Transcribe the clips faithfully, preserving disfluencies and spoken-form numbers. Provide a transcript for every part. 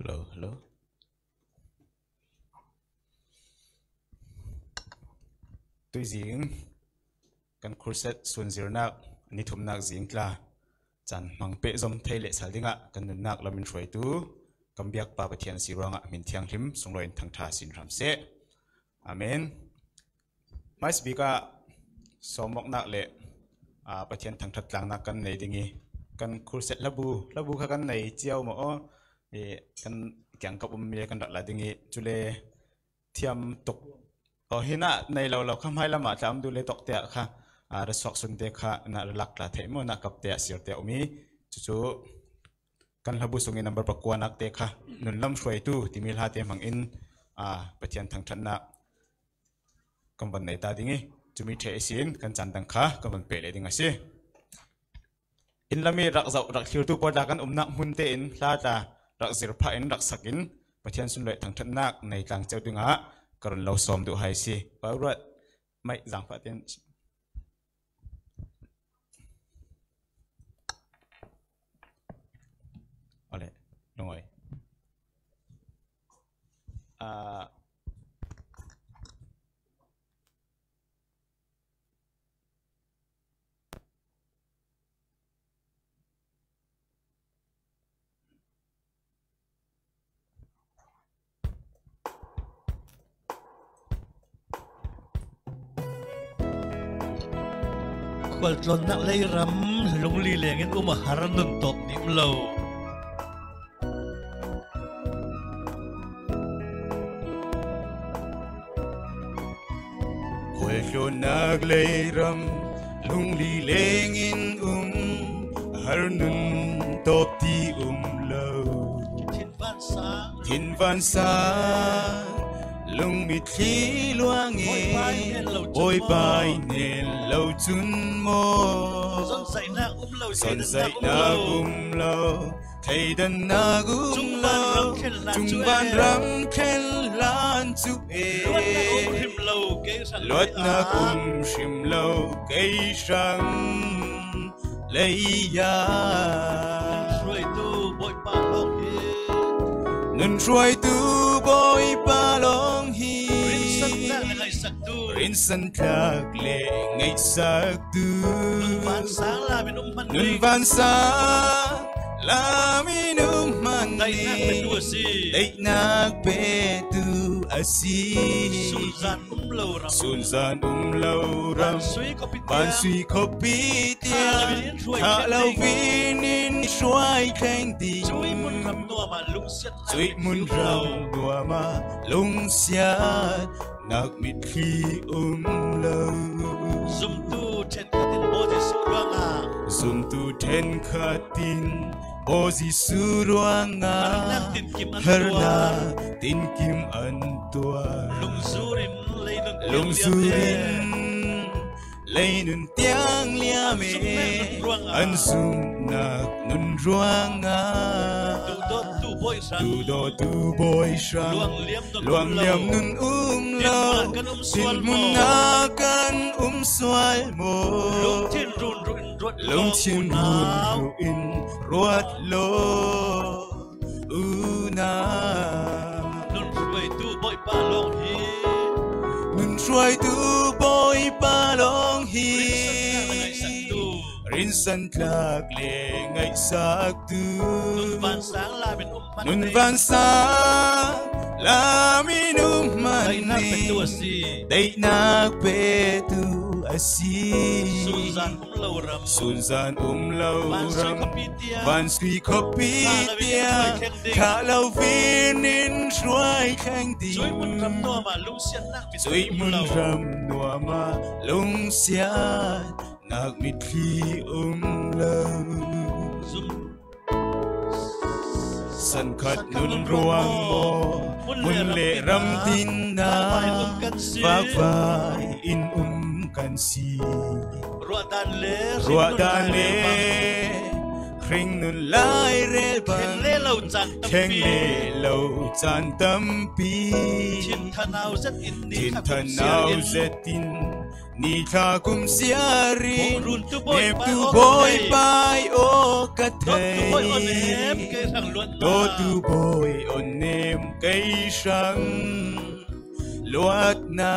Hello, hello. Tuizing kan khursat suanzirnak ni thumnak zing tla caan hmang pehzom thei lehsal dingah kan nunnak lam in hruaitu kan biakpa Pathian si ruangah hmin thianghlim sunglawi in thangṭha sin hram seh. Amen. Hmaisabik ah sawmawknak le, aa, Pathian thangṭhat tlangnak kan nei ding i kan khursat hlabu, hlabu kha kan nei cio maw aw? I kan kiangkap um mi le kan rak la ding i cule thiam tuk. Aw, hinah nei lo lo kha hmailam ah tla um duh le tawk te ah kha, aa, ra suak sunte kha na ra lak tla theih maw, na kap te ah sir te ah um i cucu kan hlabu sung i number pakua nak te kha nunlam hruaitu timi hla te hmang in, aa, Pathian thangṭhatnak kan van nei ta ding i cumi ṭheh ihsin kan caan dang kha kan van peh leh ding a si. Inn lam i rak zoh, rak thlirtu pawl tla kan umnak hmun tein hla tla rak zir phah in, rak sak in Pathian sunlawi thangṭhatnak nei tlang cio dingah ka run lo sawm duh hai si. Paurat mai zangfah tein. Awle, lungawi. Ah, Khualtlawnnak leiram lungli lengin um a har nun tawp dih um lo. Khualtlawnnak leiram lungli lengin um, har nun tawp ti um lo. Thinvansang, thinvansang lungmitthli luang i Bawipa i hnel lo cun maw? Bawipa i hnel lo cun maw? Zonzaihnak um lo, zonzaihnak um lo. Thleidannak um lo, cungvan ram thlen hlan cu e. Luatnak um hrim lo kei hrang. Luatnak um hrim lo kei hrang lei ah. Nun hruaitu Bawipa lawng hi. Nun hruaitu Bawipa lawng hi. Rinsantlak le ngaihsaktu. Rinsantlak le ngaihsaktu. Nun vansang lam in um hmanh nun ding. Vansang lam in um hmanh daihnak ding petu a si. Daihnak petu a si. Sunzan um lo ram. Sunzan um lo ram. Vansui khuapi tiang. Vansui khuapi tiang. Thah lo vin in hruai thleng ding. Thah lo vin in hruai thleng ding. Cuih hmun ram nuam ah lungsiat. Cuih hmun ram nuam ah lungsiat. Nak mitthli um lo. Zumtu ṭhenkhat in Bawi Jesuh ruangah. Zumtu ṭhenkhat in Bawi Jesuh ruangah. Harnak tinkim an tuah. Harnak tinkim an tuah. Lungzur in lei nun tiang liam e. Lungzur in lei nun tiang liam e. An zumhnak nun ruangah. An zumhnak nun ruangah. Duhdawtu Bawi hrang. Duhdawtu Bawi hrang. Luangliam nun um lo. Luangliam nun um lo. Tinhmun ah kan um sual maw? Tinhmun ah kan um sual maw? Lungthin run ruh in ruat lawng unau. Lungthin run ruh in ruat lawng unau. Nun hruaitu Bawipa lawng hi. Nun hruaitu Bawipa lawng hi. Rinsantlak le ngaihsaktu. Rinsantlak le ngaihsaktu. Nun vansang lam in um hmanh nun hi. Vansang lam in um hmanh daihnak hi. Petu a si. Daihnak petu a si. Sunzan um lo ram. Sunzan um lo ram. Vansui khuapi tiang. Vansui khuapi tiang. Thah lo vin in hruai thleng ding. Cuih hmun ram nuam ah lungsiatnak mitthli um lo. Cuih hmun ram nuam ah lungsiatnak mitthli um lo. Zum. Chan khat nun ruang maw, mun le ram tinna, vakvai in um kan si. Ruahdan le, ruahdan le, hringnun lai rel bang, thleng le lo caan tampi, thleng le lo caan tampi, thin thanau zet in, thin thanau zet in, ni thla kum siarin, nemtu Bawipa aw ka thei. Dawtu Bawi aw nem kei hrang luatna.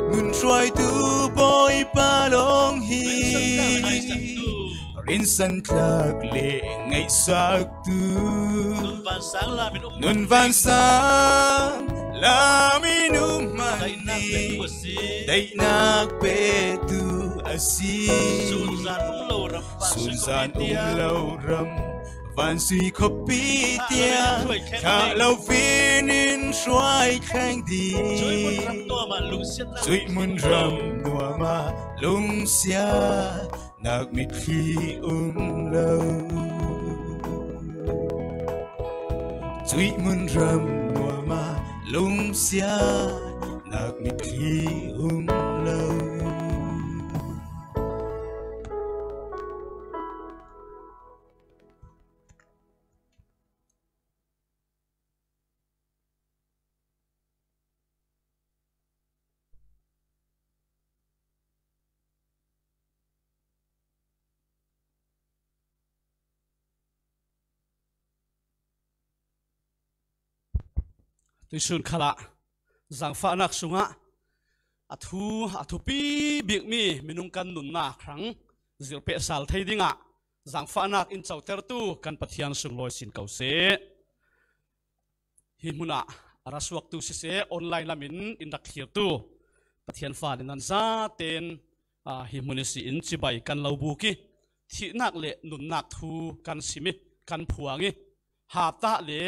Nun hruaitu Bawipa lawng hi. Rinsan tlak le ngaihsaktu. Nun vansang lamin um. Nun vansang lamin um man hi. Daihnak petu a si. Sunzan um lo ram. Sunzan um lo ram. Vansui khuapi tiang. Thah lo fin in hruai thleng ding. Cuih mun ram nuam ah lungsiat nak mitthli um lo. Cuih mun ram nuam ah lungsiat nak mitthli um lo. Tuisun khalah zangfahnak sungah a thu, a thupi bikmi minung kan nunnak hrang zirpeh sal thei dingah zangfahnak in cotertu kan Pathian sunglawi sin ko seh. Hi hmunah a ra suaktu siseh, online lamin in rak thlirtu Pathian fa le nan zaten, aa, hi hmun ihsin cibai kan lo buk i, thihnak le nunnak thu kan sim i, kan phuang i, haptah le,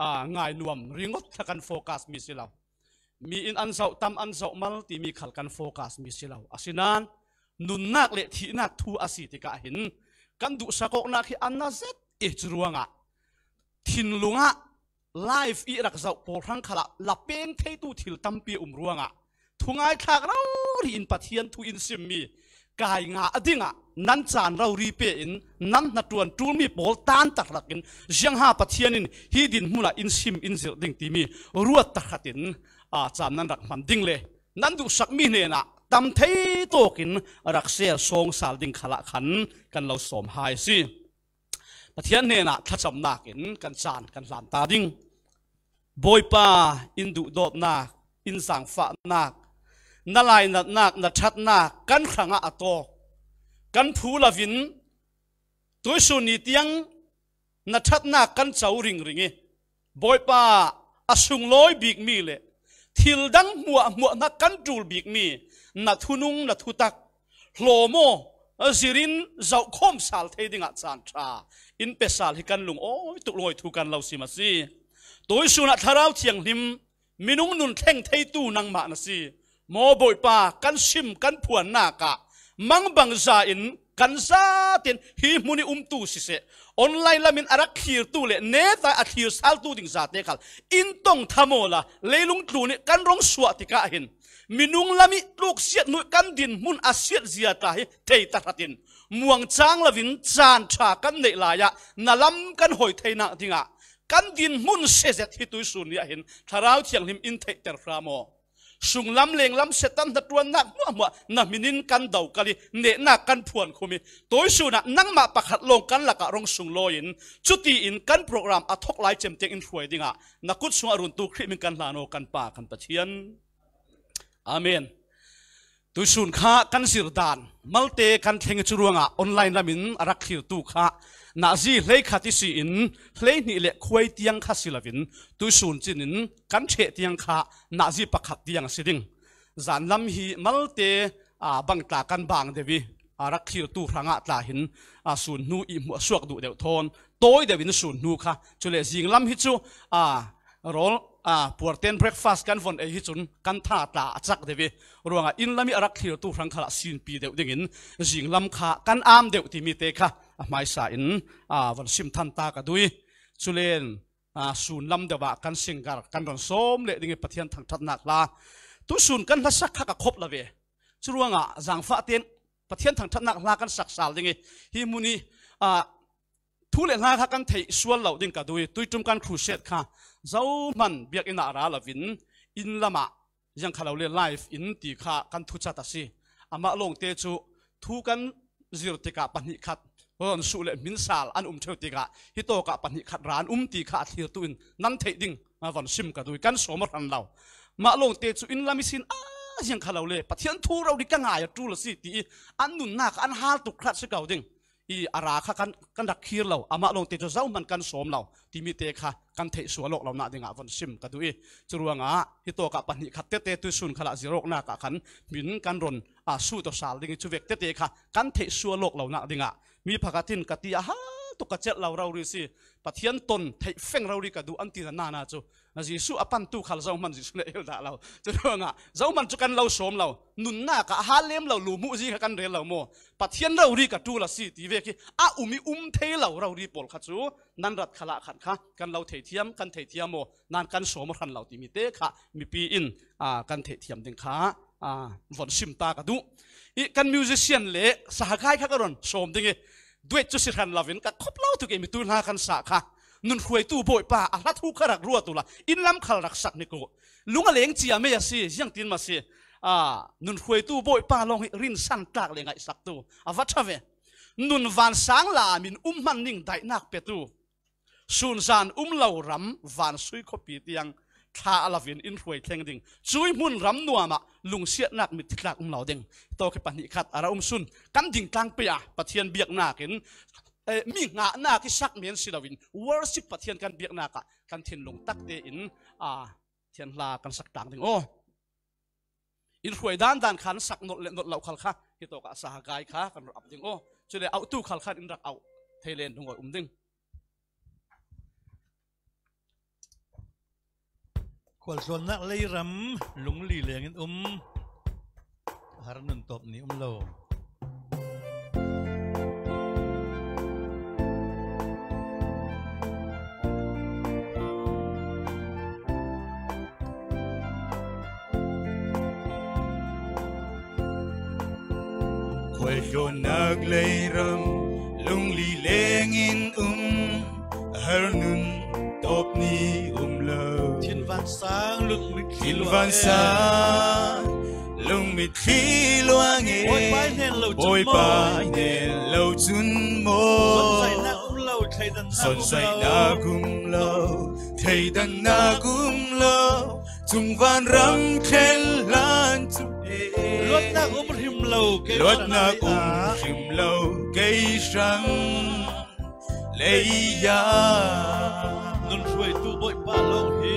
aa, ngainuam ringawt kha kan focus mi si lo. Mi in an zoh tam, an zoh mal timi khal kan focus mi si lo. Asinain nunnak le thihnak thu a si tikah hin kan duhsak awknak hi a na zet i, cu ruangah thinlung ah live i rak zoh pawl hrang khalah la peng theitu thil tampi a um ruangah thungaitlak rori in Pathian thu in simmi kai nga a dingah nan caan rori pe in nan hnaṭuan ṭulmi pawl tan tak hlakin ziangha Pathian in hi dinhmun ah in sim in zirh ding timi ruat tak khat in, aa, caan nan rak hman ding le nan duhsakmi hnenah tam thei tawkin rak share sawng sal ding khalah khan kan lo sawm hai a si. Pathian hnenah thlacamnak in kan caan kan hlan ta ding. Bawipa, in duhdawtnak, in zaangfahnak, na lainatnak, na ṭhatnak kan hrangah a tawk. Kan phu loin tuihsun ni tiang na ṭhatnak kan co ringring i, Bawipa, a sunglawi bikmi le thil dang hmuahhmuah hna kan ṭul bikmi na thunung, na thutak hlawm aw, zirin zohkhawm sal thei dingah caan ṭha in pe sal hi kan lungawi tuk lungawi thu kan lo sim a si. Tuihsun ah Thlarau Thianghlim minung nun thleng theitu nangmah na si. Maw Bawipa, kan sim kan phuannak ah mangbangza in kan zaten hi hmun i umtu siseh, online lamin a rak thlirtu le netai a thlir saltu ding zate khal in tong tham awla leilung tlun i kan rung suah tikah hin minung lam i tluksiat hnu i kan dinhmun a siatzia tla hi thei tahratin muangcang loin caan ṭha kan neih lai ah na lam kan hoi theinak dingah kan dinhmun siazet hi tuihsun ni ah hin Thlarau Thianghlim in theihter hram aw. Sunglam lenglam Satan hnaṭuannak hmuahhmuah na hmin in kan do kal i, nehnak kan phuan khum i, tuihsun ah nangmah pakhat lawng kan lakah rung sunglawi in, cutiin kan program a thawk lai cem tiang in hruai dingah na kut sungah runtu Khrih min kan hlan aw, kan Pa kan Pathian. Amen. Tuihsun kha kan zirdan malte kan thleng i, cu ruangah online lamin a rak thlirtu kha nazi hleikhat i si in, hleihnih le khuai tiang kha si loin tuihsun cin in kan ṭheh tiang kha nazi pakhat tiang a si ding. Zanlam hi malte, aa, bang tla kan bang deuh i, aa, rak thlirtu hrangah tla hin, aa, sun hnu i hmuah suak duh deuh thawn tawi deuh in sun hnu kha, cule zinglam hi cu, aa, rawl, aa, puarten breakfast kan von ei hi cun kan tha tla a cak deuh i, ruangah inn lam i a rak thlirtu hrang khalah sinpi deuh dingin zinglam kha kan am deuh timi te kha a hmaisa in, a, von sim than ta ka duh i. Culen, a, sun lam deuh ah kan singer kan rawn sawm leh ding i Pathian thangṭhatna hla. Tu sun kan hlasak kha ka khawp lo ve. Churuangah zangfah ten Pathian thangṭhatna hla kan sak sal ding i. Hi hmun i, a, thu leh hla kha kan theih sual lo ding ka duh i. Tuiṭum kan crusade kha Zohman biak inah ra lovin, in lamah ziang kha lo le live in ti kha kan thuchat a si. Amah lawngte chu thu kan zir tikah pahnih khat rawn suh leh hminsal an um ṭheu tikah hi tawkah pahnih khat ra an um ti kha a thlirtu in nan theih ding, a, von sim ka duh i, kan sawm a hran lo. Mah lawngte chu in lam i sin a ziang kha lo le Pathian thu rori ka ngai a ṭul a si ti i an nunna kha an hal tuk hrat si ko ding. I a ra kha kan, kan rak khir lo, amah lawngte chu Zohman kan sawm lo timi te kha kan theih sual awk lohna dingah von sim ka duh i. Churuangah hi tawkah pahnih khat tete tuisun khalah zirawknakah khan hmin kan rawn, a, sut aw sal ding i, chuvek tete kha kan theih sual awk lohna dingah mi pakhatin ka ti a hal tuk ka chelh lo rori si, Pathian tawn theih feng rori ka duh an tina nana chu, na Jesuh a pantu khal Zohman Jesuh leh hil dah lo. Churuangah Zohman chu kan lo sawm lo. Nunna kha a hal lem lo, lu muh zi kha kan rel lo maw? Pathian rori ka ṭul a si ti vek hi a um i um thei lo rori pawl kha chu nan rat khalah khan kha kan lo thei thiam, kan thei thiam maw? Nan kan sawm a hran lo timi te kha mipi in, a, kan theih thiam ding kha, a, von sim ta ka duh i. Kan musician leh sahakai kha ka rawn sawm ding i. Duet chu si hran lovin ka khawp lo tuk e, mi tu hla kan sah kha. Nun hruaitu Bawipa, a hla thu kha rak ruat ula, in lam khal rak sak ni ku. Lung a leng chia mei a si, ziang tin ma si. A, nun hruaitu Bawipa lawng hi rinsan tlak leh ngaihsaktu a va ṭha ve. Nun vansang lamin um hman ning daihnak petu. Sunzan um lo ram vansui khawpi tiang thla a lovin in hruai thleng ding. Cui hmun ram nuamah lungsiatnak mitthi tlak um lo ding. Tawk hi pahnih khat a ra um sun kan ding tlang pei a, Pathian biaknakin, eh, mi ngahnak i sak men si loin worship Pathian kan biaknakah kan thinlung takte in, a, Pathian hla kan sak tlang ding aw. In hruai dan dan khan sak nolh leh nolh loh khal kha hi tawkah sahakai kha kan rak ap ding aw. Chule auhtu khal khan in rak auh thei len lungawi um ding. Khualzualnak leiram lungli lengin um, har nun tawp ni um lo. Khualzualnak leiram lungli lengin um, har nun tawp ni um lo. Thinvansang lungmitthli luang e. Thinvansang lungmitthli luang e. Bawipa hnen lo chun maw. Bawipa hnen lo chun maw. Zonzainak um lo, thleidannak um lo. Zonzainak um lo, thleidannak um lo. Chungvan ram thlen hlan chu e. Luatnak um hrim lo kei hrang. Luatnak um hrim lo kei hrang. Leiah. Nun hruaitu Bawipa lawng hi.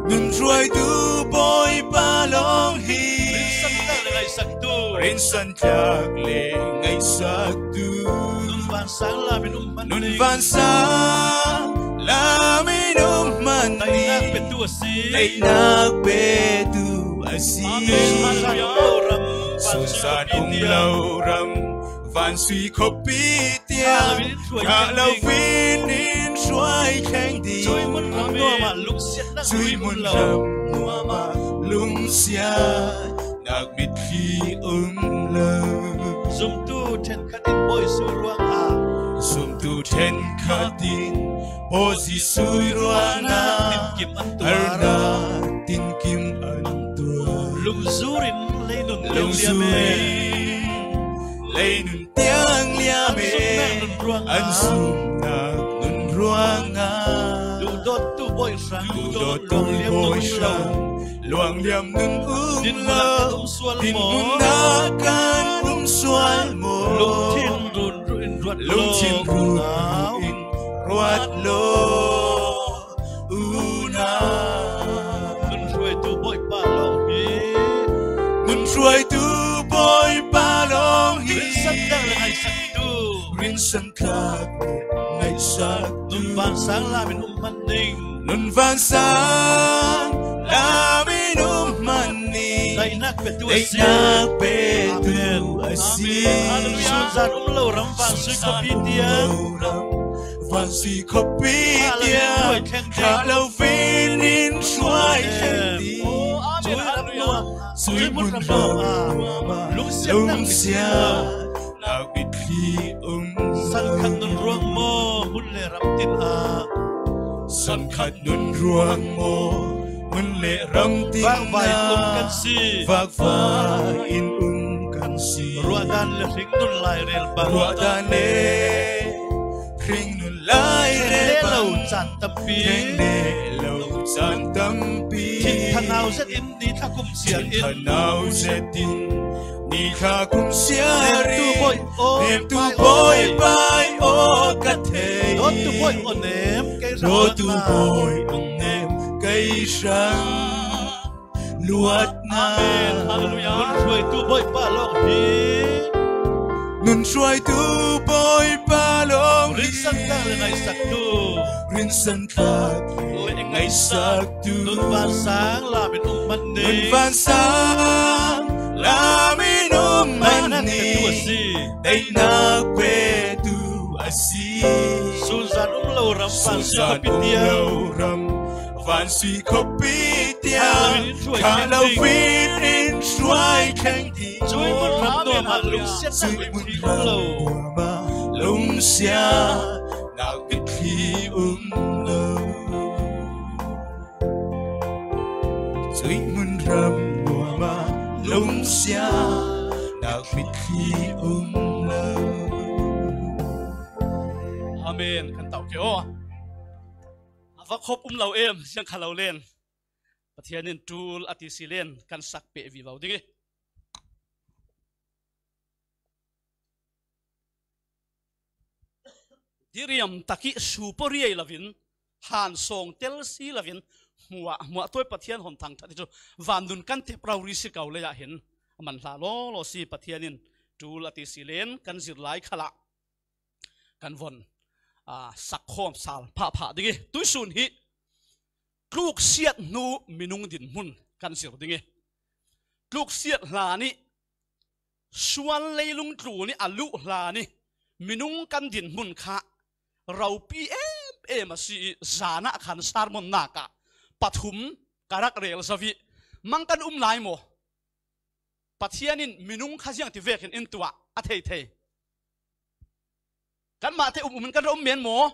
Nun hruaitu Bawipa lawng hi. Rinsan tlak leh ngaihsaktu. Rinsan tlak leh ngaihsaktu. Nun vansang lamin um hman ding. Nun vansang lamin um hman ding. Daihnak petu a si. Daihnak petu a si. Amen. Sunzan um lo ram. Vansui khawpi tiang, khah lovin in hruai thleng ding. Cui hmun ram nuamah lungsiatnak, cui hmun ram nuamah lungsiatnak mitthli um lo. Zumtu ṭhenkhat in Bawi zui ruangah. Zumtu ṭhenkhat in Bawi zui ruangah. Harnak tinkim an tuar. Harnak tinkim an tuar. Lungzurin lei nun tiang liam e. Lungzurin lei nun tiang liam e. An zumnak nun ruangah. An zumnak nun ruangah. Duhdawttu Bawi hrang. Duhdawttu Bawi hrang. Luangliam nun um lo. Dinhmunah kan um sual maw. Dinhmunah kan um sual maw. Lungthin run ruin ruat lo. Lungthin run ruin ruat lo. Unau. Nun hruaitu Bawipa lawng hi. Nun hruaitu Bawipa lawng hi. Rinsan tlak leh ngaihsaktu. Rinsan tlak leh ngaihsaktu. Nun vansang lamin um hman ding. Nun vansang lamin Num mani daihnak petu a si. Daihnak petu a si. Amen. Hallelujah. Sunzan um lo ram van sui khuapi tiang. Sunzan um lo ram van sui khuapi tiang. Hallelujah. Kha lo vin in hruai thleng ding. Oh, amen. Hallelujah. Zui mun ram nuam a, lungsiat nang lungsiat nak mitthli um. San khat nun ruang maw, hun le ram tin ah. San khat nun ruang maw, hun le ram tin ah. Vakvai in um kan si. Vakvai in um kan si. Ruahdan le hringnun lairel bang. Ruahdan le hringnun lairel bang. Thengleh lo caan tampi. Thengleh lo caan tampi. Thin thanau zet in, ni thla kum sial in. Thin thanau zet in, ni thla kum sial in. Nemtu Bawi aw, nemtu Bawi aw ka thei. Dawttu Bawi aw nem kei hrang. Dawttu Bawi aw nem kei hrang. Luatna. Amen. Hallelujah. Nun hruaitu Bawipa lawng hi. Nun hruaitu Bawipa lawng hi. Rinsan tlak le ngaihsaktu. Rinsan tlak le ngaihsaktu. Nun vansang lamin um man ni. Nun vansang lamin um man ni. Daihnak petu a si. Daihnak petu a si. Sunzan um lo ram van sui khuapi tiang. Sunzan um lo ram van sui khuapi tiang. Kha lo vin in hruai thleng ding. Kha lo vin in hruai thleng ding. Zui mun ram nuam ah lungsiat nak mitthli um lo. Zui mun ram nuam ah lungsiat nak mitthli um lo. Zui mun ram nuam ah lungsiat nak mitthli um lo. Amen. Kan tauh kei aw. A va khop um lo em, siang kha lo len. Pathian in ṭul a ti si len, kan sak peh vivo ding hi. Diriam tak i supo riai lovin, hansawng tel si lovin, hmuah, hmuah tuai Pathian hon thangṭhat hi cu, vannun kan tep rori si ko lei ah hin, a man hla lawlaw si. Pathian in ṭul a ti si len, kan zir lai khalah kan von, aa, sakkhawm sal phahphah ding hi. Tuisun hi tluksiat hnu minung dinhmun kan zir ding hi. Tluksiat hlan i sual leilung tlun i a luh hlan i minung kan dinhmun kha ropi em em a si i, zan ah khan sermon nak ah pathum ka rak rel zo i, mang kan um lai maw? Pathian in minung kha ziang ti vekin in tuah a thei thei. Kanmah te um um in kan ra um men maw?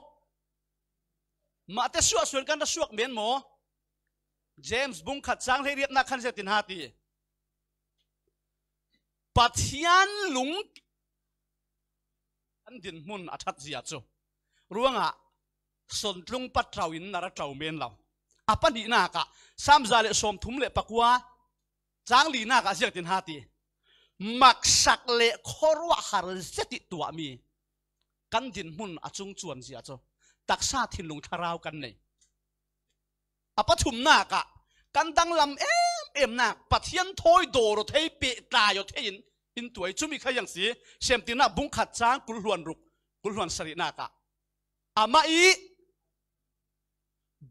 Mah te suah suan kan ra suak men maw? James bung khat cang hleiriatnak khan ziatin ha ti. Pathian lung kan dinhmun a ṭhat zia cu ruangah sontlung paṭau in na ra ṭau men lo. A pahnihnak ah Sam za le sawmthum le pakua cang linak ah ziatin ha ti. Maksak le khuaruahhar zet i tuahmi kan dinhmun a cungcuan zia cu taksa thinlung thlarau kan nei. A pathumnak ah kan danglam em emnak Pathian thawi dawr aw thei, pehtlai aw thei in in tuai. Cumi kha ziang si, Semtirnak bung khat cang kul hluan ruk, kul hluan sarihnak ah amah i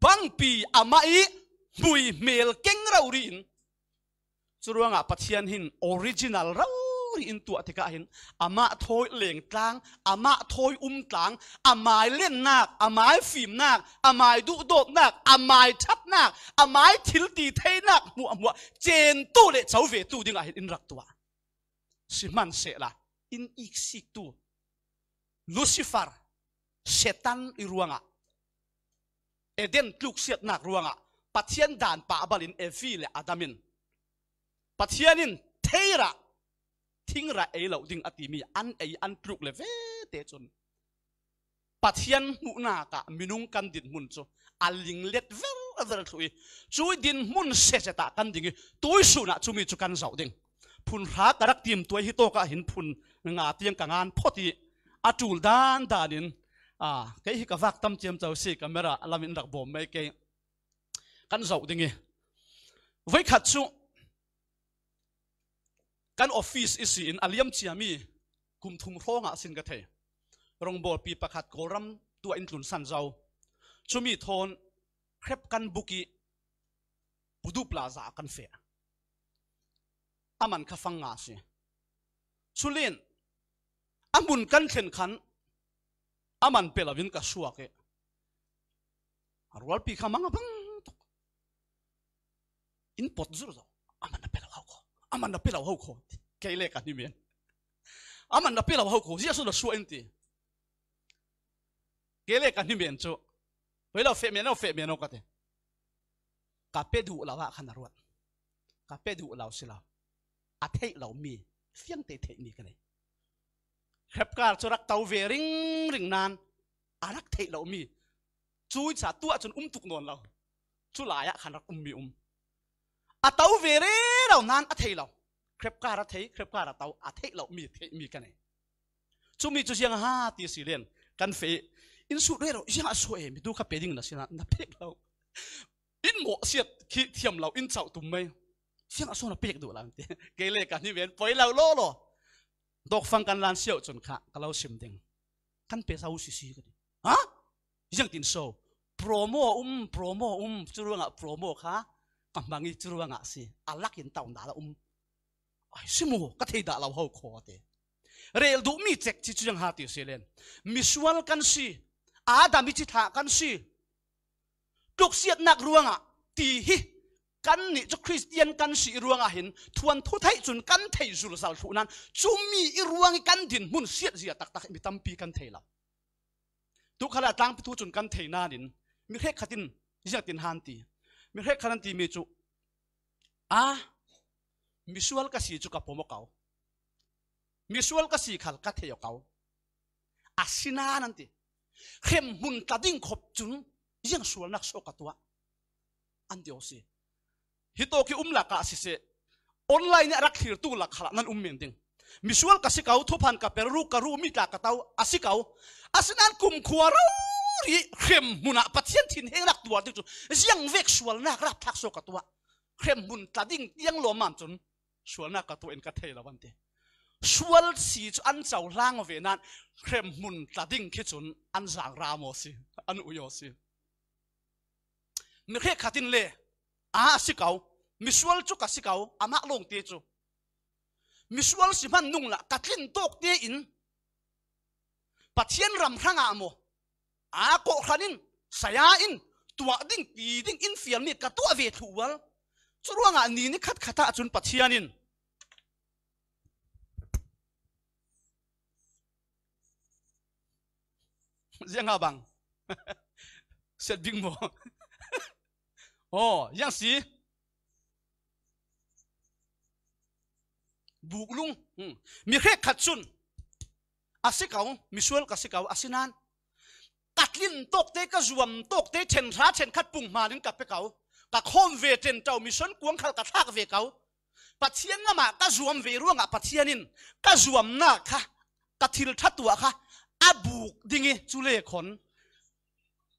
bangpi amah i hmui hmel keng rori in. Curuangah Pathian hin original rori in tuah tikah hin amah thawi lengtlang, amah thawi umtlang, a mai lennak, a mai fimnak, a mai duhdawtnak, a mai ṭhatnak, a mai thil ti theinak hmuahhmuah centu le covetu dingah hin in rak tuah. Sihmanhsehla in iksiktu Lucifer, Satan i ruangah, Eden tluksiatnak ruangah Pathian dan pah balin Evi le Adam in Pathian in theirah thingrah ei lo ding a timi an ei an tluk le vete cun Pathian hmuhnak ah minung kan dinhmun cu a linglet verver thluh i, cui dinhmun sehseh ah kan ding i, tuisun ah cumi cu kan zoh ding. Phun hra ka rak tim tuai hi tawk ah hin phun nga tiang ka ngan phawt i, a ṭul dan dan in, aa, kei hi ka vak tam ciamco si, camera lam in rak bawm mai kei. Kan zoh ding i, voikhat cu kan office i si in a liam ciami kum thum hrawng ah sin ka thei. Rawngbawlpi pakhat Kawlram tuah in tlunsan zo. Cumi thawn hrep kan buk i Pudu Plaza kan feh. A man kha fang nga si. Chulin, a mun kan thlen khan, a man pe lovin ka suak e. A rualpi kha mang a bang tuk. In pot zur zo. A man na pe lo hau kho. A man na pe lo hau kho. Kei le ka ni men. A man na pe lo hau kho. Jesu na suak in ti. Kei le ka ni men chu. Poi lo feh men o, feh men o ka te. Ka pe duh lo a khan a ruat. Ka pe duh lo si lo. A theih lo mi. Fiang te theih mi ka nei. Khrepkar chu rak to ve ring ring nan. A rak theih lo mi. Cui cha tuah chun um tuk nawn lo. Chu lai ah khan rak um mi um. A to ve rero nan a thei lo. Khrepkar a thei, khrepkar a to, a theih lo mi, theih mi ka nei. Chumi chu ziang a ha ti si len, kan feh, in sut rero, ziang a so e, mi tu kha pe ding na si na, na pek lo. In mawh siat khi thiam lo, in chauh tum mai. Ziang a so na pek duh lo, ti. Kei le ka ni men, poi lo lo lo. Dawk fang kan lan siau chun kha, ka lo sim ding. Kan pe sa u si si ka ti. Ha? Ziang tin so. Promo um, promo um, chu ruangah promo kha. Ka hmang i chu ruangah si. A lak in tawn dah la um. Ai, si mu, ka thei dah lo hau kho te. Rel duh mi chek chi chu ziang ha ti si len. Misual kan si. Adam i chi thlah kan si. Tluksiatnak ruangah ti hi. Kan nih cu Khristian kan si i ruangah hin thuanthu theih cun kan thei zulzal thluh nan. Cumi i ruang i kan dinhmun siat zia taktak mi tampi kan thei lo. Tu kha la tlangpi thu cun kan thei nain mi hrekkhat in ziang tin han ti. Mi hrekkhat an timi cu, a, misual ka si cu ka pom aw ko. Misual ka si khal ka thei aw ko. Asinain an ti. Hremhmun tla ding khop cun ziang sualnak so ka tuah. An ti aw si. Hi tawk i um lakah a si seh. Online nih a rak thlirtu lak khalah nan um men ding. Misual ka si ko, thuphan ka per, ruk ka ru, mi tla ka to, a si ko. Asinain kumkhua rori hremhmun ah Pathian thinhengnak tuar ding cu ziang vek sualnak rapthlak so ka tuah. Hremhmun tla ding tiang lawmmam cun sualnak ka tuah in ka thei lo an ti. Sual si cu an cohlang aw ve nan hremhmun tla ding khi cun an zang ram aw si, an ui aw si. Mi hrekkhat in le, a, a si ko, misual cu ka si ko, amah lawngte cu. Misual si hman nung lah ka tlin tawk tein Pathian ram hrangah maw, a, kawhhran in, saya in, tuah ding, ti ding in fialmi ka tuah ve thluh ual. Cu ruangah ni ni khat khat ah cun Pathian in ziang a bang. Siat bik maw? Aw, ziang si. Buklung. Hmm. Mi hrekkhat cun a si ko, misual ka si ko, asinain ka tlin tawkte, ka zuam tawkte, ṭhen hra ṭhen khat punghman in ka pe ko. Ka khawm ve ṭenṭo, mission kuang khal ka thlak ve ko. Pathian lamah ka zuam ve ruangah Pathian in ka zuamnak kha, ka thil ṭha tuah kha a buk ding i cu le khon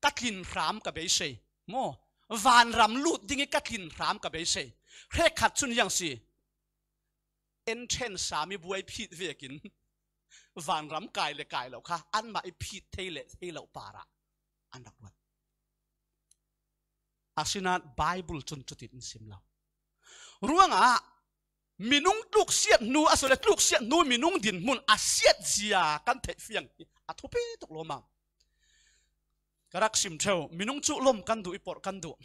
ka tlin hram ka beisei. Maw? Vanram lut ding i ka tlin hram ka beisei. Hrekkhat cun ziang si. En ṭhen sami buai phit vekin vanram kai le kai lo kha anmah i phit thei le thei lo parah an rak ruat. Asinain Bible cun cutin in sim lo. Ruangah minung tluksiat hnu, a si le tluksiat hnu minung dinhmun a siat zia kan theih fiang hi a thupi tuk lawmmam. Ka rak sim ṭheu, minung cu lawm kan duh i porh kan duh.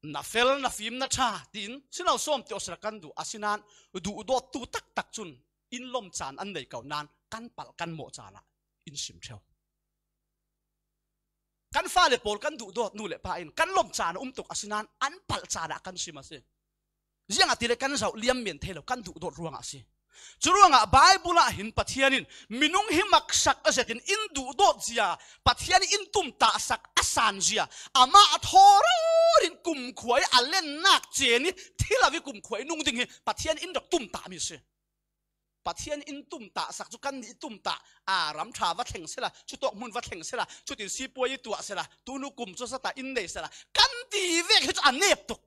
Na fel, na fim, na ṭha, tiin sino sawm tiawsra kan duh, asinain duhdawttu taktak cun in lawm caan an nei ko nan kan palh kan mawh caan ah in sim ṭheu. Kan fale pawl kan duhdawt nu le pa in kan lawm caan a um tuk, asinain an palh caan ah kan sim a si. Ziangahtile kan zoh liam men thei lo, kan duhdawt ruangah a si. Curuangah Bible ah hin Pathian in minung hi maksak a zetin in duhdawt zia, Pathian in tumtahsak a san zia, amah a thawraw in kumkhua i a lennak cen i thi lo i kumkhua i nung ding hi Pathian in rak tumtahmi a si. Pathian in tumtahsak cu kan nih tumtah, a, ram ṭha va thleng sela, cutawk hmun va thleng sela, cutin sipuai i tuah sela, tunu kum cu sata in nei sela, kan ti vek hi cu a nek tuk.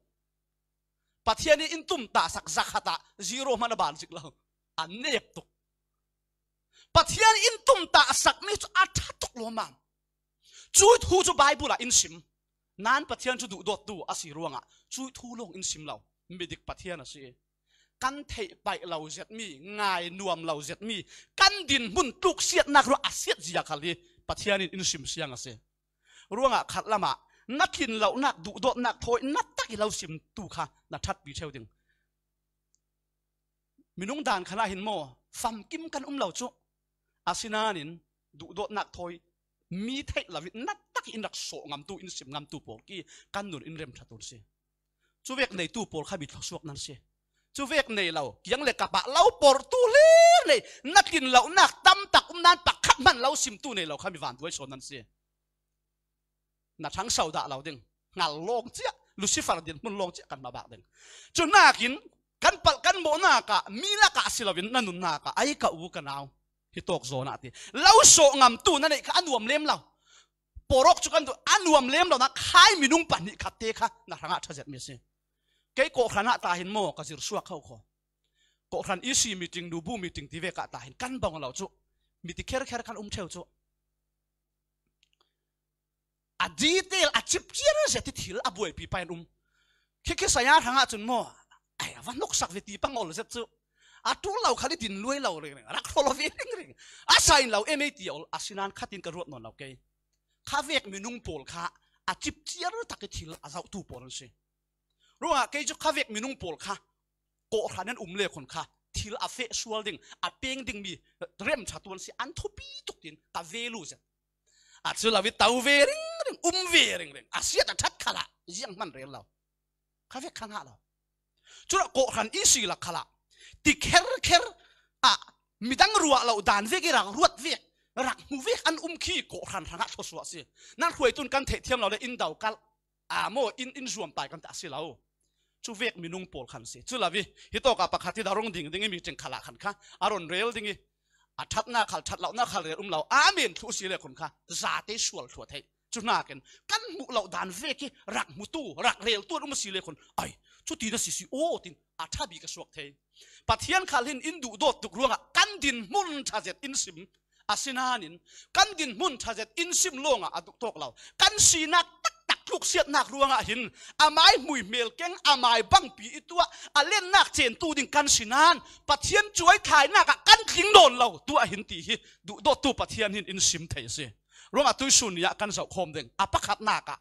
Pathian in in tumtahsak zakhat ah zero hman a ban zik lo. A nek tuk. Pathian in tumtahsak mi cu a ṭha tuk lawmmam. Cu thu cu Bible ah in sim. Nan Pathian cu duhdawttu a si ruangah cui thu lawng in sim lo. Midik Pathian a si. Kan theih paih lo zet mi, ngai nuam lo zet mi, kan dinhmun tluksiatnak ruah a siat zia khal hi Pathian in in sim siang a si. Ruangah khat lamah na tlin lonak, duhdawtnak thawi na tak i lo simtu kha na ṭhatpi ṭheu ding. Minung dan khanah hin maw, famkim kan um lo cu. Asinain duhdawtnak thawi mi theih lo in na tak in rak sawh ngamtu, in sim ngamtu pawl khi kan nun in rem ṭhat un si. Cuvek neitu pawl kha mi thluasuak nan si. Cuvek nei lo, kiang le kap ah lo portu hlir nei, na tlin lonak tam tak um nan pakhat hman lo simtu nei lo kha mi vanduai sawn nan si. Na ṭhangso dah lo ding. Hngal lawng ciah, Lucifer dinhmun lawng ciah kan hmabak ding. Cu nakin kan palh kan mawhnak ah, mi lakah si loin na nunnak ah, ai ka u ka nau, hi tawk zawn ah ti lo sawh ngamtu na neih kha a nuam lem lo. Porok cu kan duh, a nuam lem lo na khai minung pahnih khat te kha na hrangah ṭha zet mi a si. Kei kawhhran ah ta hin maw ka zir suak kho kho. Kawhhran E C meeting, nubu meeting ti vek ah ta hin kan bang lo cu mi ti kher kher kan um ṭheu cu. A detail, a cip ciar zet i thil a buaipi pa in um. Khi khi saya hrangah cun maw, ai, a va hnoksak ve ti pa ngol zet cu. A ṭul lo khal i din luai lo ringring, rak hraw lo ve ringring. A sa in lo em ei ti a ol, asinain khatin ka ruat nawn lo kei. Kha vek minung pawl kha a cip ciar tak i thil a zohtu pawl an si. Ruangah kei cu kha vek minung pawl kha kawhhran an um le khun kha thil a feh sual ding, a peng ding mi rem ṭha tuan si, an thupi tuk tin ka ve lu zet. A cu lo i to ve ringring, um ve ringring, a siat a ṭhat khalah ziang hman rel lo. Kha vek kha ngah lo. Cun kawhhran E C lak khalah ti kher kher ah midang ruah lo dan vek i rak ruat vek, rak hmu vek an um khi kawhhran hrangah thluasuah si. Nan hruai tun kan theih thiam lo le in do kalh. Aa maw, in, in zuam tai kan ti a si lo. Cu vek minung pawl khan si. Cu lo i, hi tawk ah pakhat hi dah rung ding ding i meeting khalah khan kha a run rel ding i, a ṭhatnak khal, ṭhat lonak khal rel um lo. Aa men thluh si le khun kha zate sual thluah theih. Cu nakin kan hmuh lo dan vek i rak hmutu, rak reltu an um a si le khun, ai, cu ti na si si aw tin a ṭha bik a suak thei. Pathian khal hin in duhdawt tuk ruangah kan dinhmun ṭha zet in sim. Asinain kan dinhmun ṭha zet in sim lawngah a duh tawk lo. Kan sinak taktak tluksiatnak ruangah hin amai hmui hmel keng, amai bangpi i tuah, a lennak centu ding kan si nain Pathian cuai thlainak ah kan tling nawn lo. Tuah hin ti hi duhdawttu Pathian hin in sim thei a si. Ruangah tuisun ni ah kan zoh khawm ding. A pakhatnak ah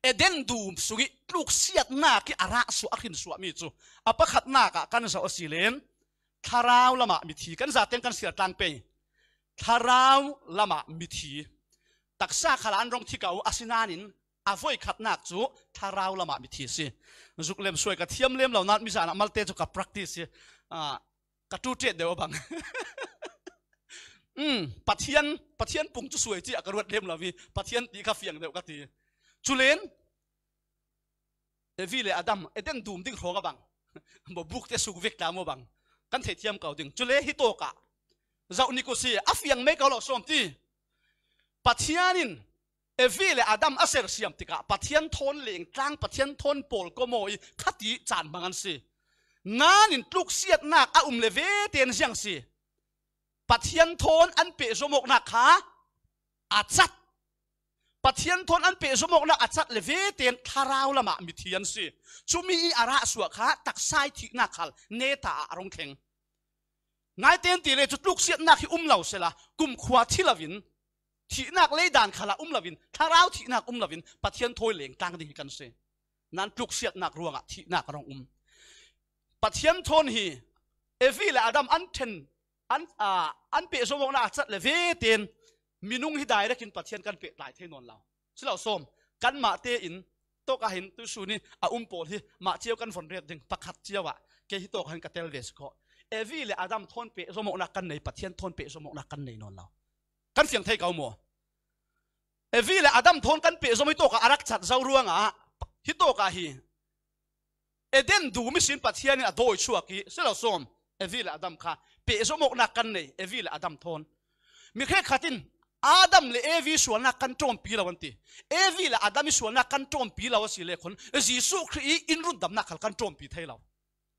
Eden dum sung i tluksiatnak i a rah suah, a hrin suahmi cu a pakhatnak ah kan zoh a si len, thlarau lamah mithi, kan zaten kan sial tlang pei. Thlarau lamah mithi. Taksa khalah an rung thi ko, asinain a voikhatnak cu thlarau lamah mithi a si. Zuk lem suai ka thiam lem lo nain mizan ah malte cu ka practice hi, ah, ka ṭuṭet deuh a bang. Um, Pathian, Pathian pung cu suai ci a ka ruat lem lo mi, Pathian ti kha fiang deuh ka ti. Culen, Evi le Adam, Eden dum ding hrawng a bang. Maw buk te suk vek tla maw bang. Kan theithiam ko ding. Cule hi tawk ah zoh nik u si, a fiang mei ko lo sawm ti. Pathian in Evi le Adam a sersiam tikah Pathian thawn lengtlang, Pathian thawn pawl ko maw i khati caan hmang an si. Nain tluksiatnak a um le ve ten ziang si. Pathian thawn an pehzom awknak kha a cat. Pathian thawn an pehzom awknak a cat le ve ten thlarau lamah mithi an si. Cumi i a rah suah kha taksa i thihnak khal neta ah a rung thleng. Ngaiten ti le cu tluksiatnak hi um lo sela, kumkhua thi loin, thihnak leidan khalah um loin, thlarau thihnak um loin, Pathian thawi lengtlang ding hi kan si. Nan tluksiatnak ruangah thihnak a rung um. Pathian thawn hi Evi le Adam an ṭhen, an, aa, an pehzom awknak a cat le ve ten minung hi direct in Pathian kan pehtlai thei nawn lo. Si lo sawm, kanmah tein tawk ah hin tuisun i a um pawl hi mah cio kan von ret ding, pakhat cio ah kei hi tawk ah hin ka tel ve si khawh. Evi le Adam thawn pehzom awknak kan nei, Pathian thawn pehzom awknak kan nei nawn lo. Kan fiang thei ko maw? Evi le Adam thawn kan pehzom hi tawk ah a rak cat zo ruangah hi tawk ah hi Eden dum ihsin Pathian in a dawi chuak i, si lo sawm, Evi le Adam kha pehzom awknak kan nei, Evi le Adam thawn. Mi hrekkhat in Adam le Evi sualnak kan ṭawmpi lo an ti. Evi le Adam i sualnak kan ṭawmpi lo a si le khun Jesuh Khrih i in rundamnak khal kan ṭawmpi thei lo.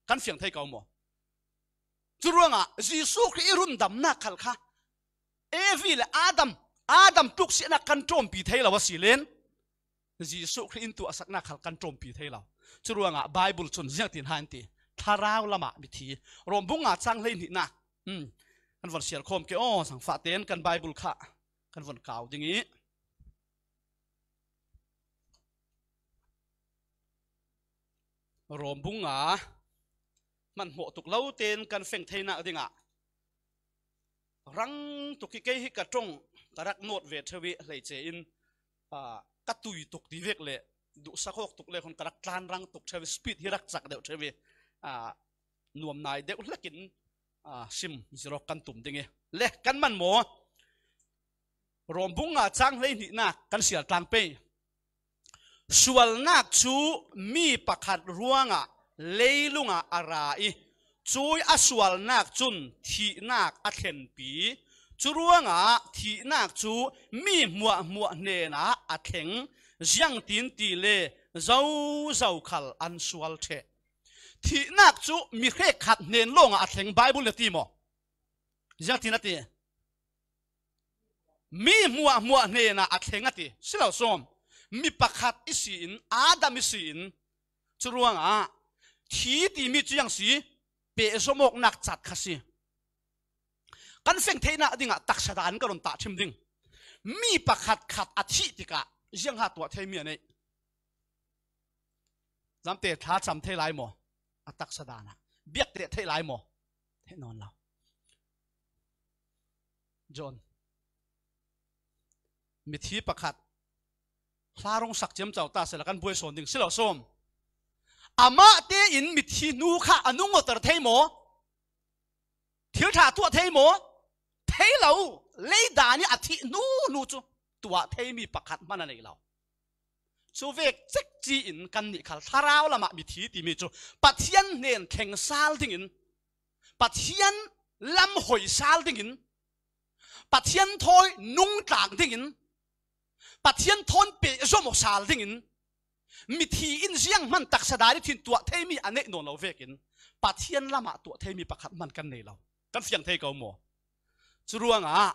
Kan fiang thei ko maw? Curuangah Jesuh Khrih i rundamnak khal kha Evi le Adam, Adam tluksiatnak kan ṭawmpi thei lo a si len, Jesuh Khrih in tuahsakna khal kan ṭawmpi thei lo. Curuangah Bible cun ziangtin han ti, thlarau lamah mithi. Rom bung nga chang hleihnihnak, um, kan von siar khawm ke aw, zangfah tein kan Bible kha kan von kau ding i, Rom bung nga hmanhmawh tuk lo tein kan feng theinak dingah rang tuk hi. Kei hi ka ṭong ka rak nawt ve ṭheu i, hleice in, aa, ka tui tuk ti vek le duhsak awk tuk le khun ka rak tlan rang tuk ṭheu i, speed hi rak cak deuh ṭheu i, aa, nuam nai deuh hlekin, aa, sim zirawk kan tum ding i, le kan man maw? Rom bung nga chang hleihnihnak kan siar tlang pei. Sualnak cu mi pakhat ruangah leilungah a ra i, cuih a sualnak cun thihnak a thlenpi. Curuangah thihnak cu mi hmuahhmuah hnenah a thleng, ziangtin ti le zozo khal an sual ṭheh. Thihnak cu mi hrekkhat hnen lawngah a thleng, Bible na ti maw? Ziangtin a ti? Mi hmuahhmuah hnenah a thleng a ti. Si lo sawm. Mi pakhat ihsin, Adam ihsin, curuangah thi timi cu ziang si, pehzom awknak cat kha si. Kan feng theihnak dingah taksa dan ka run tahṭhim ding. Mi pakhat khat a thih tikah ziangha tuah theimi a neih? Zamte thlacam thei lai maw? A taksa dan ah biak teh theih lai maw? Theih nawn lo. John, mithi pakhat hla rung sak ciamco ta sehla kan buai sawn ding si lo sawm. Amah tein mithi hnu kha a nungawter thei maw? Thil ṭha tuah thei maw? Thei lo. Leidan i a thih hnu hnu cu tuah theimi pakhat hman a nei lo. Cu vek cekci in kannih khal thlarau lamah mithi timi cu Pathian hnen thleng sal dingin, Pathian lam hoi sal dingin, Pathian thawi nungtlang dingin, Pathian thawn pehzom aw sal dingin, mithi in zianghman taksa dan i thin tuah theimi a neih nawn lo vekin, Pathian lamah tuah theimi pakhat hman kan nei lo. Kan fiang thei ko maw? Curuangah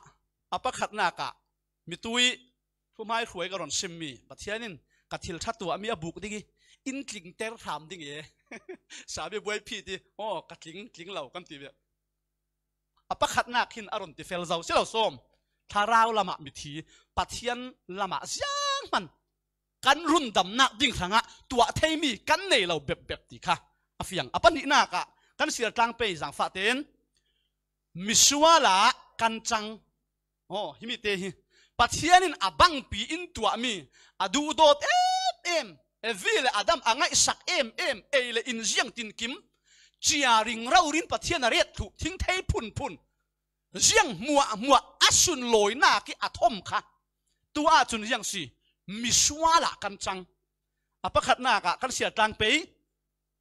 a pakhatnak ah, mitui hruhmai hruai ka rawn simmi, Pathian in ka thil ṭha tuahmi a buk ding i, in tlingter hram ding i, sabi buai phi ti, aw, ka tling, tling lo kan ti ve. A pakhatnak hin a rawn ti fel zo si lo sawm. Thlarau lamah mithi, Pathian lamah zianghman kan rundamnak ding hrangah tuah theimi kan nei lo bepbep ti kha a fiang. A pahnihnak ah kan siar tlang pei zangfah tein misual ah kan cang. Aw, himi te hi Pathian in a bangpi in tuahmi, a duhdawt em em, Evi le Adam a ngaihsak em em, ei le in ziang tinkim, cia ring raurin Pathian a ret thluh thing thei phunphun, ziang hmuahhmuah a sunlawinak i a thawm kha. Tu ahcun ziang si, misual ah kan cang. A pakhatnak ah kan siar tlang pei,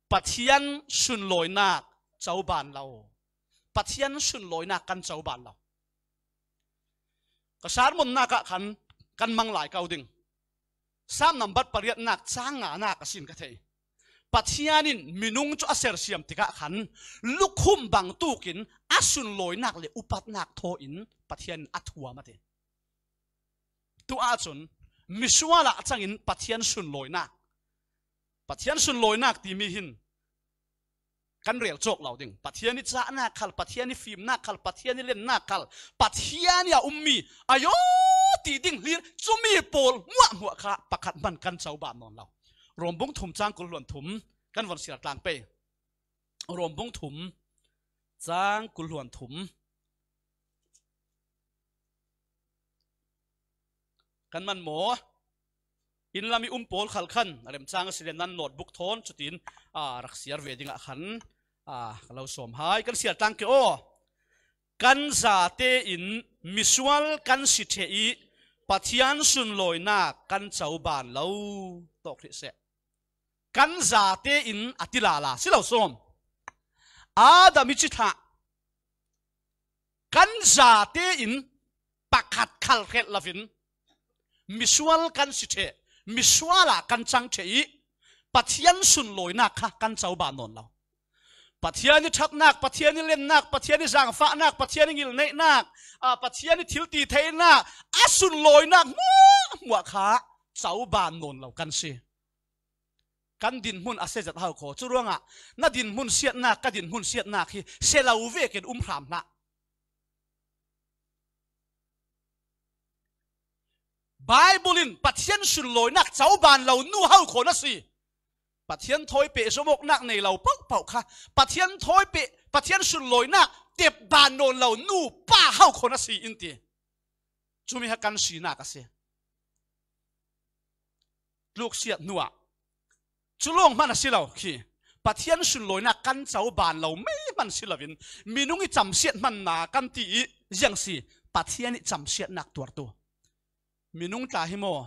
Pathian sunlawinak coban lo. Pathian sunlawinak kan coban lo. Ka sermonnak ah khan kan mang lai ko ding. Sam nambat pariatnak cang nganak a sin ka thei. Pathian in minung cu a sersiam tikah khan lukhum bangtukin a sunlawinak le upatnak thaw in Pathian in a thuam a ti. Tu ahcun misual ah cangin Pathian sunlawinak, Pathian sunlawinak timi hin kan rel cawk lo ding. Pathian i cahnak khal, Pathian i fimnak khal, Pathian i lennak khal, Pathian i a ummi a yaw ti ding hlir cumi pawl hmuahhmuah kha pakhat hman kan coban nawn lo. Rom bung thum cang kul hluan thum kan von siar tlang pei. Rom bung thum cang kul hluan thum. Kan man maw? Inn lam i um pawl khal khan a remcang a si le nan notebook thawn cutin, a, rak siar ve dingah khan, a, ka lo sawm hai. Kan siar tlang ke aw. Kan zate in misual kan si ṭheh i Pathian sunlawinak kan coban lo. Tawk hrih seh. Kan zate in a ti lala si lo sawm. Adam i ci thlah. Kan zate in pakhat khal hrelh loin misual kan si ṭheh, misual ah kan cang ṭheh i Pathian sunlawinak kha kan coban nawn lo. Pathian i ṭhatnak, Pathian i lennak, Pathian i zangfahnak, Pathian i ngilneihnak, a, Pathian i thiltitheinak, a sunlawinak hmuahhmuah kha coban nawn lo kan si. Kan dinhmun a sia zet hau khaw. Curuangah na dinhmun siatnak, ka dinhmun siatnak hi sia lo vekin um hram hlah. Bible in Pathian sunlawinak coban lo nu hau khaw na si. Pathian thawi peh zawmawknak nei lo pohpoh kha Pathian thawi peh, Pathian sunlawinak tep ban nawn lo nu pa hau khaw na si in ti. Cumi ha kan sinak a si. Tluksiat hnuah cu lawng hman a si lo khi Pathian sunlawinak kan coban lo mei hman si loin minung i camsiat hmanna kan ti i ziang si Pathian i camsiatnak tuartu. Minung tla hi maw,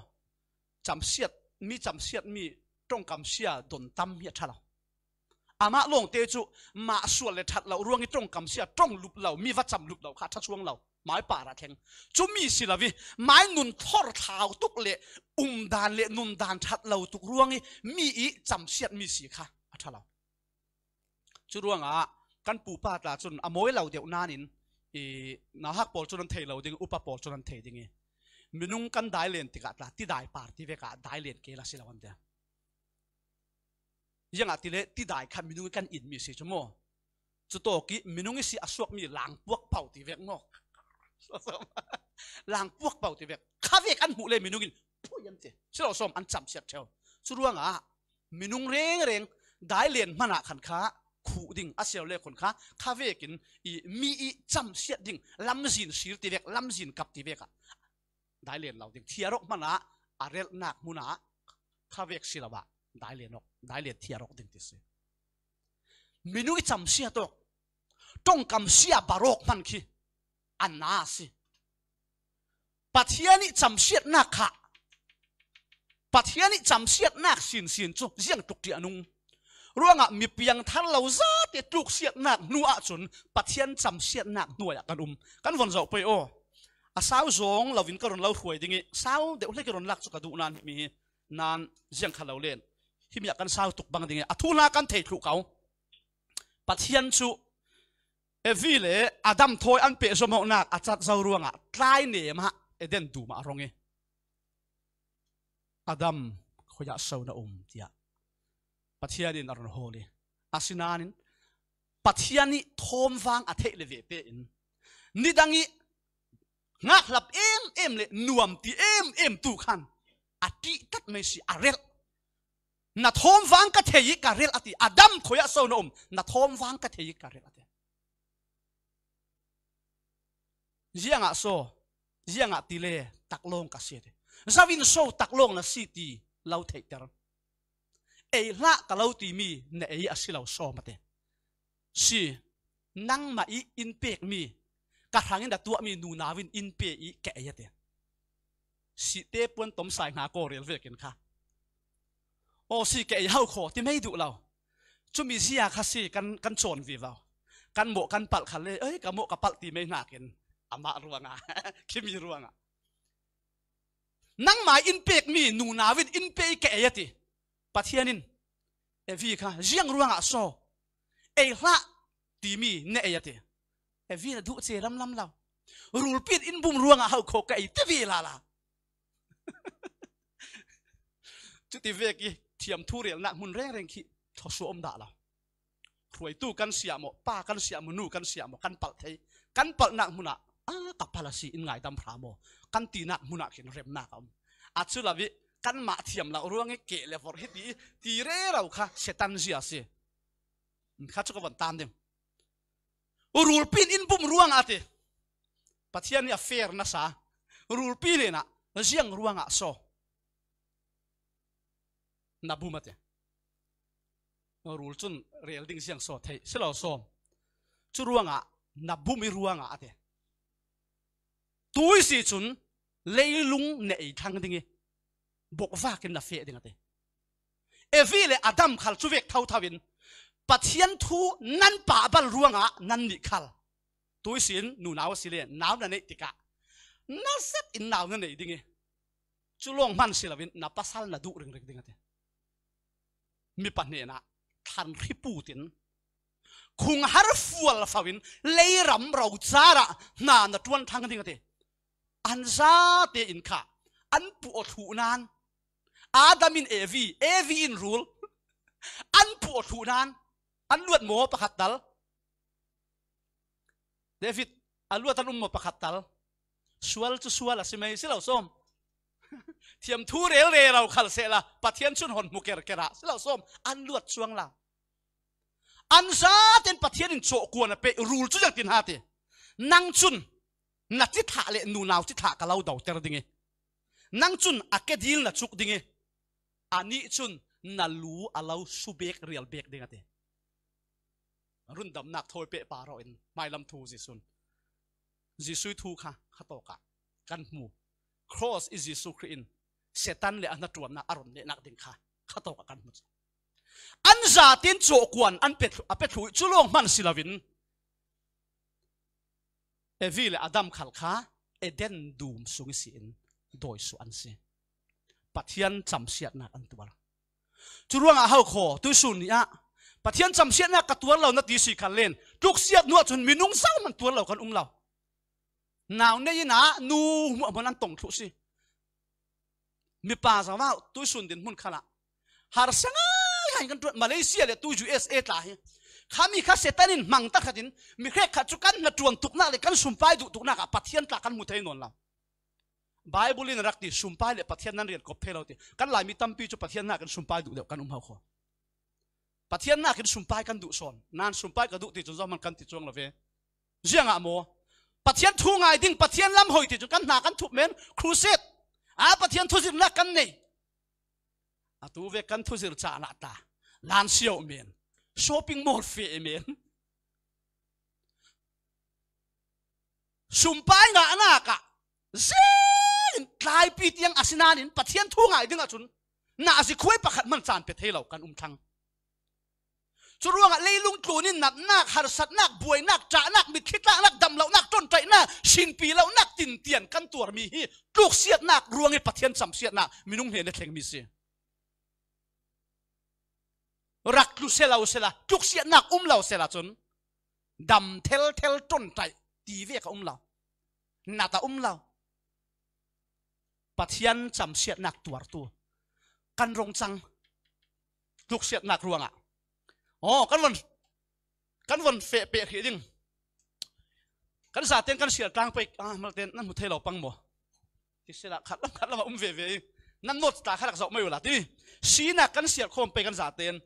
camsiat, mi camsiat mi ṭongkam sia don tam hi a ṭha lo. Amah lawngte cu mah sual le ṭhat lo ruang i ṭongkam sia ṭong lup lo, mi va cam lup lo kha a ṭha chuang lo. Mai par a thleng. Cumi si lo i, mai nun thor thlau tuk le umdan le nundan ṭhat lo tuk ruang i mi i camsiat mi si kha a ṭha lo. Curuangah kan pupa tla cun a mawi lo deuh nain i nauhak pawl cun an thei lo ding, upa pawl cun an thei ding i minung kan dai len tikah tla tidai par ti vekah dai len kei la si lo an ti. Ziangahtile tidai kha minung i kan inmi si cu maw? Cutawk i minung i si a suakmi langpuak pau ti vek maw? Langpuak pau ti vek kha vek an hmuh le minung in phui an ti si lo sawm an camsiat ṭheu. Curuangah minung rengreng dai len hmanah khan kha khuh ding a si lo le khun kha kha vekin i mi i camsiat ding lamzin sir ti vek lamzin kap ti vekah dai len lo ding. Thiar awk hmanah a relhnak hmunah kha vek si lo ah dai len awk, dai len thiar awk ding ti si. Minung i camsiat awk, ṭongkam sia bar awk hman khi a na a si. Pathian i camsiatnak kha, Pathian i camsiatnak sinsin cu ziang tluk ṭiah nung. Ruangah mi piangthar lo zate tluksiatnak hnu ahcun Pathian camsiatnak hnuai ah kan um. Kan von zoh pei aw. A sau zawng loin ka run lo hruai ding i, sau deuh hlei ka run lak cu ka duh nan himi hi nan ziang kha lo len. Himi ah kan sau tuk bang ding i, a thu hla kan thei thluh ko. Pathian cu Evi le Adam thawi an peh zawmawknak a cat zo ruangah tlai nem ah Eden dum ah a rong i, Adam, khuiah so na um, tiah Pathian in a run hawl i, asinain Pathian i thawmvang a theih le ve tein nidang i ngakhlap em em le nuam ti em em tu khan a ṭihtat mai si a relh. Na thawmvang ka thei i ka relh a ti. Adam, khuiah so na um? Na thawmvang ka thei i ka relh a ti. Ziangah so, ziangah tile taklawng ka si a ti. Zoin so taklawng na si ti lo theihter. Ei hlah ka lo timi na ei a si lo sawm a ti. Si, nangmah i in pekmi ka hrangin a tuahmi nunau in in pe i ka ei a ti. Sihte puan tom sai hnga kaw rel vekin kha. Aw, si ka ei hau khaw ti mei duh lo. Cumi zia kha si kan, kan cawn vivo. Kan mawh kan palh khan le, ei, ka mawh ka palh ti mei hnakin amah ruangah, khimi ruangah. Nangmah in pekmi nunau in in pe i ka ei a ti. Pathian in Evi kha ziang ruangah so ei hlah timi na ei a ti. Evi na duh ce lamlam lo. Rulpi in bum ruangah hau khaw ka ei ti ve lala. Cuti vek i thiam thu relnak hmun rengreng khi thawsuah um dah lo. Hruaitu kan siah maw, pa kan siah maw, nu kan siah maw, kan palh thei. Kan palhnak hmunah, a, ka palh a si in ngaidam hra maw, kan tinak hmunah khin remnak a um. A cu lo i kanmah thiam lo ruang i keh le vorh hi ti, ti rero kha Satan zia a si. Kha cu ka von tam ding. Rulpi in in bum ruangah a ti. Pathian nih a fair nasa. Rulpi hnenah ziang ruangah so na bum a ti. Rul cun rel ding ziang so theih si lo sawm. Cu ruangah na bum i ruangah a ti. Tuisi cun leilung na ei thlang ding i bokvak in na feh ding a ti. Evi le Adam khal cu vek thotho in Pathian thu nan pah bal ruangah nan nih khal tuisin nunau a si le nau na neih tikah na zat in nau na nei ding i cu lawng hman si loin na pasal na duh ringring ding a ti. Mipa hnenah thlan hri put in khunghar fual fo in leiram rocar ah hna na ṭuan thlang ding a ti. An zate in kha an puh aw thluh nan Adam in Evi, Evi in rul. An puah thluh nan, an luat maw pakhat tal. David, a luat an um maw pakhat tal. Sual cu sual a si mai si lo sawm. Thiam thu rel rel lo khal sehla, Pathian cun hon hmu ker ker a si lo sawm. An luat suang lo. An zaten Pathian in cawhkuan a peh rul cu ziang tin ha ti. Nang cun na cithlah le nunau cithlah ka lo doter ding i, nang cun a ke dil na cuk ding i, anih cun na lu a lo su bek rial bek ding a ti. Rundamnak thawi peh pa rawh in hmailam thu Jesuh in, Jesuh thu kha khatawk ah kan hmu. Cross i Jesuh Khrih in Satan le a hnaṭuannak a ron nehnak ding kha khatawk ah kan hmu cu. An zaten cawhkuan an pe thlu, a pe thlu i cu lawng hman si loin Evi le Adam khal kha Eden dum sung i si in dawi suah an si. Pathian camsiatnak an tuar. Cu ruangah ho khaw tuisun ni ah Pathian camsiatnak ka tuar lo na ti si khal len, tluksiat hnuah cun minung zohman tuar lo kan um lo. Nau nei in ah nu hmuahhmuah an tong thluh si. Mipa zau tuisun dinhmun khalah harsa ngaingai kan tuan. Malaysia le tu U S A tla hi khami kha Satan in hmang takhat in mi hrekkhat cu kan hnaṭuan tuknak le kan sumpai duh tuknak ah Pathian tla kan hmu thei nawn lo. Bible in a rak ti, sumpai le Pathian nan rian kop thei lo ti. Kan Laimi tampi cu Pathian hnakin sumpai duh deuh kan um ho kho. Pathian hnakin sumpai kan duh sawn. Nan sumpai ka duh ti cun zohman kan ti cuang lo ve. Ziangah maw? Pathian thu ngai ding, Pathian lam hoi ti cun kan hna kan thup men, crusade. A Pathian thuzirnak kan nei. Atu ve kan thuzir caan ah ta. Lan siau men. Shopping mall feh men. Sumpai ngahnak ah zing in tlaipi tiang a si nain Pathian thu ngai ding ahcun na a zikhuai pakhat hman caan pe thei lo kan um thlang. Cu ruangah leilung tlun in natnak, harsatnak, buainak, ṭahnak, mitthli tlaknak, damlohnak, ṭonṭaihnak, sinpi lonak, tintian kan tuarmi hi tluksiatnak ruang i Pathian camsiatnak minung hnen a thlengmi si. Rak tlu selo sela, tluksiatnak um lo sela cun dam thelthel ṭonṭaih ti ve ka um lo. Nat a um lo. Pathian camsiatnak tuartu kan rung cang. Tluksiatnak ruangah. Aw, kan von, kan von feh peh hrih ding. Kan zaten kan sial tlang pei, ah, malte nan hmu thei lo pang maw? Ti sila khat lam khat lam a um veve i. Nan note tla kha rak zoh mai ula ti. Sinak kan sial khawm pei kan zaten.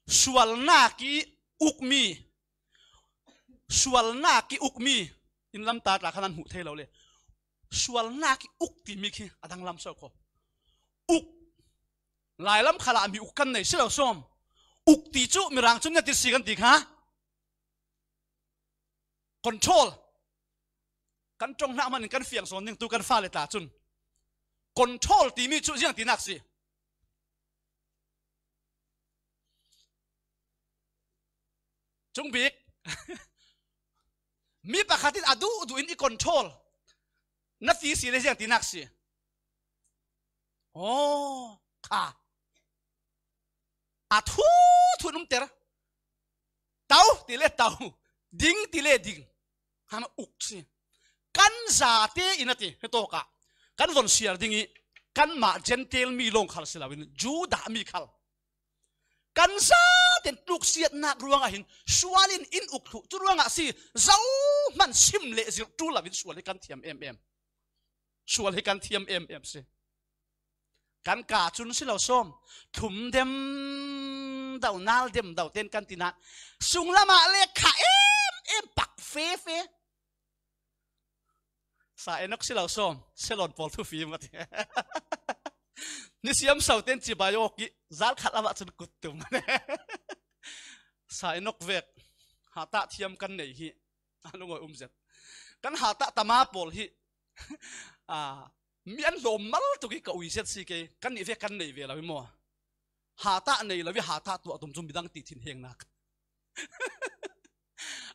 Sualnak i ukmi. Sualnak i ukmi. In lam ta tla kha nan hmuh thei lo le. Sualnak i uk timi khi a dang lam so kho. Uk. Lai lam khalah mi uk kan nei si lo sawm. Uk ti cu Mirang cun na ti si kan ti kha. Control. Kan ṭong hna hmanh in kan fiang sawn ning tu kan fale tla cun control timi cu ziang tinak si. Cung bik. Mi pakhat in a duh duh in i control na ti si le ziang tinak si. Aw, kha. A thu thu in umter. Tau ti le tau. Ding ti le ding. Hama uk si. Kan zate in a ti, hi tawkah kan von siar ding i kanmah Gentile mi lawng khal si loin Judah mi khal. Kan zaten tluksiatnak ruangah hin sual in in uk thluh cu ruangah si. Zohman sim le zirh ṭul loin sual hi kan thiam em em. Sual hi kan thiam em em si. Kan ka cun si lo sawm. Thlum dem dau, nal dem dau ten kan ti nain sunglam ah le kha em em pak fe fe. Sa Enok si lo sawm, Selon pawl thufim a ti. Ni siam so ten cibai awk i zal khat lam ah cun kut tum. Sa Enok vek hatah thiam kan nei hi. A lungawi um zet. Kan hatah tama pawl hi. A, mi an hlawm mal tuk i ka ui zet si ke, kan nih vek kan nei ve lo i maw? Hatah nei lo i hatah tuah tum cu midang ti thinhengnak.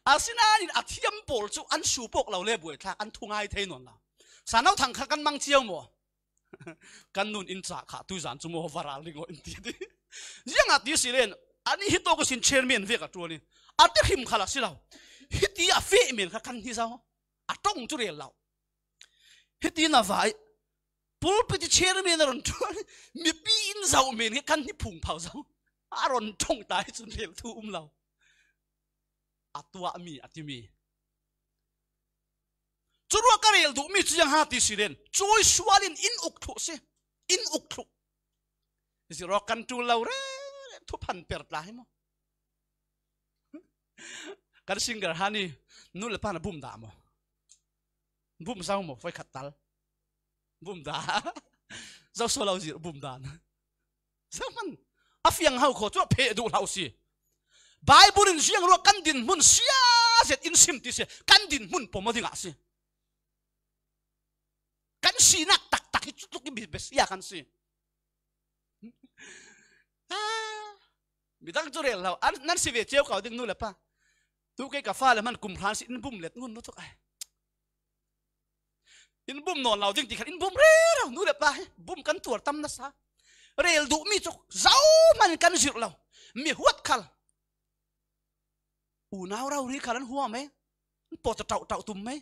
Asinain a thiam pawl cu an su pawk lo le buaithlak an thungai thei nawn lo. Sano thang kha kan mang cio maw? Kan nun in cah kha tuizan cu maw varal ning aw in ti ti. Ziangah ti si len, ani hi tawk sin chairman vek a ṭuan i a ti hrim khal a si lo. Hiti a feh men kha kan hi zo. A ṭong cu rel lo. Hiti na vai. Pulpit i chairman a rawn ṭhuah, mipi in zauh men hi kan ni phung phau zo. A rawn ṭhawng ta hi chun rel thu um lo. A tuah mi, a ti mi. Chu ruak ka rel duh mi chu ziang ha ti si len. Chui sualin in uk thluh si. In uk thluh. Zirh rawk kan ṭul lo reng reng, thu phan per tla hi maw? Kan singer ha ni, nu le pa na bum dah maw? Bum zau maw, voi khat tal. Bum dah. Zau so lo zirh bum dah na. Zau man. A fiang hau khaw chu a pheh duh hlau si. Bible in ziang ruak kan dinhmun sia zet in sim ti si. Kan dinhmun pawm a ding ah si. Kan sinak tak tak hi chu tluk i bi be sia kan si. Ah, midang chu rel lo. An, nan si ve cheu kau ding nu le pa. Tu kei ka fa le man kum hran si in bum let ngun nu tuk ai. In bum nawn lo ding ti khan in bum rero nu le pa hi. Bum kan tuar tam nasa. Rel duh mi chu zau man kan zirh lo. Mi huat khal. Unau rau ri khal an huam e. An pawt tau tau tum mai.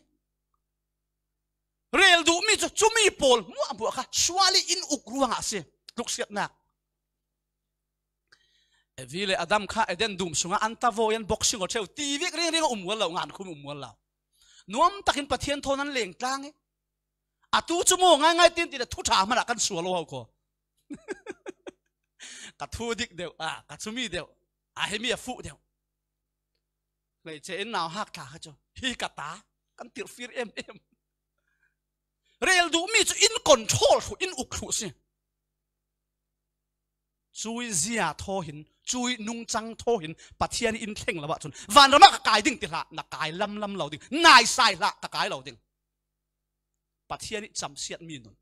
Rel duh mi chu, chu mi pawl muah buah kha suali in uk ruangah si. Tluksiatnak. Evi le Adam kha Eden dum sungah an ta vawi an boxing aw theu ti vek reng reng a um mual lo, ngan khum um mual lo. Nuam takin Pathian thawn an leng tlang e. A tu chu maw ngai ngai tin tin a thu ṭha hmanah kan sual lo ho khaw. Ka thu dik deuh, a, ka chu mi deuh, a, hemi a fuh deuh. Hleiche in nau hak thla kha chu. Hi ka ta, kan tirhfir em em. Rel duh mi chu in control thluh, in uk thluh si. Chui zia thaw hin, chui nungchang thaw hin, Pathian in thleng lo ah chun. Vanramah ka kai ding ti hlah, na kai lam lam lo ding. Naisai hlah, ka kai lo ding. Pathian i chamsiat mi nun.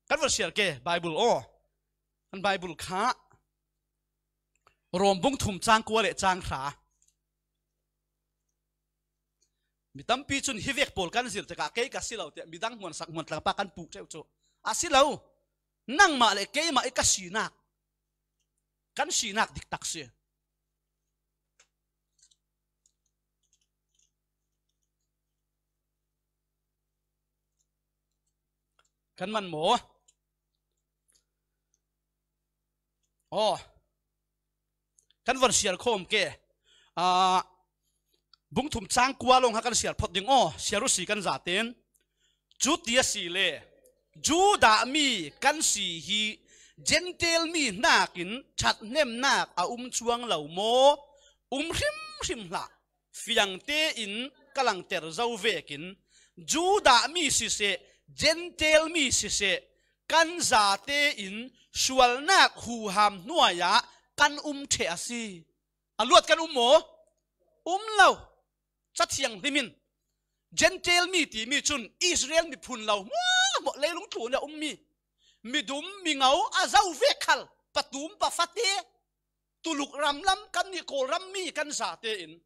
Kan von siar ke, Bible aw. Kan Bible kha. Rom bung thum chang kua le chang hra. Mi tampi chun hi vek pawl kan zir tekah kei ka si lo te, midang hmuan sak hmuan tlang pa kan puh teuh chu. A si lo. Nangmah le keimah i ka sinak. Kan sinak dik tak si. Kan man maw? Aw. Kan von siar khawm ke. Ah, bung thum chang kua lawng ha kan siar phawt ding aw. Siar u si kan zaten. Chuti a si le, Judah mi kan si hi Gentile mi hnakin ṭhathnemnak a um chuang lo maw? Um hrim hrim hlah. Fiangte in ka langter zo vekin, Judah mi siseh, Gentile mi siseh, kan zate in sualnak huham hnuaiah kan um ṭheh a si. A luat kan um maw? Um lo. Cathiang hlimin Gentile mi timi chun Israel miphun lo hmuahhmuah leilung tlunia um mi, midum, mingo a zo vek khal, patum, pafate, tuluk ram lam kan nih, Kawlram mi kan zate in,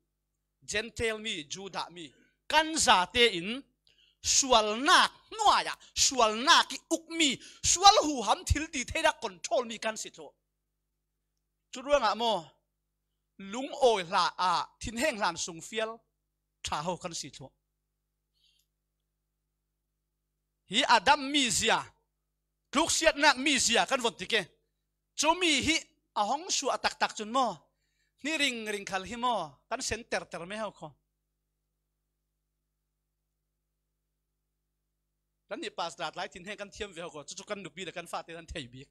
Gentile mi, Judah mi kan zate in sualnak hnuaiah sualnak i uk mi, sual huham thil ti theida control mi kan si chu. Chu ruangah maw, lungawi hla ah thinheng hlan sung fial ṭha ho kan si thluah. Hi Adam mizia, tluksiatnak mizia kan von ti ke. Chumi hi a hong suah taktak chun maw, hni ringring khal hi maw, kan sen terter mai ho khaw. Kan nih pastor tlai thinheng kan thiam ve ho khaw, chu chu kan nupi le kan fate kan thei bik.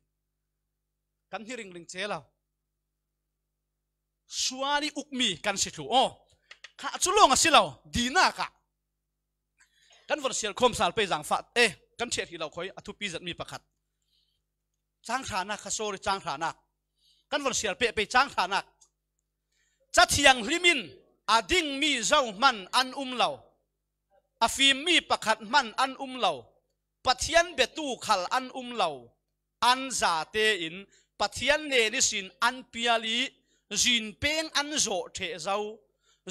Kan hni ringring che lo. Suali ukmi kan si thluh aw. Kha chu lawng a si lo, dinakah. Kan von siar khawm sal pei zang fah, eh, kan ṭhiat hi lo khoi, a thupi zat mi pakhat. Chang hranak kha, sorry, chang hranak. Kan von siar peh pei chang hranak. Cathiang hlimin a ding mi zo hman an um lo. A fim mi pakhat hman an um lo. Pathian betu khal an um lo. An zate in Pathian nen ihsin an pial i, zinpeng an zawh ṭheh zo.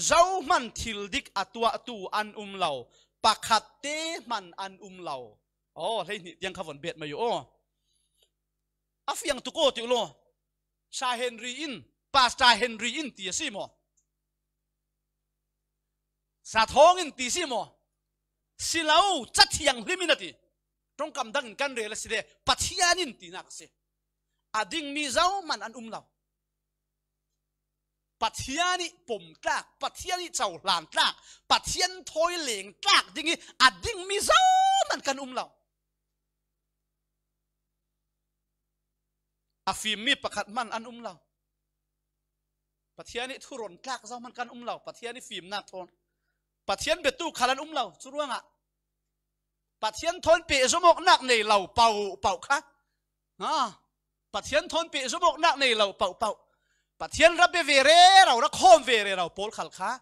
Zo hman thil dik a tuahtu an um lo. Pakhatte hman an um lo. Aw, hleihnih tiang kha von bet mai uh aw. A fiang tuk aw tih uh law. Sa Henry in, Pastor Henry in ti a si maw? Sa Thawng in ti si maw? Si lo, Cathiang hlimin a ti. Ṭongkam dangin kan rel a si le, Pathian in tinak a si. A ding mi zohman an um lo. Pathian ih pom tlak, Pathian ih cohlan tlak, Pathian thawi leng tlak ding ih a ding mi zohman kan um lo. A fim mi pakhat hman an um lo. Pathian ih thuron tlak zohman kan um lo. Pathian ih fimnak thawn, Pathian biatu khal an um lo. Curuangah Pathian thawn pehzom awknak nei lo pau, pau kha. Ha. Pathian thawn pehzom awknak nei lo pau, pau. Pathian ra bia ve rero, ra khawm ve rero pawl khal kha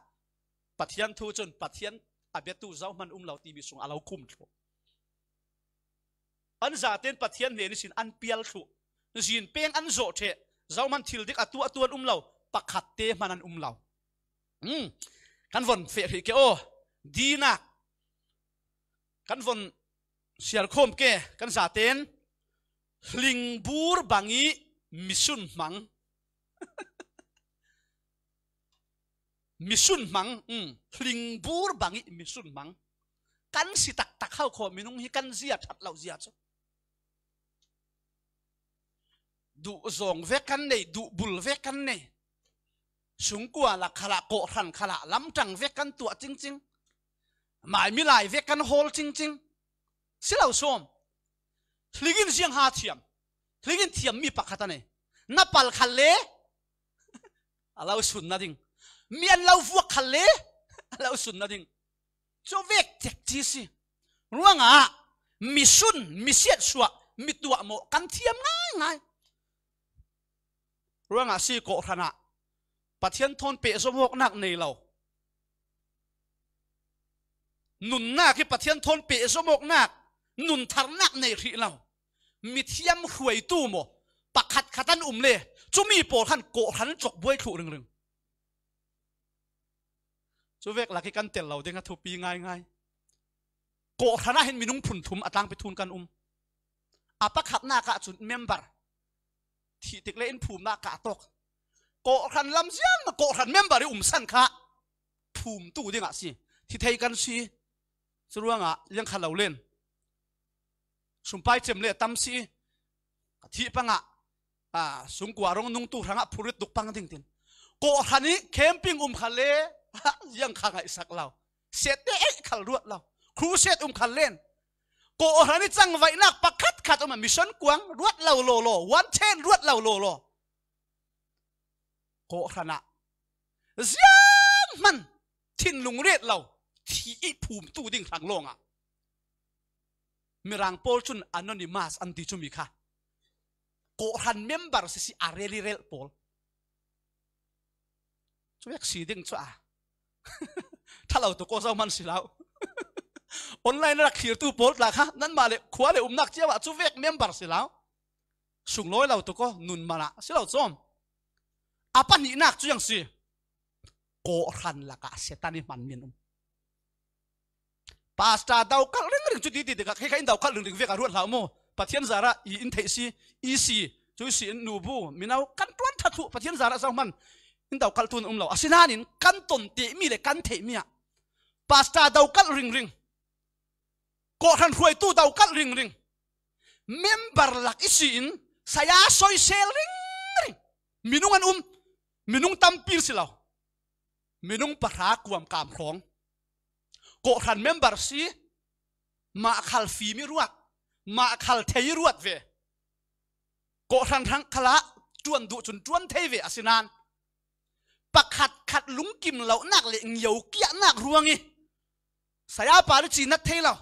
Pathian thu cun Pathian a biatu zohman um lo timi sung a lo khum thluh. An zaten Pathian hnen ihsin an pial thluh. Zin peng an zawh ṭheh. Zohman thil dik a tuah tuan um lo. Pakhat te hman an um lo. Hmm. Kan von feh hrih ke aw. Dinak. Kan von siar khawm ke. Kan zaten hlingbur bangih misun hmang. Misun hmang, um, hlingbur bangih misun hmang. Kan si taktak hau khaw minung hi kan zia ṭhat lo zia cu. Duhzawng vek kan nei, duhbul vek kan nei. Sungkua lak khalah, kawhhran khalah, lamṭang vek kan tuah cingcing. Mai milai vek kan hawl cingcing. Si lo sawm. Hling in ziang ha thiam. Hling in thiam mi pakhat a nei. Na pal khal le a lo sun nading. Mi an lo vuak khal le a lo sun nading. Cu vek tek ci si. Ruangah misun, misiatsuah, mi tuahmawh kan thiam ngaingai. Ruangah si kawhhran ah Pathian thawn pehzom awknak nei lo. Nunnak hi Pathian thawn pehzom awknak, nun tharnak nei hrih lo. Mithiam hruaitu maw pakhat khat an um le, cumi pawl khan kawhhran cawk buai thluh ringring. Cu vek lak ih kan tel lo ding a thupi ngaingai. Kawhhran ah hin minung phun thum a tlangpi thun kan um. A pakhatnak ah cun member. Thih tik le in phumnak kah tawk. Kawhhran lamziang kawhhran member ih umsan kha phumtu dingah si. Thi thei kan si. Curuangah ziang kha lo len. Sumpai cem le tam si. Ka thih pangah, a, sungkua rong nungtu hrangah phurit duk pang ding tin. Kawhhran ih camping um kha le, ziang kha ngaihsak lo. Sette eih khal ruat lo. Crusade um khal len. Kawhhran ih cangvaihnak pakhat khat um a mission kuang ruat lo law law. One ten ruat lo law law. Kawhhran ah zianghman thinlung ret lo. Thi ih phumtu ding hrang lawngah. Mirang pawl cun anonymous an ti cumi kha. Kawhhran member sisi a rel ih relh pawl. Cu vek si ding cu a. Ṭha lo tuk aw, zohman si lo. Online rak thlirtu pawl tla kha, nanmah le khua le umnak cio ah cu vek member si lo. Sunglawi lo tuk aw, nun man ah si lo cawm. A pahnihnak cu ziang si. Kawhhran lakah Satan ih hman min um. Pastor dokalh ringring cu titi tikah, khe kha in dokalh ringring vek a ruat hlah maw? Pathian zarah i in theih si, i si, cu i si in nubu, mino kan ṭuan ṭha thluh, Pathian zarah zohman in dokalh ṭuan um lo. Asinain kan ton tehmi le kan theihmi ah pastor dokalh ringring, kawhhran hruaitu dokalh ringring, member lak ihsi in saya soisel ringring, minung an um, minung tampi si lo. Minung pahra kuamkam hrawng. Kawhhran member si, mah khal fim ih ruat, mah khal thei ih ruat ve. Kawhhran hrang khalah ṭuan duh cun ṭuan thei ve asinain pakhat khat lungkim lonak le ngiokiahnak ruang ih sayapa le cinat thei lo.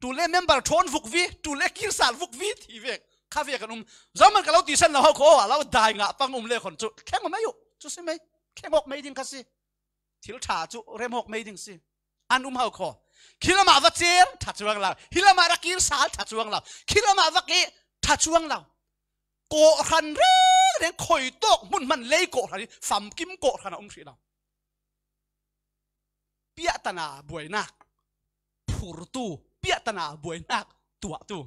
Ṭul le member ṭhawn vukvi, ṭul le kirsal vukvi ti vek kha vek an um. Zohman ka lo tisan lo hau kho, a lo dai ngah pang um le khon cu thleng aw mei uh. Cu si mei, thleng awk mei ding kha si. Thil ṭha cu rem awk mei ding si. An um hau kho. Khi lamah va cer ṭha cuang lo. Hi lamah ra kirsal ṭha cuang lo. Khi lamah va keh ṭha cuang lo. Kawhhran rengreng khoi tawk hmun hman lei kawhhran ih famkim kawhhran a um hrih lo. Piahtana buainak phurtu, piahtana buainak tuahtu.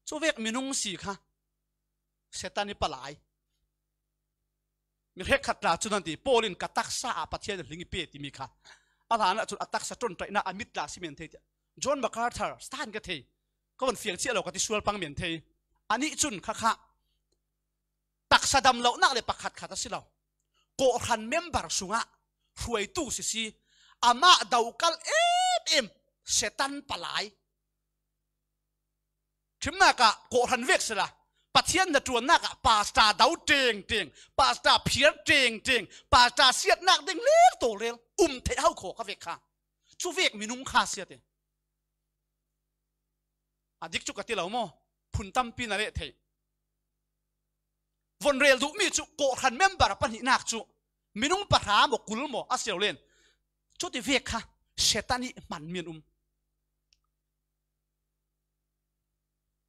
Cu vek minung si kha Satan ih palai. Mi hrekkhat tla cun an ti, Paul in ka taksa ah Pathian a hling ih pe timi kha. A hlanah cun a taksa ṭonṭaihnak a mit tla si men thei tiah. John MacArthur, Satan ka thei. ka von fiang chiah lo ka ti sual pang men thei. Anih cun khakha taksa dam lonak le pakhat khat a si lo. Kawhhran member sungah hruaitu sisi, amah dokal em em, Satan palai. Thimnak ah kawhhran vek sila, Pathian na ṭuannak ah pastor do ṭengṭeng, pastor phiar ṭengṭeng, pastor siatnak ding lel tawlrel um theih ho khaw ka vek kha. Cu vek minung kha si a ti. A dik cu ka ti lo maw? Phun tampi na leh theih. Von rel duhmi cu kawhhran member a pahnihnak cu minung pahra maw, kul maw a si lo len. Cuti vek kha Satan i hmanmi an um.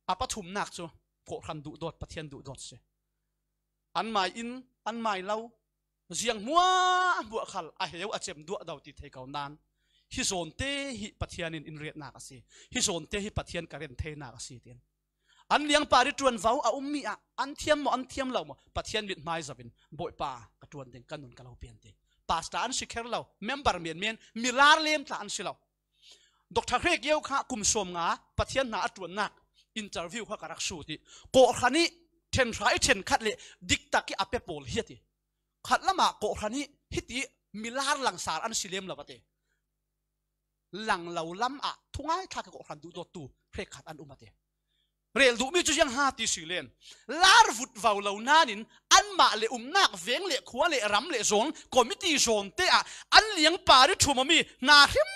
A pathumnak cu kawhhran duhdawt, Pathian duhdawt si. An mai in, an mai lo, ziang hmuahhmuah khal a heu a cem duah do ti thei ko nan, hi zawnte hi Pathian in in riatnak a si. Hi zawnte hi Pathian ka ren theinak a si, tiin. An liangpar i ṭuanvo a ummi ah an thiam maw, an thiam lo maw, Pathian mithmai zoin, Bawipa, ka ṭuan ding, ka nun ka lo pian ding. Pastor an si kher lo, member menmen, milar lem tla an si lo. Doctor Hre Kio kha kum sawm nga Pathian hna a ṭuannak interview kha ka rak sut i, kawhhran i ṭhen hra i ṭhen khat le diktak i a pe pawl hi a ti. Khat lamah kawhhran i hiti milar langsar an si lem lo a ti. Lang lo lam ah thungai thlak i kawhhran duhdawttu hrekkhat an um a ti. Rel duhmi cu ziang ha ti si len, lar vut vau lo nain anmah le umnak veng le khua le ram le zawn committee zawnte ah an liangpar i ṭhum awmi hna hrimhrim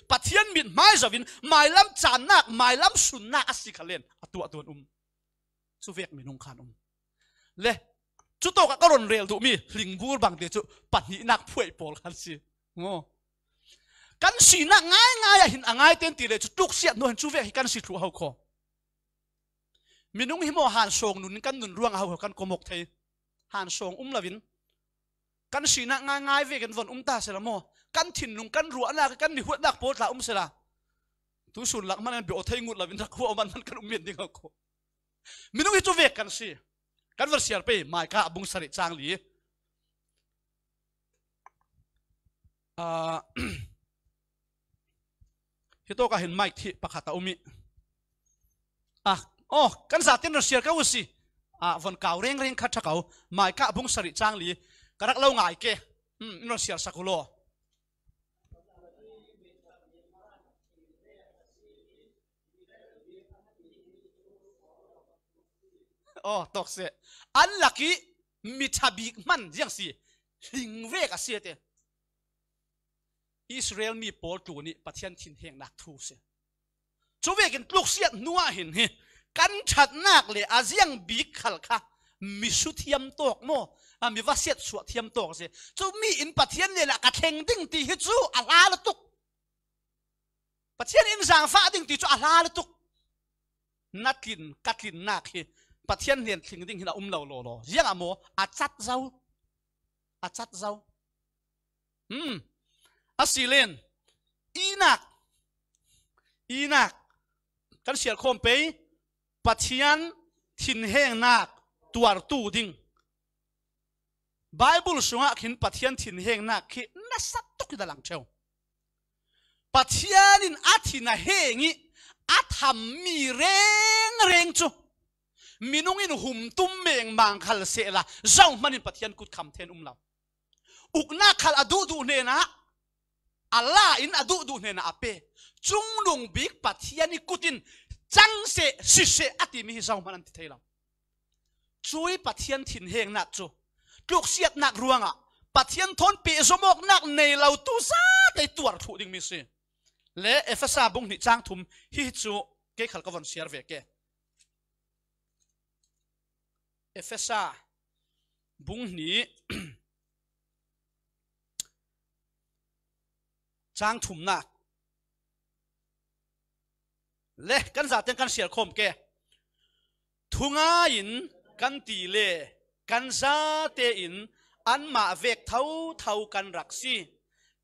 Pathian mithmai zoin mailam cannak, mailam sunnak a si kha len a tuah tuan um. Cu vek minung khan um. Le, cu tawk ah ka ron rel duhmi hlingbur bang te cu pahnihnak phuai pawl khan si. Maw? Kan sinak ngaingai ah hin a ngai ten ti le cu tluksiat hnu hin cu vek hi kan si thluh ho kho. Minung hi maw, han sawng nun kan nun ruang a ho kan komok thei. Han sawng um loin kan sinak ngaingai vekin von um ta sela maw? Kan thinlung, kan ruahnak, kan mihuatnak pawl tla um sela. Tusun lak hman an biaw thei ngut loin rak huah man hman kan um men ding ho kho. Minung hi cu vek kan si. Kan van siar pei, Micah bung sarih cang li. Ah, hi tawk ah hin mic thih pakhat a um i. Ah, oh, kan zaten ron siar ko u si. Ah, von kau rengreng kha ṭha ko. Micah bung sarih cang li. Ka rak lo ngai ke. Hmm, in ron siar sak u law. Oh, tawk seh. An lak i mi ṭha bik hman ziang si. Hling vek a si a ti. Israel mi pawl tlun i Pathian thinhengnak thu si. Cu vekin tluksiat hnu ah hin hi kan ṭhatnak le a ziang bik khal kha mi su thiam tawk maw? A mi va siat suah thiam tawk a si. Cu mi in Pathian le lah ka thleng ding ti hi cu a hla lutuk. Pathian in zaangfah ding ti cu a hla lutuk. Na tlin, ka tlinnak hi Pathian hnen tling ding hin a um lo lawlaw. Ziangah maw? A cat zo. A cat zo. Hmm. A si len. Inak. Inak. Kan siar khawm pei. Pathian thinhengnak tuartu ding. Baibal sungah khin Pathian thinhengnak khi nasa tuk in a lang ṭheu. Pathian in a thin a heng i a thammi rengreng cu minung in humtum mengmang khal sehla zohman in Pathian kut kham then um lo. Uknak khal a duhduh hnenah a la in a duhduh hnenah a pe. Cungnung bik Pathian i kut in cang seh, si seh a timi hi zohman an ti thei lo. Cui Pathian thinhengnak cu tluksiatnak ruangah Pathian thawn pehzom awknak nei lo tu zate tuar thluh dingmi si. Le Efesa bung hnih cang thum hi cu kei khal ka von siar ve ke. Efesa bung hnih cang thumnak. Le kan zaten kan siar khawm ke. Thungai in kan ti le kan zate in anmah vek thotho kan rak si.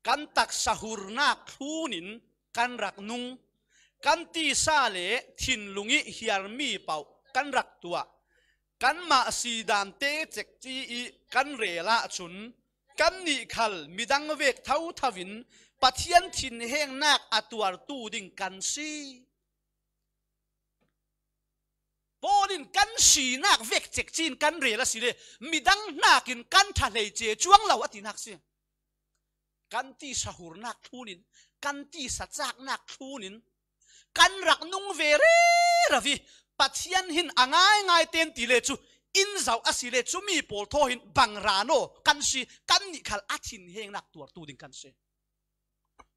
Kan taksa hurnak thlun in kan rak nung. Kan tisa le thinlung i hiarmi paoh kan rak tuah. Kanmah sidante cekci i kan rel ahcun kannih khal midang vek thotho in Pathian thinhengnak a tuartu ding kan si. sinak vek cek cin kan rel a si le, midang hnakin kan ṭha hleice cuang lo a tinak si. Kan tisa hurnak thlunin, kan tisa caknak thlunin, kan rak nung ve rero i, Pathian hin a ngaingai ten ti le cu in zauh a si le, cumi pawl thaw hin bang ra naw kan si, kannih khal a thinhengnak tuartu ding kan si.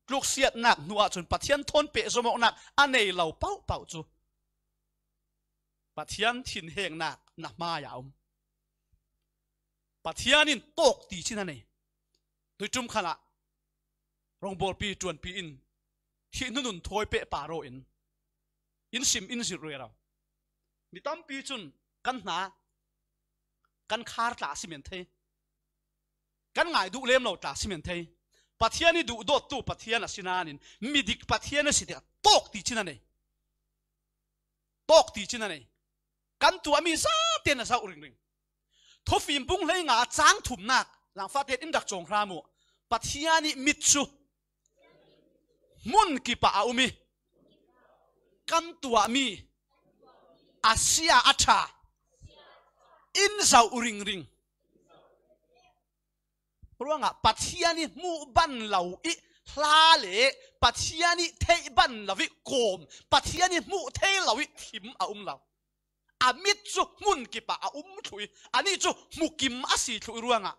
Tluksiatnak hnu ahcun Pathian thawn pehzom awknak a nei lo pohpoh cu Pathian thinhengnak na hmai ah a um. Pathian in tawk ti cin a nei. Tuiṭum khalah rawngbawlpi ṭuanpi in thih hnu nun thawi peh pah rawh in, in sim in zirh rero. Mi tampi cun kan hna, kan khar tla a si men thei. Kan ngai duh lem lo tla a si men thei. Pathian i duhdawttu Pathian a si nain midik Pathian a si tikah tawk ti cin a nei. Tawk ti cin a nei. Kan tuahmi zate na zauh ringring. Thufim bung hleinga a cang thumnak, zangfahte in rak cawng hram uh. Pathian i mit cu hmun kipah a um i, kan tuahmi a sia a ṭha in zauh ringring. Ruangah Pathian i hmuh ban lo i hla le Pathian i theih ban lo i kawm, Pathian i hmuh thei lo i thim a um lo. A mit cu hmun kipah a um thluh i, anih cu hmukim a si thluh i ruangah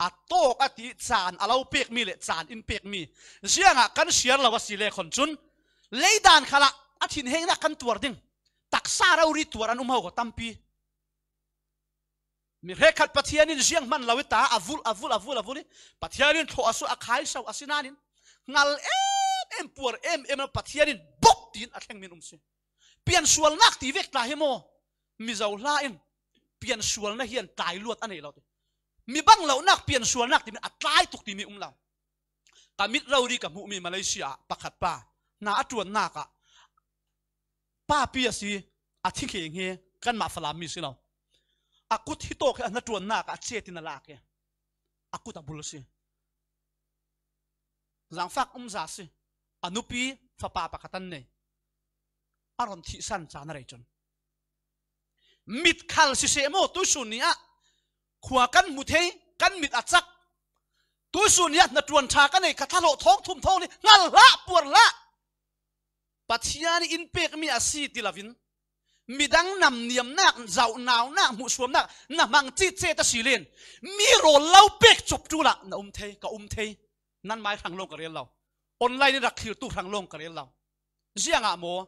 a tawk a ti caan a lo pekmi le caan in pekmi ziangah kan siar lo a si le khon cun, leidan khalah a thinhengnak kan tuar ding. Taksa rori tuar an um ho ko tampi. Mi hrekkhat Pathian in ziang hman lo i ta, a vulh, a vulh, a vulh, a vulh i Pathian in thlawh a suah, a khaiso a si nain hngal em em, puar em em lo Pathian in bawk tiin a thlengmi an um si. Piansualnak ti vek tla hi maw? Mizo hla in piansualnak hian tlai luat a nei lo ti. Mi bang lonak piansualnak timi a tlai tuk timi um lo. Ka mit rori ka hmuhmi Malaysia ah pakhat pa hna a ṭuannak ah papi a si, a thi nghe nghe, kanmah Falam mi si lo. A kut hi tawk hi a hnaṭuannak ah a cetin a lak e. A kut a bul si. Zangfak umza si. A nupi fapa pakhat an nei. A ron thihsan caan a rei cun. Mit khal siseh maw, tuisun ni ah khua kan hmu thei, kan mit a cak. Tuisun ni ah hnaṭuan ṭha ka nei, ka thlahlawh thawng thum thawng ni, hngal hlah, puar hlah. Pathian in pekmi a si ti loin midang namniamnak, zauhnaunak, hmuhsuamnak na hmang citcet a si len mi rawl lo pek cop ṭul ah na um thei, ka um thei. Nan mai hrang lawng ka rel lo. Online in rak thlirtu hrang lawng ka rel lo. Ziangah maw?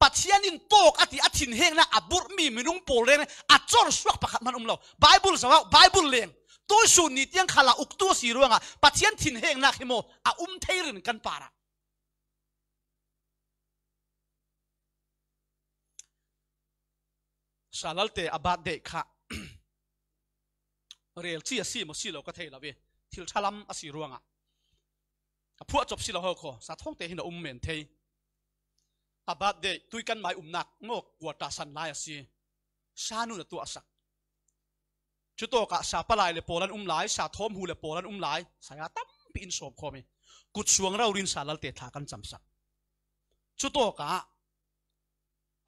Pathian in tawk a ti, a thinhengnak a burhmi minung pawl reng a cor suak pakhat hman um lo. Bible zoh ah, Bible leng. Tuisun ni tiang khalah uktu a si ruangah Pathian thinhengnak hi maw a um thei rin kan parah. Salalte a birthday kha relci a si maw si lo ka thei lo ve. Thil ṭhalam a si ruangah a phuah cop si lo ho khaw. Sa thawngte hin a um men thei. A birthday tui kan mai umnak maw quarter san lai a si. Sa nun a tuah a sak. Cutawkah sa palai le pawl an um lai, sa thawm hu le pawl an um lai, saya tampi in sawm khawm i kutsuang rori in salalte thla kan camsak. Cutawkah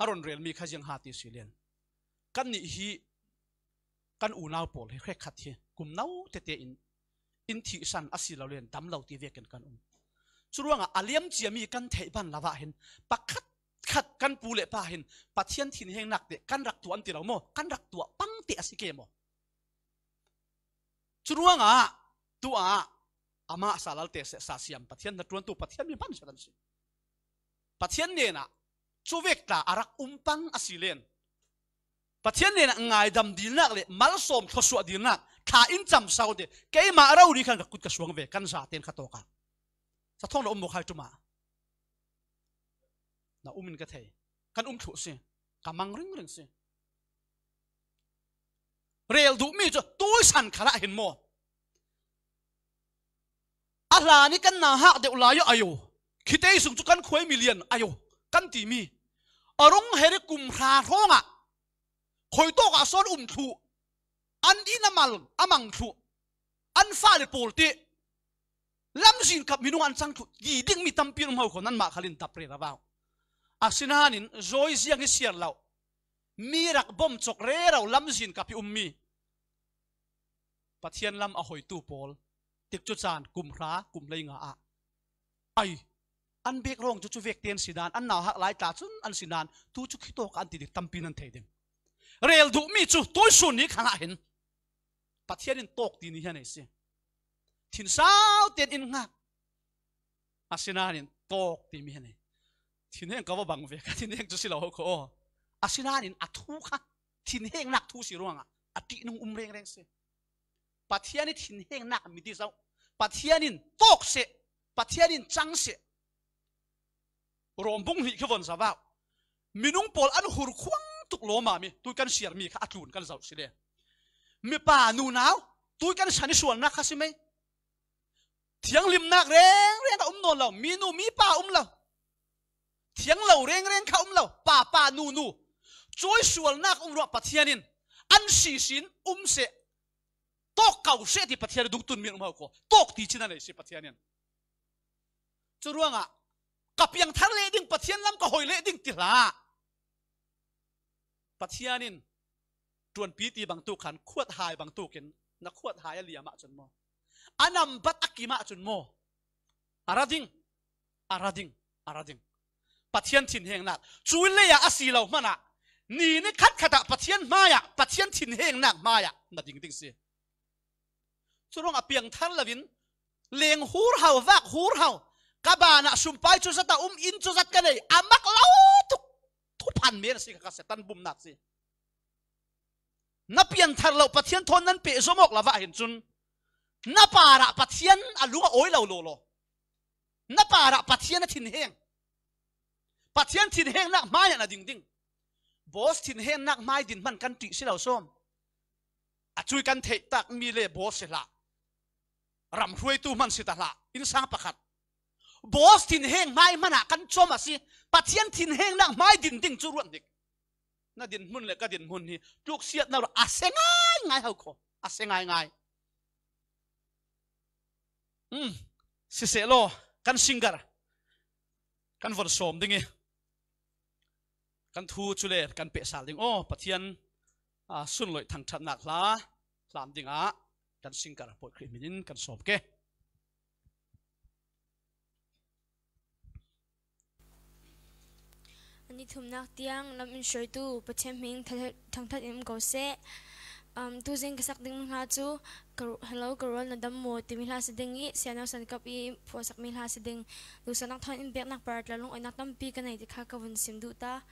a ron relmi kha ziang ha ti si lian. Kannih hi kan unau pawl hi hrekkhat hi kum no tete in in thihsan a si lo lian dam lo ti vekin kan um. Curuangah a liam ciami kan theih ban lo ah hin pakhat khat kan pu le pa hin Pathian thinhengnak te kan rak tuah an ti lo maw? Kan rak tuah pang te a si ke maw? Curuangah tuah amah salalte seh sa siam Pathian hnaṭuantu Pathian mi hman siat an si. Pathian hnenah cuvek tla a rak um pang a si len Pathian hnenah ngaidam dilnak le malsawm thluasuah dilnak thla in camsak te. Keimah rori khan ka kut ka suang ve, kan zaten kha tawkah. Sa thawng na um maw khai ṭumah? Na um in ka thei. Kan um thluh si. Ka mang ringring si. Rel duhmi cu tuisan khalah hin maw? A hlan i kan na hak deuh lai aw ayo. Khitei sung cu kan khuai milian ayo kan timi a rung her i kum hra hrawngah khuitawk ah sawn um thluh, an inn a mal a mang thluh, an fale pawl tih lamzin kap minung an cang thluh ti dingmi tampi an um ho kho, nanmah khal in dap rero uh. Asinain zawi ziang hi siar lo. mi rak bawmcawk rero lamzin kap hi um mi Pathian lam a hoitu pawl, tikcu caan kum hra, kum hleinga ah, ai, an bek rawng cu cuvek te an si nan, an nauhak lai tla cun an si nan, tu cu khitawk ah an ti ding tampi nan thei ding. Rel duhmi cu tuisun ni khan ah hin Pathian in tawk ti ni hian ei si. Thinsau tein in ngak. Asinain tawk timi hi ni. Thinheng ka va bang ve, ka thinheng cu si lo ho kho aw. Asinain a thu kha thinhengnak thu si ruangah a ṭihnung um rengreng si. Pathian i thinhengnak mi ti zoh. Pathian in tawk seh. Pathian in cang seh. Rom bung hnih khi von zavau. Minung pawl an hur khuang tuk lawma mi. Tui kan siarmi kha a tlun kan zoh si le. Mipa nunau tui kan san i sualnak kha si mai. Thianghlimnak rengreng a um nawn lo, minu mipa a um lo. Thiang lo rengreng kha um lo, papa nunu. Cui sualnak um ruah Pathian in an sisin um seh, tawk ko seh ti Pathian a dungtun mi an um ho kho. Tawk ti chin a nei si Pathian in. Cu ruangah ka piangthar leh ding, Pathian lam ka hoi leh ding ti hlah. Pathian in ṭuanpi ti bangtuk khan khuat hai bangtukin na khuat hai a liam ahcun maw, a nambat a kim ahcun maw, a ra ding, a ra ding, a ra ding. Pathian thinhengnak cui lei ah a si lo hmanah ni ni khatkhat ah Pathian hmaiah, Pathian thinhengnak hmaiah na ding ding si. Cu ruang a piangthar loin leng hur hau, vak hur hau, ka banah sumpai cu zat a um, inn cu zat ka nei, a mak lo tuk. Thuphan men a si kha, ka Satan bumnak si. Na pianthar lo, Pathian thawn nan peh zom awk lo ah hin cun na parah Pathian a lung a awi lo lawlaw. Na parah Pathian a thinheng. Pathian thinhengnak hmaiah na ding ding. Boss thinhengnak hmai din hman kan ṭih si lo sawm. A cui kan theih tak mi le boss si hlah. Ram hruaitu hman si ta hlah. Innsang pakhat. Boss thinheng hmai hmanah kan cawm a si. Pathian thinhengnak hmai din ding cu ruat hnik. Na dinhmun le ka dinhmun hi tluksiatnak ruah a si ngaingai ho kho. A si ngaingai. Um, sisehlaw, kan singer kan von sawm ding i, kan thu cu le kan pehsal ding. Aw, Pathian, aa, sunloih thangṭhatnak hla hlan dingah kan singer Paul Khrih hmin in kan sawm ke. Ani thumnak tiang lam in hruaitu Pathian hming thangṭhat in um ko seh. Um, tuzing ka sak ding hla cu ka ru-, Hello, ka rual na dam maw timi hla si ding i, Siano Sankap i phuahsakmi hla si ding. Duhsaknak thawn in biaknak par tla lungawinak tampi ka nei ti kha ka vun sim duh ta.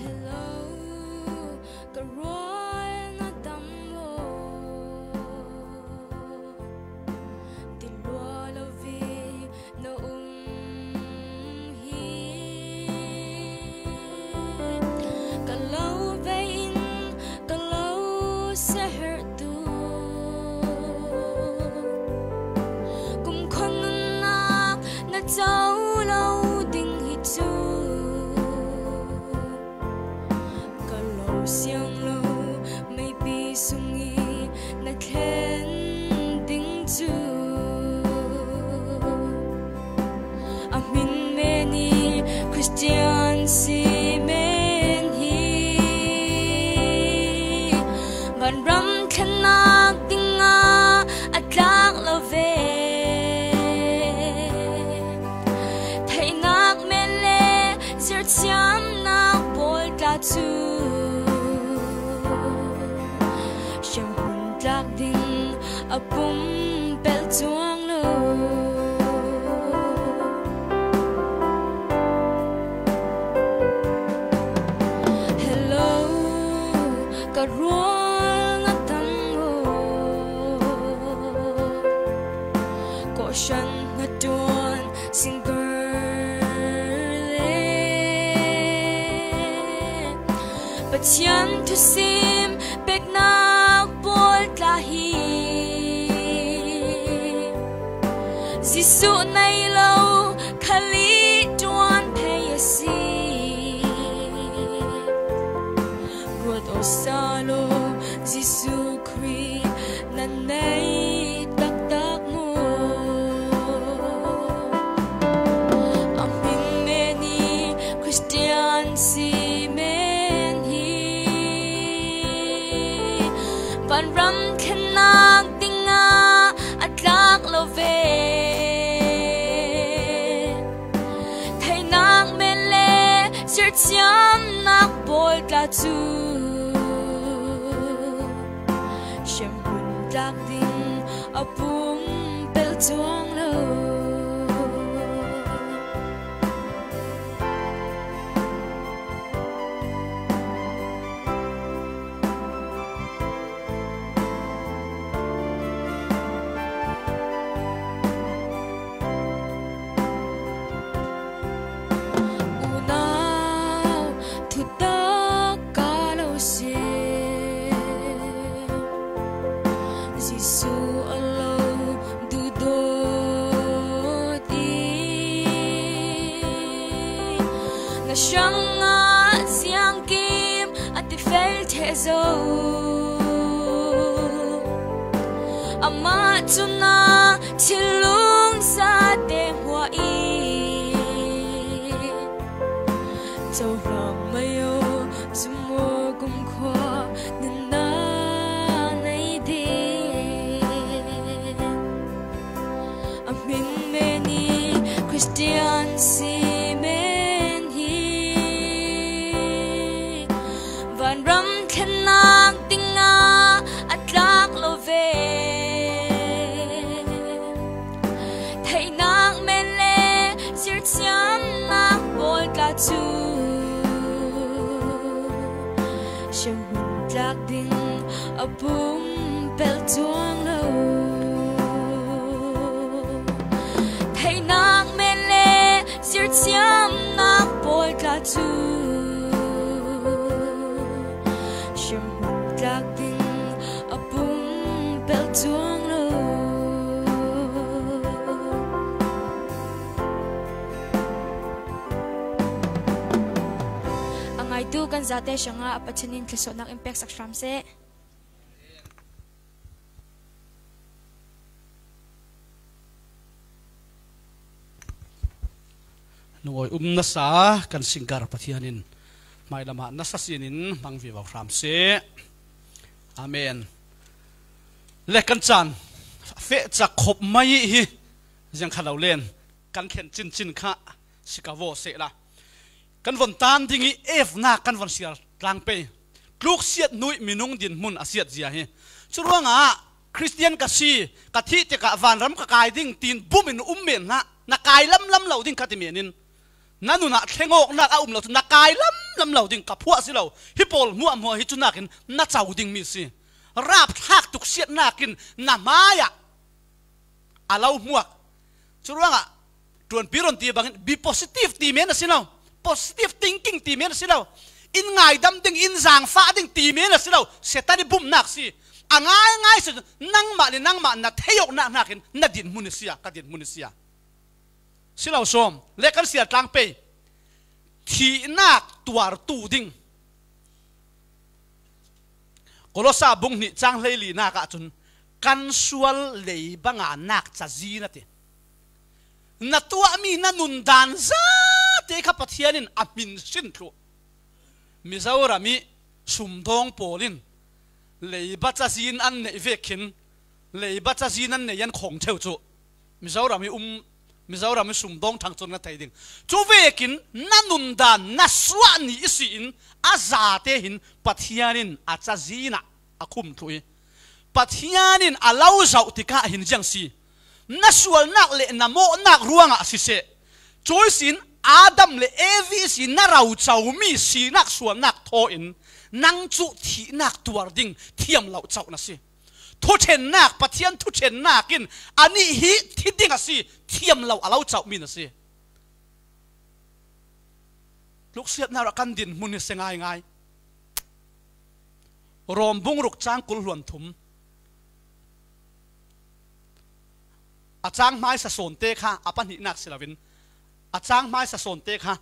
Hello, ka rual na dam maw? Ti lua lo ve na um hi. Ka lo bei in ka lo seherh tu. Kumkhua nunnak na co lo ding hi cu. Ka lo siang lo meipi sung i na thlen ding cu. A hmin men i Khristian si men hi vanram thlennak dingah a tlak lo ve. Theihnak men le zirthiamnak pawl tla cu hriamhmun tlak ding a pumpelh cuang lo. Singkar le Pathian thusim peknak pawl tla hi Jesuh nei lo khali tuan thei a si. Ruat aw sa lo Jesuh Khrih nan nei taktak mu. A hming men i Khristian si men hi vanram thlennak dingah a tlak lo ve. Theihnak men le sirthiamnak pawl tla cu hriamhmun tlak ding a pumpelh cuang lo. Unau thutak ka lo si. Jesuh a lo duhdawt i na hrangah siangkim a ti fel theh zo. Amah cu na thinlung zate hmuah i cohlang mai aw, zumawkum khua nunnak nei ding. A hming men i Khristian si men hi vanram thlennak dingah a tlak lo ve. Theihnak men le sirthiamnak pawl tla cu hriamhmun tlak ding a pumpelh cuang lo. Theihnak men le sirthiamnak pawl tla cu hriamhmun tlak ding a pumpelh cuang lo. A ngaitu kan zate hrangah Pathian in thluachuahnak in peksak hram seh. Lungawi um nasa kan singkar Pathian in hmailamah nasa sinin hmang vivo hram seh. Amen. Le kan caan feh cak khop mai hi ziang kha lo len kan thlen cincin kha si ka vaw seh la. Kan von tan ding i evnak kan von siar tlang pei. Tluksiat hnu i minung dinhmun a siat zia hi. Curuangah Khristian ka si, ka thih tikah vanram ka kai ding tiin bum in um men hna. Na kai lamlam lo ding ka ti men in. Na nun ah thlengawknak a um lo cu na kai lamlam lo ding ka phuah si lo. Hi pawl hmuahhmuah hi cu nakin na co dingmi si. Rapthlak tuksiatnak in na hmaiah a lo hmuak. Curuangah ṭuanpi ron ti bangin be positive ti men a si lo. Positive thinking ti men a si lo. In ngaidam ding, in zaangfah ding ti men a si lo. Satan i bumhnak si. A ngaingai si nangmah le nangmah na theih awknak hnakin na dinhmun a si a, ka dinhmun a si a. Si lo sawm le kan siar tlang pei. Thihnak tuartu ding. Kolosa bung hnih cang hleilinak ahcun kan sual leiba nganak cazin a ti. Na tuahmi na nundan zate kha Pathian in a hmin sin thluh. Mizoram i sumdawng pawl in leiba cazin an neih vekin leiba cazin an nei an khong theu cu Mizoram i um, Mizoram i sumdawng thang cun na thei ding. Cu vekin na nundan na suah ni ihsin a zate hin Pathian in a cazin ah a khum thluh i Pathian in a lo zoh tikah hin ziang si. Na sualnak le na mawhnak ruangah siseh, cuisin Adam le Evi ihsin na rocomi sinak sualnak thaw in nang cu thihnak tuar ding thiam lo coh na si. Thuṭhennak, Pathian thuṭhennak in anih hi thi ding a si, thiam lo a lo cauh mi na si. Luksiatna rawh kan dinhmun hi se ngaingai. Rom bung ruk chang kul hluan thum. A chang hmaisa sawnte kha, a pahnihnak si loin, a chang hmaisa sawnte kha,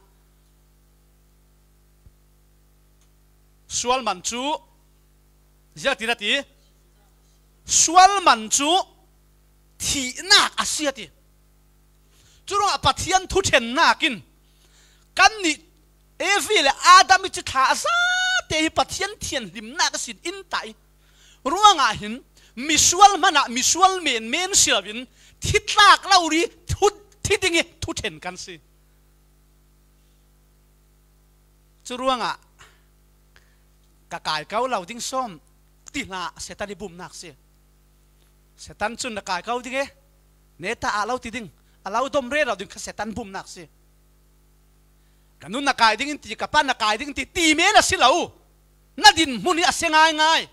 sual man cu, ziah ti na ti, sual man cu thihnak a si a ti. Curuangah Pathian thuṭhennak in kannih Evi le Adam i ci thla a zate hi Pathian thianhlimnak ihsin in ta i. Ruangah hin misual hmanah misual menmen si loin thi tlak lo ri thu, thi ding hi thuṭhen kan si. Curuangah ka kai ko lo ding sawm ti hlah, Satan i bumnak si. Satan cun na kai ko ding e, neta ah lo ti ding, a lo dom rero ding kha Satan bumnak si. Ka nu na kai ding in ti, ka pa na kai ding in ti, ti men a si lo. Na dinhmun hi a si ngaingai.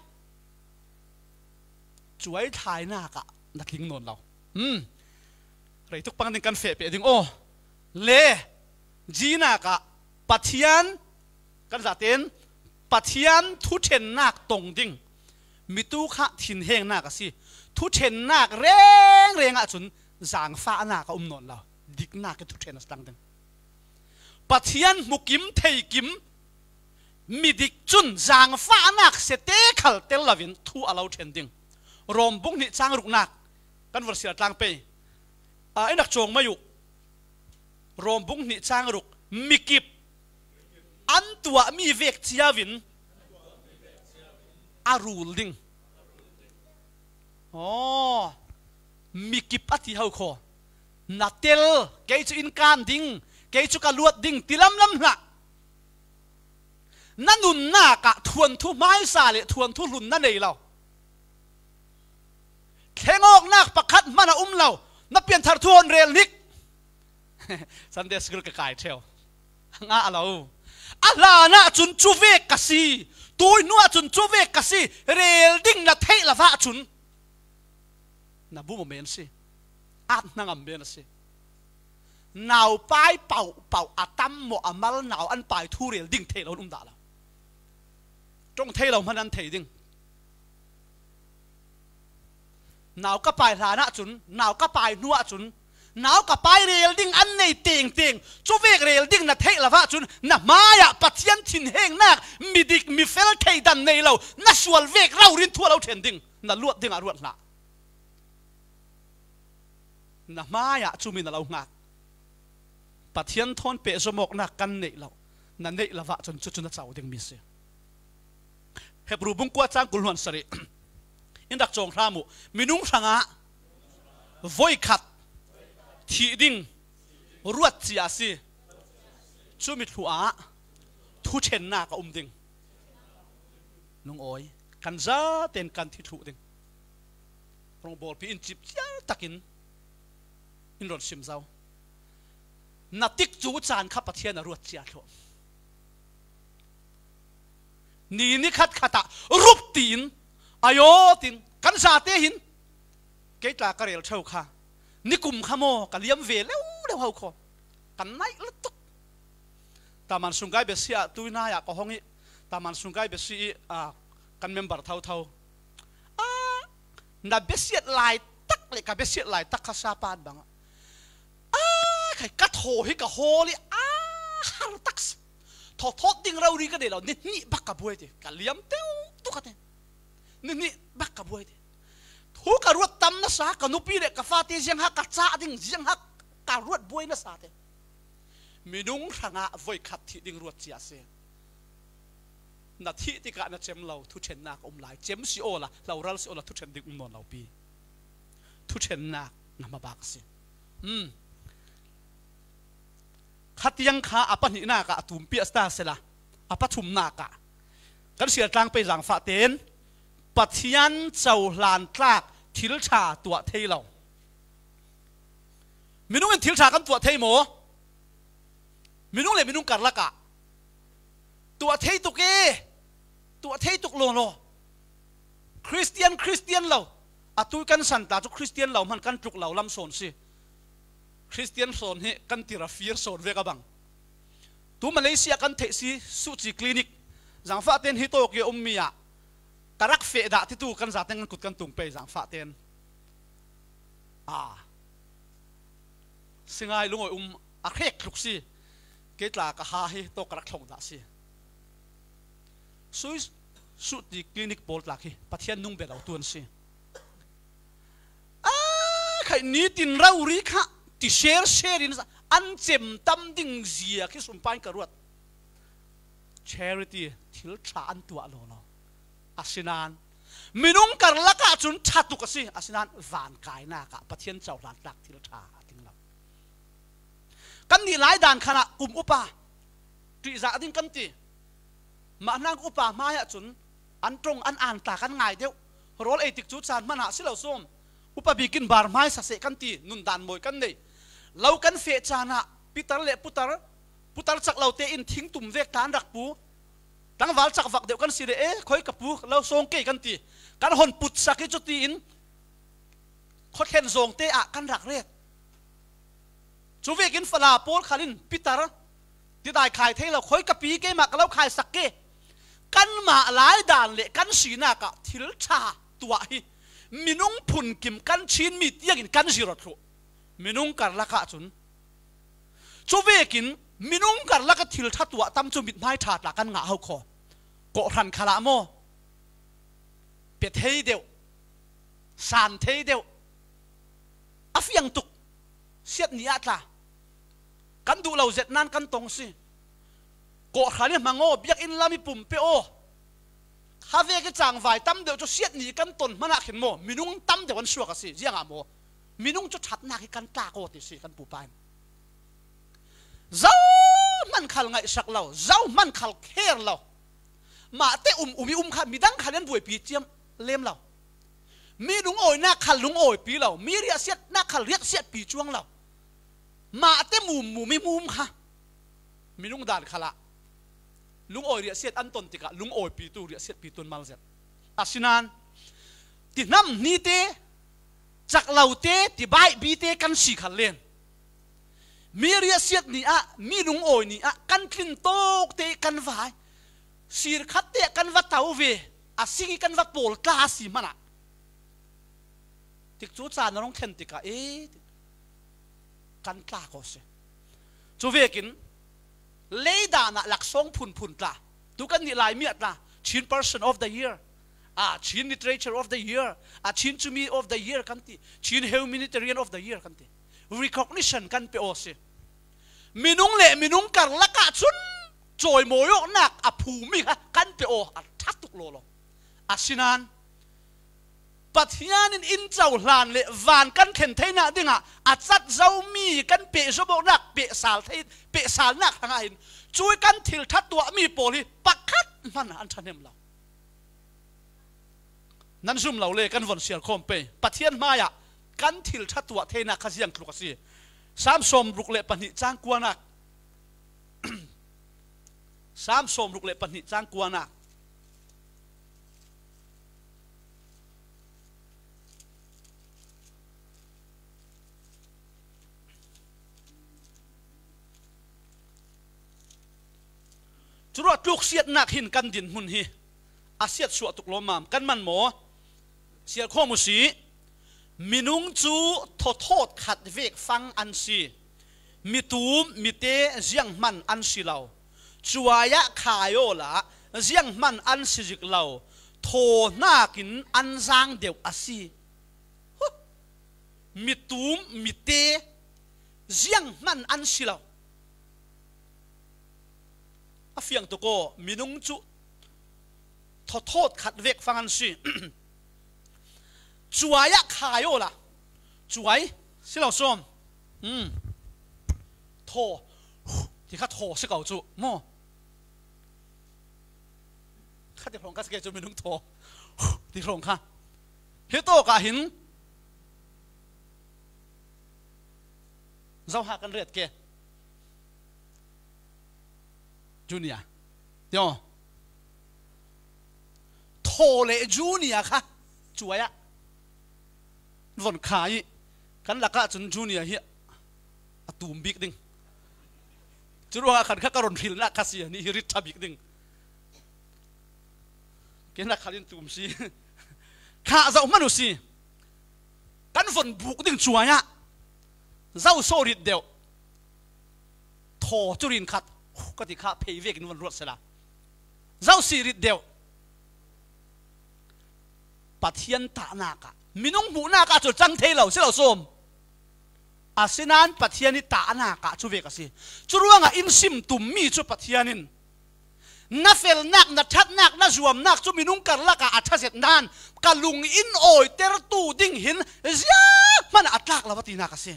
Cuai thlainak ah na tling nawn lo. Hmm. Reituk pang ding kan feh peh ding aw. Le, zinak ah Pathian, kan zaten Pathian thuṭhennak tong ding, mitu kha thinhengnak a si. Thuṭhennak rengreng ahcun zaangfahnak a um nawn lo. Diknak i thuṭhen a si tlang ding. Pathian hmukim theikim midik cun zaangfahnak sete khal tel loin thu a lo ṭhen ding. Rom bung hnih cang ruknak kan vorsia tlang pei. Ah, i nak cawng mai uh. Rom bung hnih cang ruk, mikip an tuahmi vek cio in a rul ding. Aw, mikip a ti ho kho. Na tel, kei cu in kan ding, kei cu ka luat ding, ti lamlam hlah. Na nunnak ah thuanthu hmaisa le thuanthu hlun na nei lo. Thlengawknak pakhat hman a um lo. Na pianthar thu hon rel hnik. Sunday school ka kai ṭheu. Ngah lo. A hlan ahcun cuvek ka si. Tui hnu ahcun cuvek ka si. Rel ding na theih lo ahcun na bum men si. At hnangam men a si. Naupai pauh pauh a tam maw, a mal nau an pai thu rel ding thei lo an um dah lo. Ṭong thei lo hman an thei ding. Nau ka pai hlan ahcun, nau ka pai hnu ahcun, nau ka pai rel ding an nei tengteng, cuvek rel ding na theih lo ahcun, na hmaiah Pathian thinhengnak, midik, mifel theidan nei lo, na sual vek rori in thu a lo ṭhen ding, na luat dingah ruat hlah. Na hmaiah cumi na lo hngak. Pathian thawn pehzom awknak kan neih lo. Na neih lo ahcun cucu na co dingmi si. Hebru bung kua cang kul hluan sarih. In rak cawng hram uh. Minung hrangah voikhat thih ding ruat cia a si. Cumi thluah thuṭhennak a um ding. Lungawi, kan zaten kan thi thluh ding. Rongbawlpi in cip ciar takin in ron sim zo. Na tikcu caan kha Pathian a ruat cia thluh. Ni ni khat khat ah rup tiin, ayo tin, kan zate hin, kei tla ka rel ṭheu kha, nikum kha maw, ka liam ve leu leu ho kho. Kan naih lutuk. Taman sungkai besi ah tuinai ah ka hong i, taman sungkai besi i, ah, kan member thotho. Ah, na besiat lai tak le ka besiat lai tak kha sapan bang ah. Ah, khai ka thaw hi ka hawl i, ah, har tak si. Thaw thawt ding rori ka nei lo, ni hnih bak ka buai ti. Ka liam teu tuk ka ti. Ni hnih bak ka buai ti. Thu ka ruat tam nasa, ka nupi le ka fate ziang hak ka cah ding, ziang hak ka ruat buai nasa te. Minung hrangah voikhat thih ding ruat cia a si. Na thih tikah na cem lo, thuṭhennak a um lai. Cem si awla, hloral si awla, thuṭhen ding um nawn lo pi. Thuṭhennak na hmabak a si. Hmm. Khatiang kha a pahnihnak ah a tumpi a si ta sela, a pathumnak ah kan sial tlang pei zaangfah tein Pathian cohlan tlak thil ṭha tuah thei lo. Minung in thil ṭha kan tuah thei maw? Minung le minung karlak ah tuah thei tuk e, tuah thei tuk lawlaw. Khristian, Khristian lo, A tu kan san ta chu Christian lo hman kan tluk lo lam sawn si. Christian sawn hi kan tir a fir sawn vek a bang. Tu Malaysia kan theih si Suci Clinic. Zangfah ten hi tawk i a um mi ah ka rak feh dah titu kan zaten kan kut kan tung pei zangfah ten. A. Singai lungawi um a hrek thluk si. Kei tla ka ha hi tawk ka rak thlawng dah si. Sui Suci Clinic pawl tlak hi Pathian nung bia lo tuan si. A khai nitin rori kha ti ser serin an cem tam ding zia khi sum pain ka ruat. Charity thil ṭha an tuah lo lo. Asinan minung karlakah cun ṭha tuk a si. Asinan van kainak ah Pathian cohlan tlak thil ṭha a ting lo. Kan nih lai dan khan ah kum upa ṭihzah ding kan ti. Mah hna upa hmai ah cun an ṭong an an tla kan ngai deuh. Rawl ei tik cu caan hmanh ah si lo sawm. Upa bikin bar hmai sa seh kan ti, nun dan mawi kan nei. Lo kan feh caan ah pitar le putar, putar cak lo tein thing tum vek tla an rak pu. Tlangval cak vak deuh kan si le, e, khoi ka pu, lo sawng kei kan ti. Kan hon put sak i cutiin khuathlen zawngte ah kan rak ret. Cu vekin fala pawl khal in pitar, tidai khai thei lo, khoi ka pi keimah ka lo khaisak ke. Kanmah lai dan le kan sinak ah thil ṭha tuah hi minung phunkim kan Chinmi tiangin kan zirh thluh. Minung karlak ah cun. Cu vekin minung karlak ah thil ṭha tuah tam cu mithmai ṭha tla kan ngah ho kho. Kawhhran khal ah maw? Pe thei deuh, san thei deuh, a fiang tuk. Siat ni ah tla kan duh lo zet nan kan tong si. Kawhhran i hmang aw, biakinn lam i pum pe aw. Kha vek i cangvai tam deuh cu siat ni kan ton hmanh ah khin maw, minung tam deuh an suak a si. Ziangah maw? Minung cu ṭhatnak i kan tlak aw ti si kan pupa in. Zohman khal ngaihsak lo, zohman khal kher lo. Mahte um um i um kha midang khal in buaipi ciam lem lo. Mi lungawinak khal lungawipi lo, mi riahsiatnak khal riahsiatpi cuang lo. Mahte mum mum i mum kha minung dan khalah lungawi riahsiat an ton tikah lungawipitu riahsiatpitu an mal zet. Asinan tihnam hnite, caklote, tibaihbite kan si khal len. Mi riahsiat ni ah, mi lungawi ni ah kan tlin tawk te kan vai. Sir khat te kan va to ve, a sing i kan va pawl tla a si hmanh ah. Tikcu caan a rung thlen tikah, e, kan tlak aw si. Cu vekin, lei dan ah laksawng phunphun tla, tu kan nih Laimi ah tla, Chin Person of the Year, a Chin Literature of the Year, a Chin Cumi of the Year kan ti, Chin Humanitarian of the Year kan ti. Recognition kan pe aw si. Minung le minung karlak ah cun cawimawi awknak a phumi kha kan pe aw, a ṭha tuk lawlaw. Asinan, Pathian in inn cohlan le van kan thlen theinak dingah a cat zomi kan pehzom awknak pehsal thei, pehsalnak hrangah hin cui kan thil ṭha tuahmi pawl hi pakhat hmanh an ṭhahnem lo. Nan zum lo le kan von sial khawm pei. Pathian hmaiah kan thil ṭha tuah theinak kha ziang tluk a si. Sam sawm ruk le pahnih cang kuanak. Sam sawm ruk le pahnih cang kuanak. Curuah tluksiatnak hin kan dinhmun hi a siatsuah tuk lawmmam kan man maw? Sial khawm uh si. Minung cu thawthawt khat vek fang an si. Mitum mite zianghman an si lo. Cuai ah khai awla zianghman an si zik lo. Thaw hnakin an zaang deuh a si. Huh! Mitum mite zianghman an si lo. A fiang tuk aw, minung cu thawthawt khat vek fang an si. Cuai ah khai awla. Cuai, si lo sawm. Um. Thaw. Ti kha thaw si ko cu. Maw? Kha ti hrawng kha si ke cu minung thaw. Ti hrawng kha. Hi tawk ah hin. Zoha kan ret ke. Junior. Tio. Thaw le junior kha. Cuai ah. Von kha i, kan lakah cun junior hi a tum bik ding. Curuangah khan kha ka run hrilnak kha si, nih hi rit ṭha bik ding. Kenak khan in tum si. Kha zoh hmanh uh si. Kan von buk ding cuai ah. Zo so rit deuh. Thaw cu rin khat. Ka ti kha phei vekin von ruat sela. Zo si rit deuh. Pathian tahnak ah, minung hmuhnak ah cu cang thei lo si lo sawm. Asinain Pathian i tahnak ah cu vek a si. Curuangah in sim tummi cu Pathian in na felnak, na ṭhatnak, na zuamnak cu minung karlak ah a ṭha zet nain ka lung in awitertu ding hin zianghman a tlak lo a tinak a si.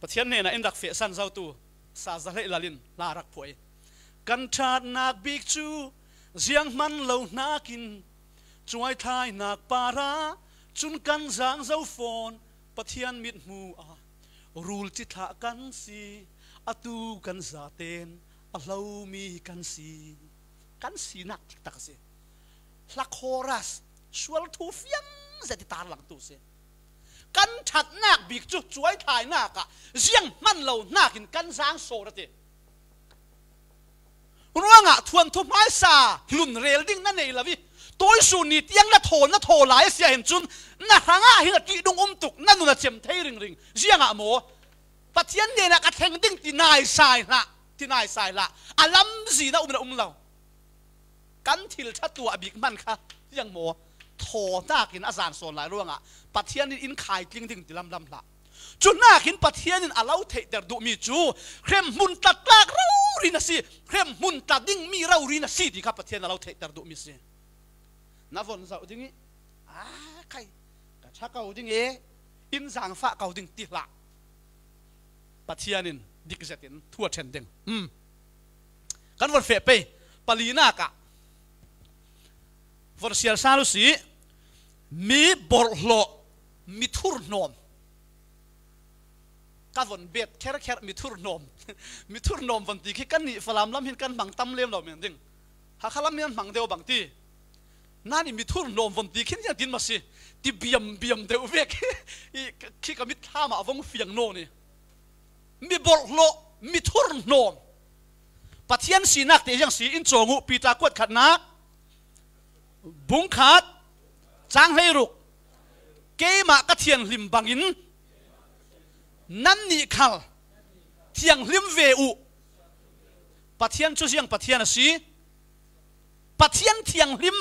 Pathian hnenah in rak fehsan zotu Sa Za Hleih Lal in hla rak phuah i, kan ṭhatnak bik cu zianghman lo hnakin cuaithlainak parah cun kan zaang zo fawn. Pathian mithmu ah rulci thlah kan si, atu kan zaten a hlomi kan si. Kan sinak tiktak a si. Hla chorus, sual thu fiang zet i tarlangtu si. Kan ṭhatnak bik cu cuaithlainak ah zianghman lo hnakin kan zaang sawr a ti. Ruangah thuanthu hmaisa hlun rel ding na nei lo i, tuisun ni tiang na thaw, na thaw lai a si ahhin cun na hrangah hin a ṭihnung um tuk, na nun a cem thei ringring. Ziangah maw? Pathian hnenah ka thleng ding ti naisai hlah, ti naisai hlah. A lamzin a um na um lo. Kan thil ṭha tuah bik hman kha, ziang maw? Thaw hnakin a zaan sawn lai ruangah Pathian in in khaitling ding ti lamlam hlah. Cu hnakin Pathian in a lo theihter duhmi cu hremhmun tla tlak rori na si, hremhmun tla dingmi rori na si ti kha Pathian a lo theihter duhmi si. Na von zoh ding i, "A khai, ka ṭha ko ding e, in zaangfah ko ding," ti hlah. Pathian in dik zetin thu a ṭhen ding. Um. Kan von feh pei, palinak ah von sial sal u si, mi borhhlawh, mi thurhnawm. Ka von bet kherkher, mi thurhnawm. Mi thurhnawm von ti khi kannih Falam lam hin kan hmang tam lem lo men ding. Hakha lam hin an hmang deuh bang ti. Nan i mi thurhnawm von ti khin ziang tin ma si. Ti biam biam deuh vek. I khi ka mit thlam ah a vong fiang nawn i. Mi borhhlawh, mi thurhnawm. Pathian sinak te ziang si in cawng uh Peter kuat khatnak. Bung khat, cang hleiruk. Keimah ka thianghlim bangin nannih khal thianghlim ve uh. Pathian cu ziang Pathian a si. Pathian thianghlim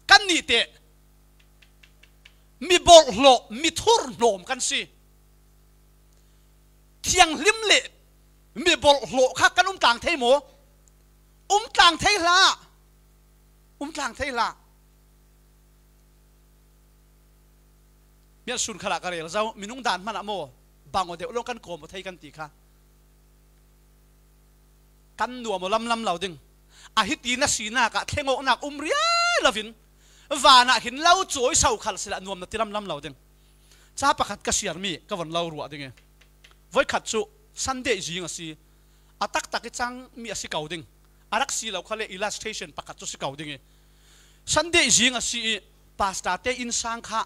kannih teh mi borhhlawh, mi thurhnawm kan si. Thianghlim le mi borhhlawh kha kan um tlang thei maw? Um tlang thei hlah. Um tlang thei hlah. Mian sun khalah ka rel zo, minung dan hmanah maw, bang aw deuh lo kan kawm aw thei kan ti kha. Kan nuam aw lamlam lo ding. A hiti na sinak ah thlengawknak um riai lovin, vanah hin lo cawi so khal sila nuam na ti lamlam lo ding. Ca pakhat ka siarmi ka von lo ruah ding i, voikhat cu Sunday zing a si. A taktak i cangmi a si ko ding. A rak si lo khal le illustration pakhat cu si ko ding i, Sunday zing a si i, pastor te innsang kha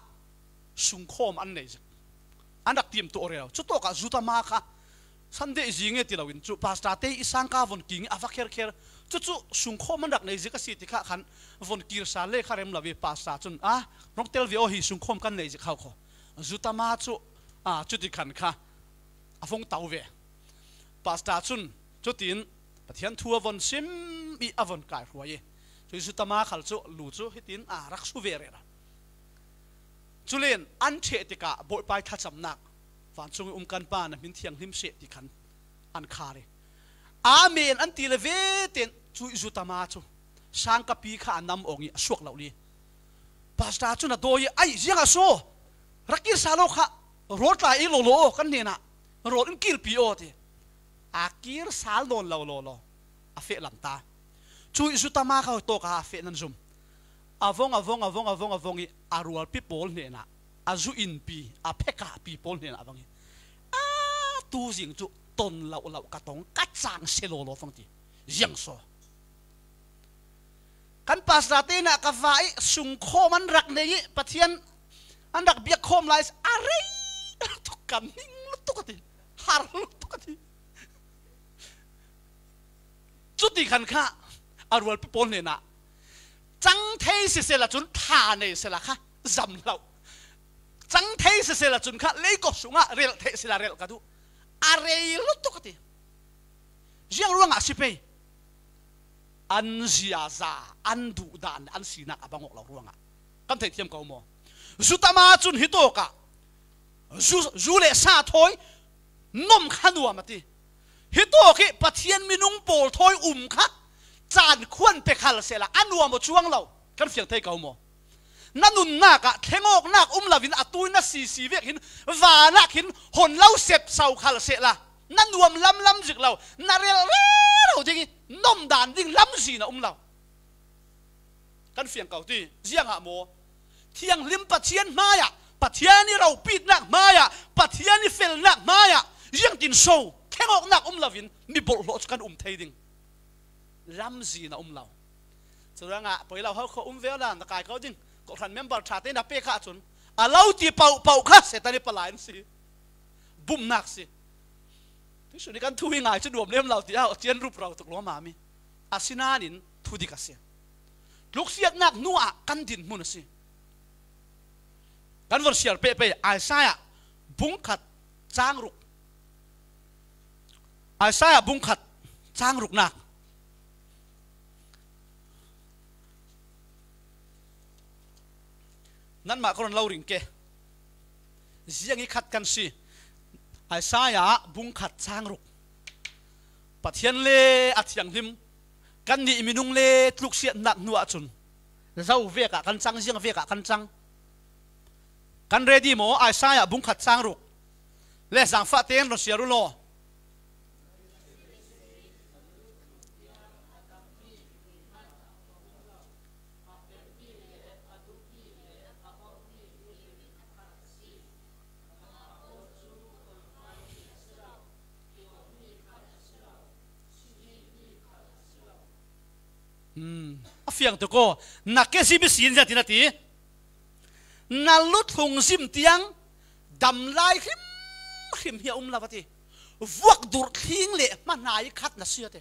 sungkhawm an nei zik. An rak tiam tuah rero. Cutawkah zutama kha Sunday zing e ti loin cu pastor te i sangka von king i a va kherkher. Cucu sungkhawm an rak nei zik a si ti kha khan von kir sal le kha rem lo i pastor cun, "A, rong tel ve aw, hi sungkhawm kan nei zik hau kho." Zutama cu, a, cuti khan kha a vong to ve. Pastor cun cutin Pathian thu a von sim i a von kai hruai i, cu zutama khal cu lu cu hitin a rak su ve rero. Culen an ṭheh tikah Bawipa i thlacamnak, "Vancung i um kan Pa, na hmin thianghlim seh," ti khan an khar i, "Amen," an ti le ve ten cu zutama cu sangkapi kha a nam awng i a suak lo li. Pastor cun a dawi i, "Ai, ziang a so? Rak kir sal aw kha, rawl tla i lawlaw aw kan hnenah, rawl in kirpi aw," ti. A kir sal nawn lo lawlaw a feh lam ta. Cu i zutama kha tawk a feh nan zum. A vong, a vong, a vong, a vong, a vong i a rualpi pawl hnenah, a zu inpi, a phekahpi pawl hnenah a vong i, "A, tu zing cu ton lo lo ka tong, ka cang se lawlaw," fang ti. Ziang so? Kan pastor te inah ka va ih sungkhawm an rak nei ih Pathian an rak biak khawm lai, a rei lutuk, ka ning lutuk a ti, har lutuk a ti. Cuti khan kha a rualpi pawl hnenah cang thei sisel ah cun tha nei sela kha zam hlah. Cang thei sisel ah cun kha leikop sungah relh theih sela relh ka duh. A rei lutuk a ti. Ziang ruangah si pei? An ziaza, an duhdan, an sinak a bang awk lo ruangah. Kan theithiam ko maw? Zu tama cun hitawkah zu, zu le sa thawi nom kha nuam a ti. Hitawk hi Pathian minung pawl thawi um kha caan khuan pe khal sehla a nuam aw cuang lo. Kan fiang thei ko maw? Na nunnak ah thlengawknak um loin a tui na sisi vek hin vanah khin hon lo sepso khal sehla na nuam lamlam zik lo, na relrel lo ding ih nomdan ding lamzin a um lo. Kan fiang ko ti, ziangah maw? Thianghlim Pathian hmaiah, Pathian ih ropitnak hmaiah, Pathian ih felnak hmaiah ziangtin so thlengawknak um loin mi bolhhlawh cu kan um thei ding lamzin a um lo. Curuangah poi lo, ho kho um ve awla na kai ko ding. Kawhhran member ṭha te na pek ahcun a lo ti pohpoh kha Satan ih palai an si. Bumnak si. Tuihsun ih kan thu hi ngai cu nuam lem lo tiah cian rup ro tuk lawmam ih. Asinain thudik a si. Tluksiatnak hnuah kan dinhmun a si. Kan von siar pehpeh Isaiah bungkhat cang ruk. Isaiah bungkhat cang ruknak. Nanmah ka ron lo ring ke. Ziang ih khat kan si. Isaiah bungkhat cang ruk. Pathian le a thianghlim kannih minung le tluksiatnak hnuah cun zo vekah kan cang, ziang vekah kan cang. Kan ready maw? Isaiah bungkhat cang ruk le zangfah tein ron siar u law. A fiang tuk aw, na ke zim ihsin ziatin a ti. Na luthlung zim tiang dam lai hrimhrim hi a um lo a ti. Vuak durh thling le hmanhna ih khat na si a ti.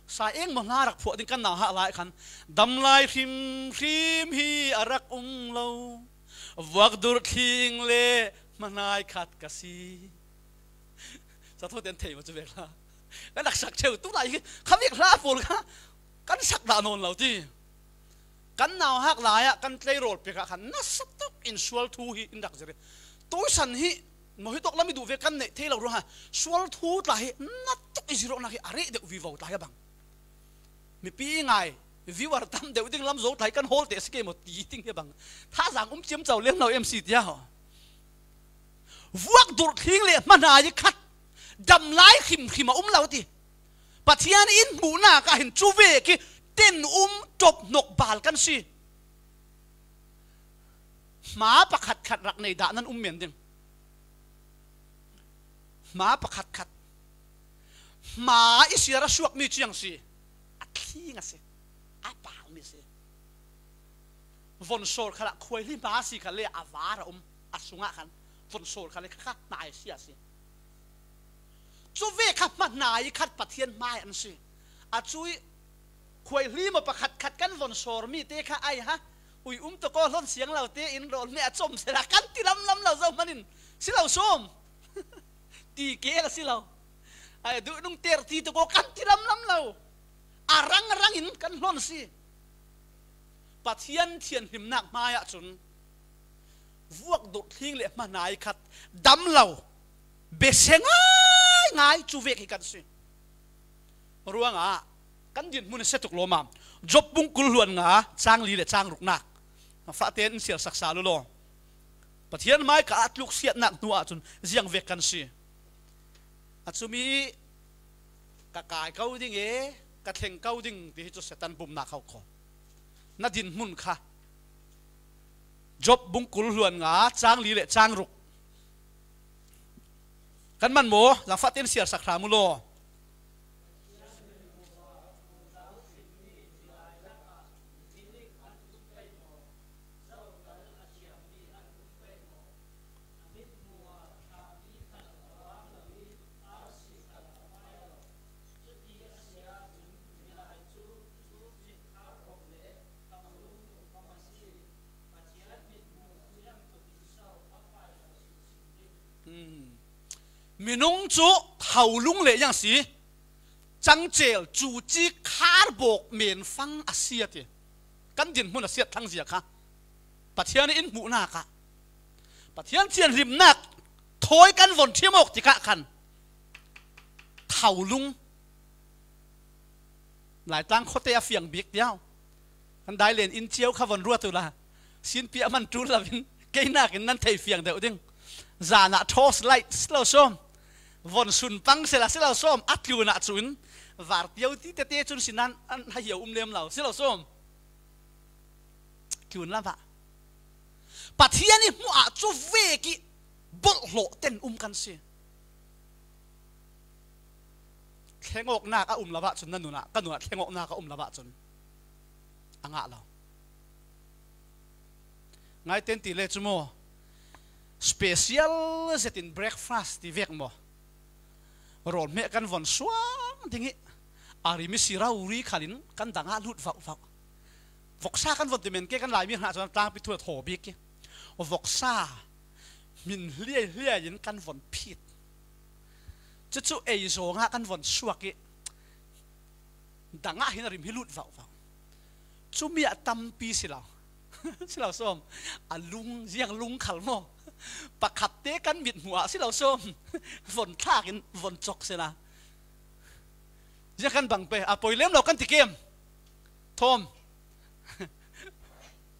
Sa engmaw hla rak phuah ding kan nauhak lai khan dam lai hrimhrim hi a rak um lo. Vuak durh thling le hmanhna ih khat ka si. Sa tho ten thei maw cu vek hla. Kan rak sak cheu tu lai hi kha vek hla pawl kha kan sak dah nawn lo ti. Kan nauhak lai ah kan tleirawl pek ah khan nasa tuk in sual thu hi in rak zir ih tuisan hi maw hi tawk lam i duh ve kan neih thei lo ruangah sual thu tla hi na tuk i zir awknak hi a reh deuh vivo tla hi a bang. Mipi i ngai viewer tam deuh ding lam zo tla hi kan hawl teh si ke maw ti ding hi a bang. Thazaang um ciamco lem lo M C tiah haw. Vuak durh thling le hmanhna ih khat dam lai hrimhrim a um lo ti. Pathian in hmuhnak ah hin cu vek ih ten um ṭop hnok bal kan si. Hma pakhatkhat rak nei dah nan um men ding. Hma pakhatkhat. Hma i siar a suakmi ciang si. A thling a si. A palmi si. Von sawr khalah khuaihli hma si kha le a var a um, a sungah khan von sawr kha le kha kha hna i si a si. Cu ve kha hmanhna ih khat Pathian hmai an si. A cu ih khuaihli maw pakhatkhat kan von sawrmi te kha ai ha, ui um tuk aw, hlon siang lo tein rawl meh a com sela kan ti lamlam lo zo hmanin si lo sawm. Ti ke la si lo. Ai duh nung ter ti tuk aw kan ti lamlam lo. A rangrang in kan hlon si. Pathian thianhlimnak hmaiah cun vuak durh thling le hmanhna ih khat dam lo, besia ngaingai cu vek hi kan si. Ruangah kan dinhmun a sia tuk lawmam. Job bung kul hluan nga cang li le cang ruknak. Fahte in siar saksa lu law. Pathian hmai ka a tluksiatnak hnu ahcun ziang vek kan si. A cumi ka kai ko ding e, ka thleng ko ding ti hi cu Satan bumnak ho kho. Na dinhmun kha. Job bung kul hluan nga cang li le cang ruk. Kan man maw? Zangfah tein siar sak hram u law. Minung cu tho lung le yang si, cangcel cuci kharbawk menfang a si a ti. Kan dinhmun a siat thlang zia kha Pathian in hmuhnak ah Pathian thianhlimnak thawi kan von ṭhim awk tikah khan tho lung Laitlang khuate a fiang bik tiau. Kan dai len in cio kha von ruat uhla. Sinpi a man ṭul lo in keinak in nan thei fiang deuh ding. Zan ah torch light si lo sawm. Von sun pang sela si lo sawm. A tlun ah cun var tio ti tete cun sinan an ha hiau um lem lo si lo sawm. Tlun lam ah Pathian i hmuh ah cu vek i bolhhlawh ten um kan si. Thlengawknak a um lo ahcun na nun ah, ka nun ah thlengawknak a um lo ahcun a ngah lo. Ngaiten ti le cu maw, special zetin breakfast ti vek maw? Rawl hmeh kan von suang ding i a rim i si rori khalin kan dang ah lut vauh vauh. Voksa kan von ti men ke kan Laimi hna cun tlangpi thu a thaw bik i voksa hmin hliai hliai in kan von phit. Cucu ei zong ah kan von suak i dang ah hin a rim hi lut vauh vauh. Cumi ah tampi si lo. Si lo sawm. A lung, ziang lung khal maw? Pakhat te kan mit hmuh ah si lo sawm. Von thlak in von cawk sela. Ziang kan bang pe. A poi lem lo kan ti kem. Thawm.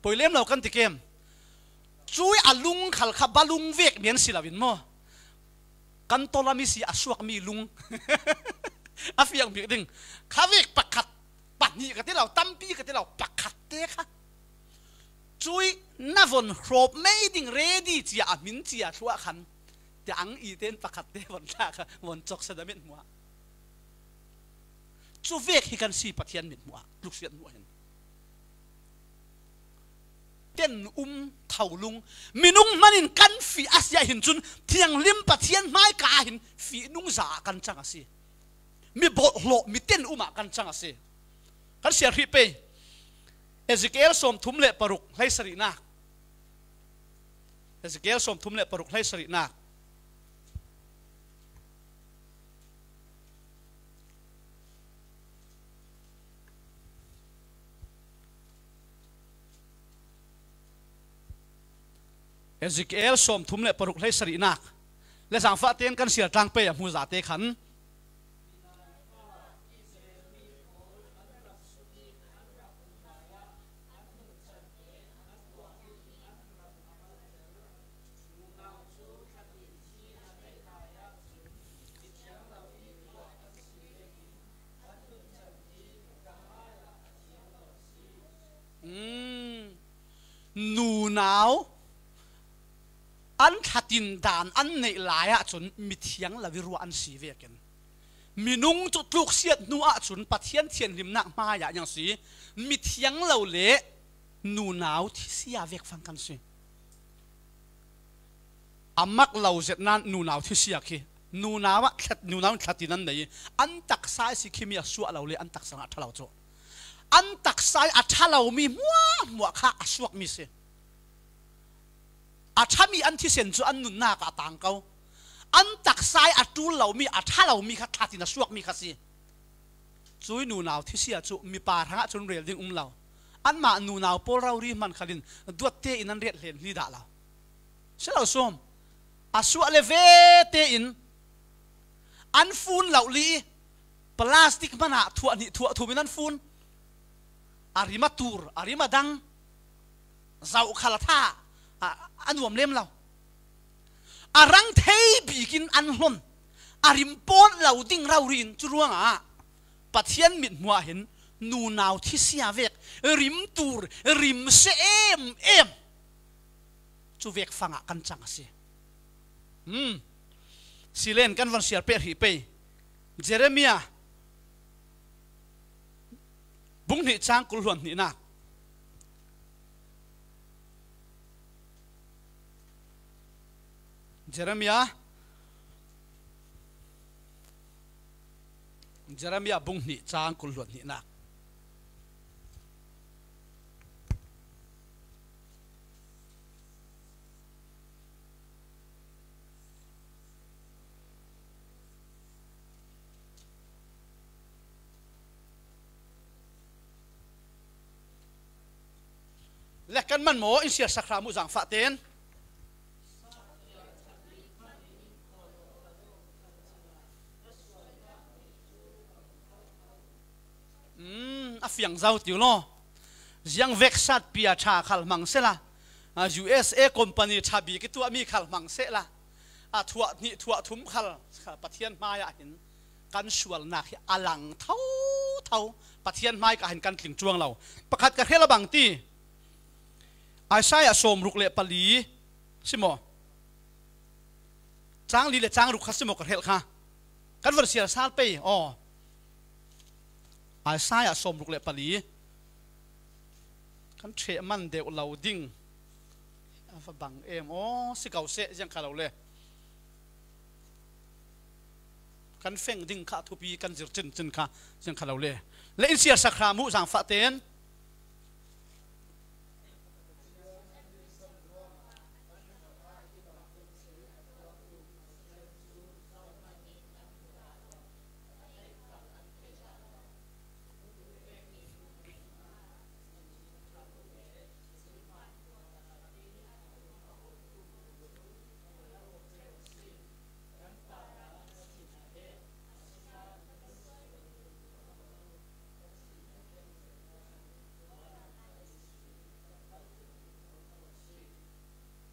Poi lem lo kan ti kem. Cui a lung khal kha balung vek men si lo in maw? Kan tolam i si a suakmi lung a fiang bik ding. Kha vek pakhat, pahnih ka ti lo, tampi ka ti lo, pakhat te kha. Cui na von hrawp mei ding ready cia a hmin cia thluah khan tiang i ten pakhat te von thlak kha von cawk sa da mit hmuah. Cu vek hi kan si Pathian mit hmuah, tluksiat hmuah hin. Ten um tho lung, minung hman in kan fih a si ah hin cun thianghlim Pathian hmaika ah hin fih nungza ah kan cang a si. Mi bawlhhlawh, mi ten um ah kan cang a si. Kan siar hrih pei. Ezekiel sawmthum le paruk hleisarihnak. Ezekiel sawmthum le paruk hleisarihnak. Ezekiel sawmthum le paruk hleisarihnak le zangfah tein kan siar tlang pei a hmu zate khan nunau an thlatin dan an neih lai ahcun mithiang lo i ruah an si vekin minung cu tluksiat hnu ahcun Pathian thianhlimnak hmaiah yang si mithiang lo le nunau thisia vek fang kan si. A mak lo zet nain nunau thisia khi nunau ah thlat, nunau in thlatin an nei i an taksa i si khimi a suah lo le an taksa a ṭha lo cu an taksa i a ṭha lomi hmuahhmuah kha a suakmi si. A ṭhami an thisen cu an nunnak ah a tang ko. An taksa i a ṭul lomi, a ṭha lomi kha thlatin a suakmi kha si. Cui nunau thisia cu mipa hrangah cun rel ding um lo. Anmah nunau pawl rori hman khalin duat tein an relh hlen hli dah lo. Si lo sawm. A suah le ve tein an fun lo li i plastic hmanah thuah hnih thuah thum in an fun. A rim a tur, a rim a dang. Zoh khal a tha, a, a nuam lem lo. A rang thei bikin an hlon. A rim pawt lo ding rori in cu ruangah Pathian mit hmuah hin nunau thisia vek, rim tur, rim se em em. Cu vek fangah kan cang a si. Hmm. Silen kan von siar peh hrih pei. Jeremiah bung hnih cang kul hluan hnihnak. Jeremiah, Jeremiah bung hnih cang kul hluan hnihnak. Kan man maw, in siar sak hram uh zangfah ten. Hmm, a fiang zau tiu law. Ziang vek satpi a ṭha khal hmang seh la. A, U S A company ṭha bik i tuahmi khal hmang seh la. A thuah hnih thuah thum khal, khal Pathian hmaiah hin kan sualnak hi a lang thotho. Pathian hmai kah hin kan tling cuang lo. Pakhat ka hrial a bang ti. Isaiah sawmruk le pali si maw? Cang li le cang ruk kha si maw ka hrial kha? Kan von siar sal pei aw. Isaiah sawmruk le pali. Kan ṭheh man deuh lo ding. A va bang em aw, si ko seh, ziang kha lo le. Kan feng ding kha thupi kan zir cincin kha, ziang kha lo le. Le in siar sak hram uh zangfah ten.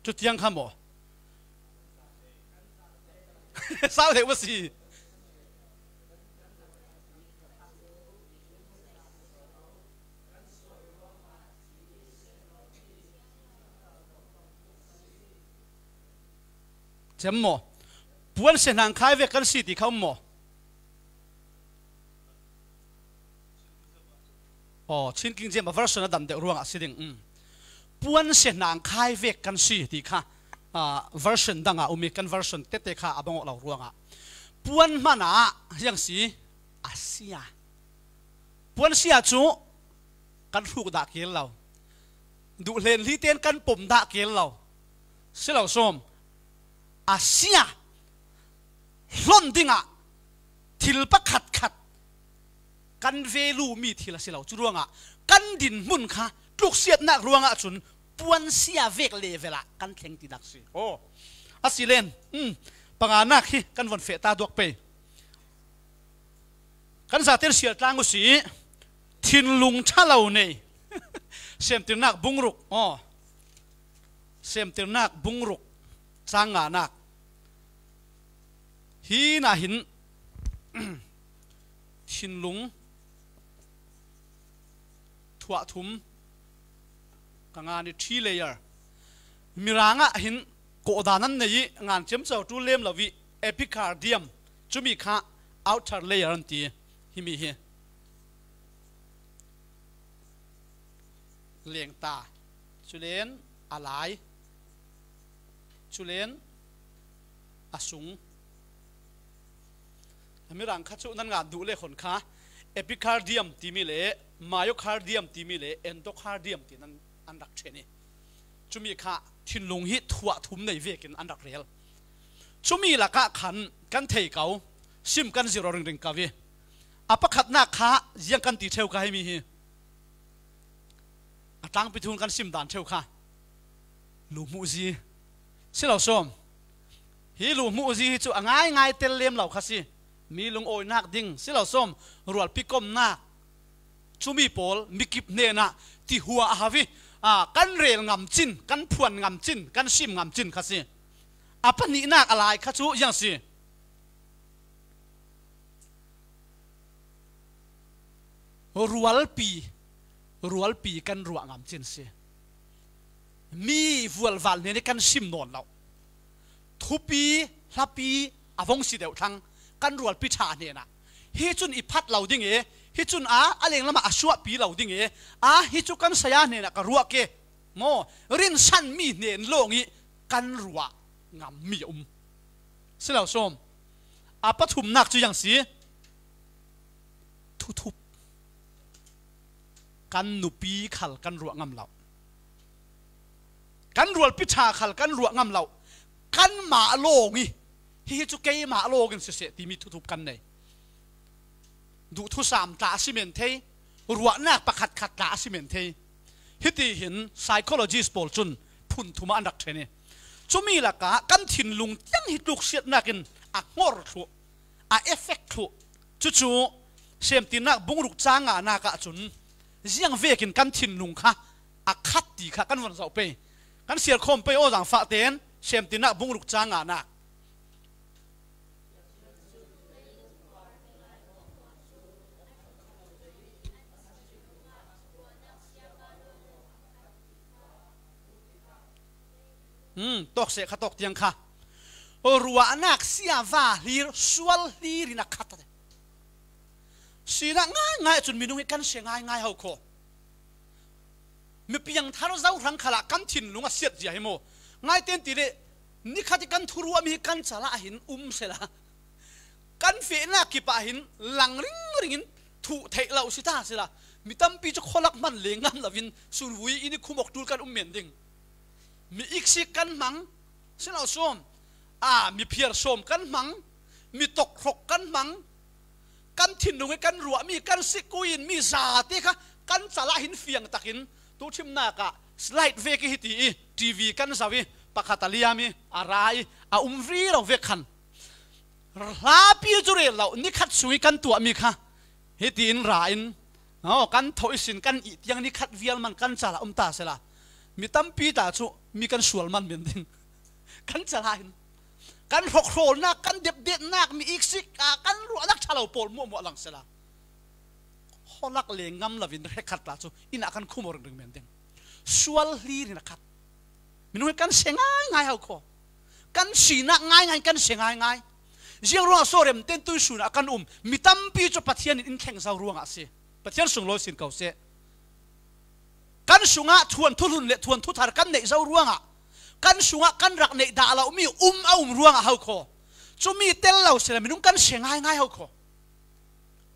Cutiang kha maw? Sau deuh va si. Cem maw? Puan se hnang khai vek kan si ti kha um maw? Aw, Chin King James a version a dam deuh ruangah si ding. Um. Puan se hnang khai vek kan si ti kha, ah, version dangah um i, kan version tete kha a bangawh lo ruangah. Puan hmanah hiang si a sia. Puan sia cu kan hruk dah keel lo. Duh hlen hli ten kan pom dah keel lo. Si lo sawm. A sia hlon dingah thil pakhat khat kan value mi thil a si lo. Cu ruangah kan dinhmun kha tluksiatnak ruangah cun puan sia vek level ah kan thleng tinak si. Aw, a si len, um, panganak hi kan von feh ta duak pei. Kan zaten siar tlang uh si, thinlung ṭha lo nei. Semtirnak bungruk, aw. Semtirnak bungruk, cang nganak. Hi nahin, thinlung, thuah thum, ka ngan i three layer. Mirang ah hin kawhdan an nei i ngan ciamco ṭul lem lo i epicardium, cumi kha outer layer an ti. Himi hi lengta, culen a lai, culen a sung. A mirang kha cu nan ngan duh le khon kha epicardium timi le myocardium timi le endocardium ti nan an rak ṭhen i, cumi kha thinlung hi thuah thum nei vekin an rak rel. Cumi lakah khan kan thei ko, sim kan zir aw ringring ko i, a pakhatnak kha ziang kan ti ṭheu ka himi hi. A tlangpi thun kan sim dan ṭheu kha. Luhmuhzi. Si lo sawm. Hi luhmuhzi hi cu a ngaingai tel lem lo kha si. Mi lungawinak ding. Si lo sawm. Rualpi komnak. Cumi pawl mikip hnenah ti hua a hau i, a, kan rel ngam cin, kan phuan ngam cin, kan sim ngam cin kha si. A pahnihnak a lai kha cu ziang si. Rualpi, rualpi kan ruah ngam cin si. Mi vualval hnen i kan sim nawn lo. Thupi, hlapi a vong si deuh thlang kan rualpi ṭha hnenah. Hi cun i phat lo ding e, hi cun a, a lenglamah a suahpi lo ding e, a, hi cu kan saya hnenah ka ruah ke. Maw, rinsan mi hnen lawng i kan ruah ngam mi a um. Si lo sawm. A pathumnak cu ziang si. Thuthup. Kan nupi khal kan ruah ngam lo. Kan rualpi ṭha khal kan ruah ngam lo. Kanmah lawng i, hi, hi cu keimah lawng in siseh timi thuthup kan nei. Duhthusam tla a si men thei, ruahnak pakhatkhat tla a si men thei. Hiti hin psychologist pawl cun phun thum ah an rak ṭhen i, cumi lakah kan thinlung tiang hi tluksiatnak in a hngor thluh, a effect thluh. Cucu Semtinnak bungruk ca nganak ah cun ziang vekin kan thinlung kha a khat ti kha kan von zoh pei. Kan siar khawm pei aw, zaangfah tein Semtinnak bungruk ca nganak. Hmm, tawk seh kha, tawk tiang kha. Ruahnak siava hlir, sual hlir in a khat a ti. Sinak ngaingai cun minung hi kan sia ngaingai ho kho. Mi piangthar zohrang khalah kan thinlung a siat zia hi maw? Ngai ten ti le, nikhat i kan thuruahmi hi kan calah hin um sela, kan fehnak kip ah hin lang ringring in thuh theih lo si ta sela, mi tampi cu khualak hman le ngam lo in sunvui in i khum awk ṭul kan um men ding. Mi iksik kan hmang, si lo sawm, aa, mi phiar sawm kan hmang, mi tokhrok kan hmang, kan thinlung i kan ruahmi, kan sikui in mi zate kha kan calah hin fiang takin tuṭhimnak ah slide vek i hiti i T V kan zoh i pakhat a liam i a ra i a um rih lo vek khan, hlapi cu rel lo, nikhat sung i kan tuahmi kha hitiin ra in, aw, kan thawh ihsin kan ih tiang nikhat vial man kan calah um ta sela, mi tampi ta cu mi kan sual man men ding. Kan calah hin kan hrokhrawlnak, kan depdetnak, mi iksik, aa, kan ruahnak ṭha lo pawl hmuahhmuah lang sela, khualak le ngam lo in hrekhat ta cu inn ah kan khum aw ringring men ding. Sual hlir in a khat. Minung hi kan sia ngaingai ho kho. Kan sinak ngaingai in kan sia ngaingai. Ziang ruangah sawrem ten tuisun ah kan um. Mi tampi cu Pathian in in thleng zo ruangah a si. Pathian sunglawi sin ko seh. Kan sungah thuanthu hlun le thuanthu thar kan neih zo ruangah, kan sungah kan rak neih dah lomi um a um ruangah ho kho. Cumi tel lo sila minung kan sia ngaingai ho kho.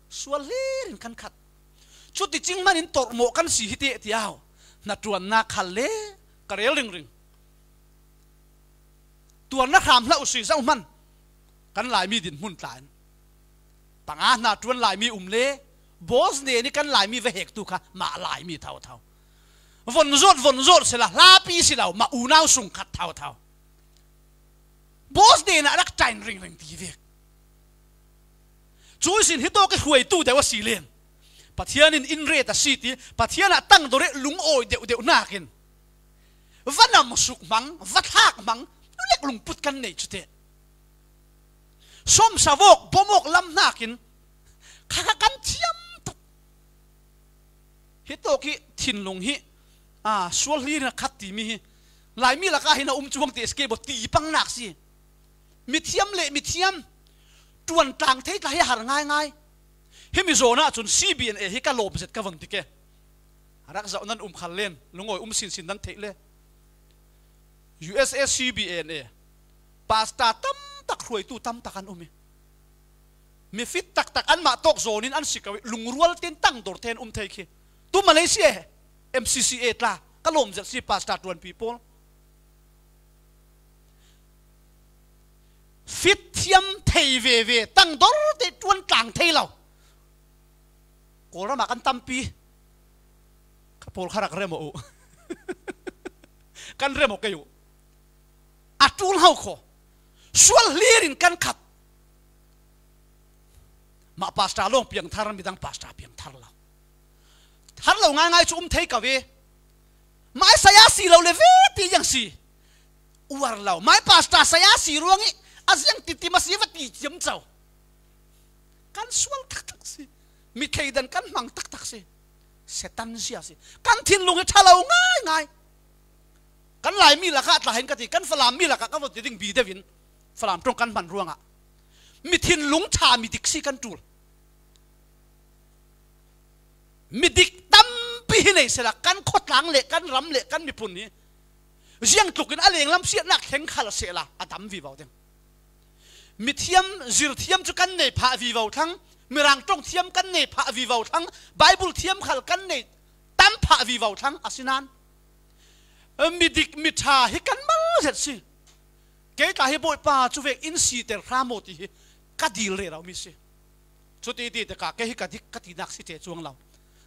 Sual hlir in kan khat. Cuticing hman in torhmawh kan si hi teh tiau. Hnaṭuannak khal le ka rel ringring. Tuar na hram hlah usih zoh hman. Kan Laimi dinhmun tla in panga hna ṭuan Laimi um le, boss ne nih kan Laimi va hektu kha mah Laimi thotho. Von zawt, von zawt sila, hlapi si lo, mah unau sung khat thotho. Boss ne nah rak ṭain ringring ti vek. Cu ihsin hi tawk i hruaitu deuh a si len. Pathian in in ret a si ti, Pathian ah tangdor i lungawi deuhdeuh nakin va namsuk hmang, va thlak hmang, nulek lungput kan nei cu teh. Sawmsavawk, bawmawk lam hnakin kha kha kan thiam tuk. Hi tawk i thinlung hi, aa, sual hlir in a khat timi hi Laimi lakah hin a um cuang ti a si kei baw, ti pangnak si. Mithiam le mithiam ṭuan tlang thei tla hi a har ngaingai. Himi zawn ahcun C B N A hi ka lawm zet ka von ti ke. A rak zoh nan um khal len, lungawi um sinsin nan theih le. U S A C B N A pastor tam tak, hruaitu tam tak an um i, mi fit taktak anmah tawk zawn in an si ko i, lungrual tein tangdor tein um thei khi. Tu Malaysia he, M C C A tla ka lawm zet si, pastor ṭuanpi pawl. Fit thiam thei veve, tangdor te ṭuan tlang thei lo. Kawlram ah kan tampi. Ka pawl kha rak rem aw uh. Kan rem aw kei uh. A ṭul ho kho. Sual hlir in kan khat. Mah pastor lawng piangthar, midang pastor piangthar lo. Thar lo ngaingai cu um thei ko ve. Mah saya si lo le ve ti yang si. Uar lo. Mah pastor saya si ruang i a ziang titim a si va ti ciamco. Kan sual taktak si. Mi thleidan kan hmang taktak si. Satan zia si. Kan thinlung hi ṭha lo ngaingai. Kan Laimi lakah tla hin ka ti, kan Falam mi lakah ka va ti ding bi deuh in, Falam ṭong kan hman ruangah mi thinlung ṭha, mi dik si kan ṭul. Mi dik tampi hi nei sela, kan khuatlang le kan ram le kan miphun hi ziang tlukin a lenglam siatnak thleng khal sehla a dam vivo ding. Mithiam, zirthiam cu kan nei phah vivo thlang, Mirang ṭong thiam kan nei phah vivo thlang, Bible thiam khal kan nei tam phah vivo thlang a si nan, mi dik mi ṭha hi kan mal zet si. Kei tla hi Bawipa cu vek in siter hram aw ti hi ka dil rero mi si. Cuti ti tikah kei hi ka dik ka tinak si ṭe cuang lo.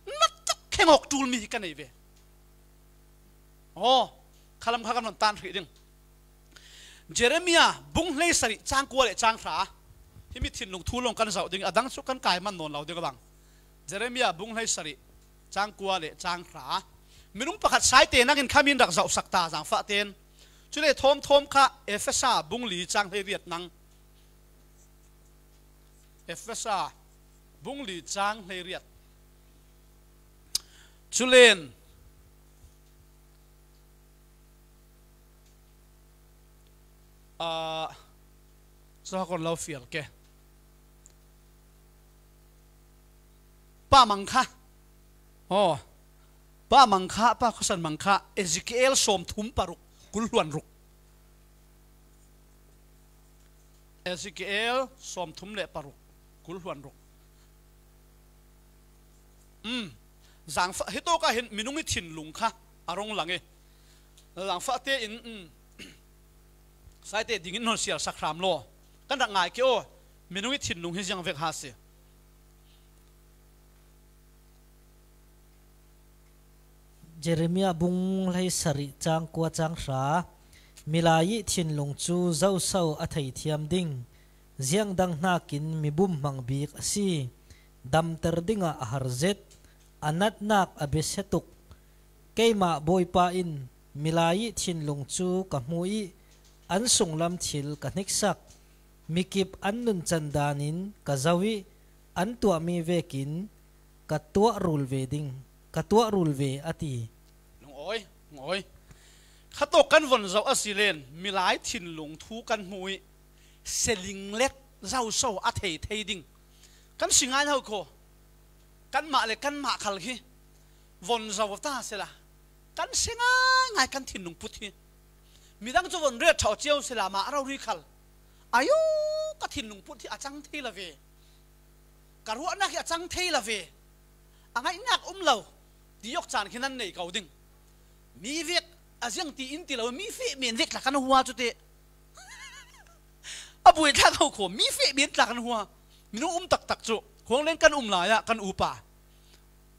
Na tuk kheng awk ṭul mi hi ka nei ve. Aw, khalam kha kan rawn tan hrih ding. Jeremia bung hleisarih chang kua leh chang hra. Himi thinlung thu lawng kan zauh ding, a dang chu kan kai man nawn lo ding a bang. Jeremia bung hleisarih chang kua leh chang hra. Minung pakhat saite nangin kha min rak zauhsak ta, zangfahten. Chule thawm thawm kha Efesa bung li chang hleiriat nang. Efesa bung li chang hleiriat. Chulen, ah, saw ka rawn lo fial ke. Pa Mangkha. Aw. Pa Mangkha, Pa Khawsan Mangkha, Ezekiel sawmthum paruk, kul hluan ruk. Ezekiel sawmthum leh paruk, kul hluan ruk. Um, zangfah, hitawka hin minung i thinlung kha a rawng lang e. Zangfahte in, um, saite dingin hon siar sak hram law. Kan rak ngai ke aw, minung i thinlung hi ziang vek ha si. Jeremia bung hleisarih chang kua chang hra. Milai i thinlung chu zoso a thei thiam ding? Ziang dang hnakin mi bum hmang bik a si. Damter dingah a har zet, a natnak a be se tuk. Keimah Bawipa in milai i thinlung chu ka hmu i, an sunglam thil ka hniksak. Mikip an nunchan danin ka zo i, an tuahmi vekin ka tuah rul ve ding, ka tuah rul ve, a ti. Lungawi, lungawi. Khatawk kan von zoh a si len, milai thinlung thu kan hmu i, selinglet zoso a thei thei ding. Kan si ngai ho khaw. Kanmah leh kanmah khal hi von zoh ta sela. Kan se ngai ngai kan thinlung put hi. Midang chu von ret thau chiau sela, mah rori khal. Ayo, ka thinlung put hi a chang thei lo ve. Ka ruahnak hi a chang thei lo ve. A ngaihnak um lo. Ti awk chan khi nan nei ko ding. Mi vek a ziang ti in ti lo, mi feh men vek tla kan hua chu te. A buai tla ko khaw, mi feh men tla kan hua. Minung um tak tak chu. Khuang leng kan um lai ah, kan upa.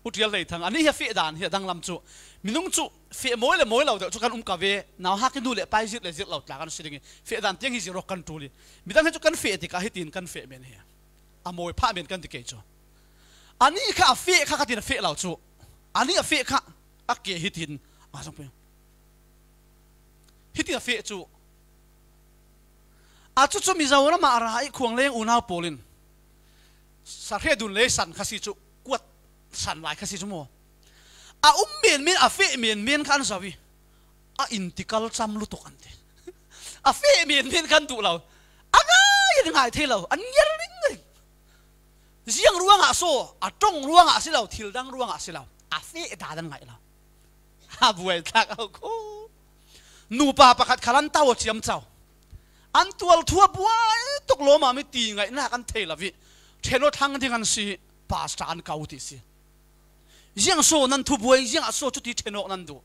U Tial Hlei Thang, ani hi a feh dan hi a danglam chu. Minung chu feh mawi leh mawi lo deuh chu kan um ka ve. Nauhak i nu leh pa i zir leh zir lo tla kan si ding i. Feh dan tiang hi zir awk kan tul i. Midang hi chu kan feh tikah hitin kan feh men hi. A mawi phah men kan ti kei chu. Ani kha a feh kha khatin a feh lo chu. Ani a feh kha a ke hitin a zong pui. Hitin a feh chu. A chu chu Mizoram ah a ra i khuang leng unau pawl in. Sa hre dun lei san kha si chu, kuat san lai kha si chu maw. A um men men, a feh men men kha an zo i. A intikal cham lutuk an ti. A feh men men kha an duh lo. A ngai an ngai thei lo, an ngiar ring ring. Ziang ruangah saw, a ṭawng ruangah si lo, thil dang ruangah si lo. A feh dan an ngaih lo. A buai tlak a ko. Nupa pakhat khal an tau a chiam chau. An tual thu a buai tuk lawm a mi ti ngaihnak an thei lo i. Ṭhen aw thlang ding an si, pastor an kau ti si. Ziang saw nan thubuai, ziang a saw chuti ṭhen awk nan duh.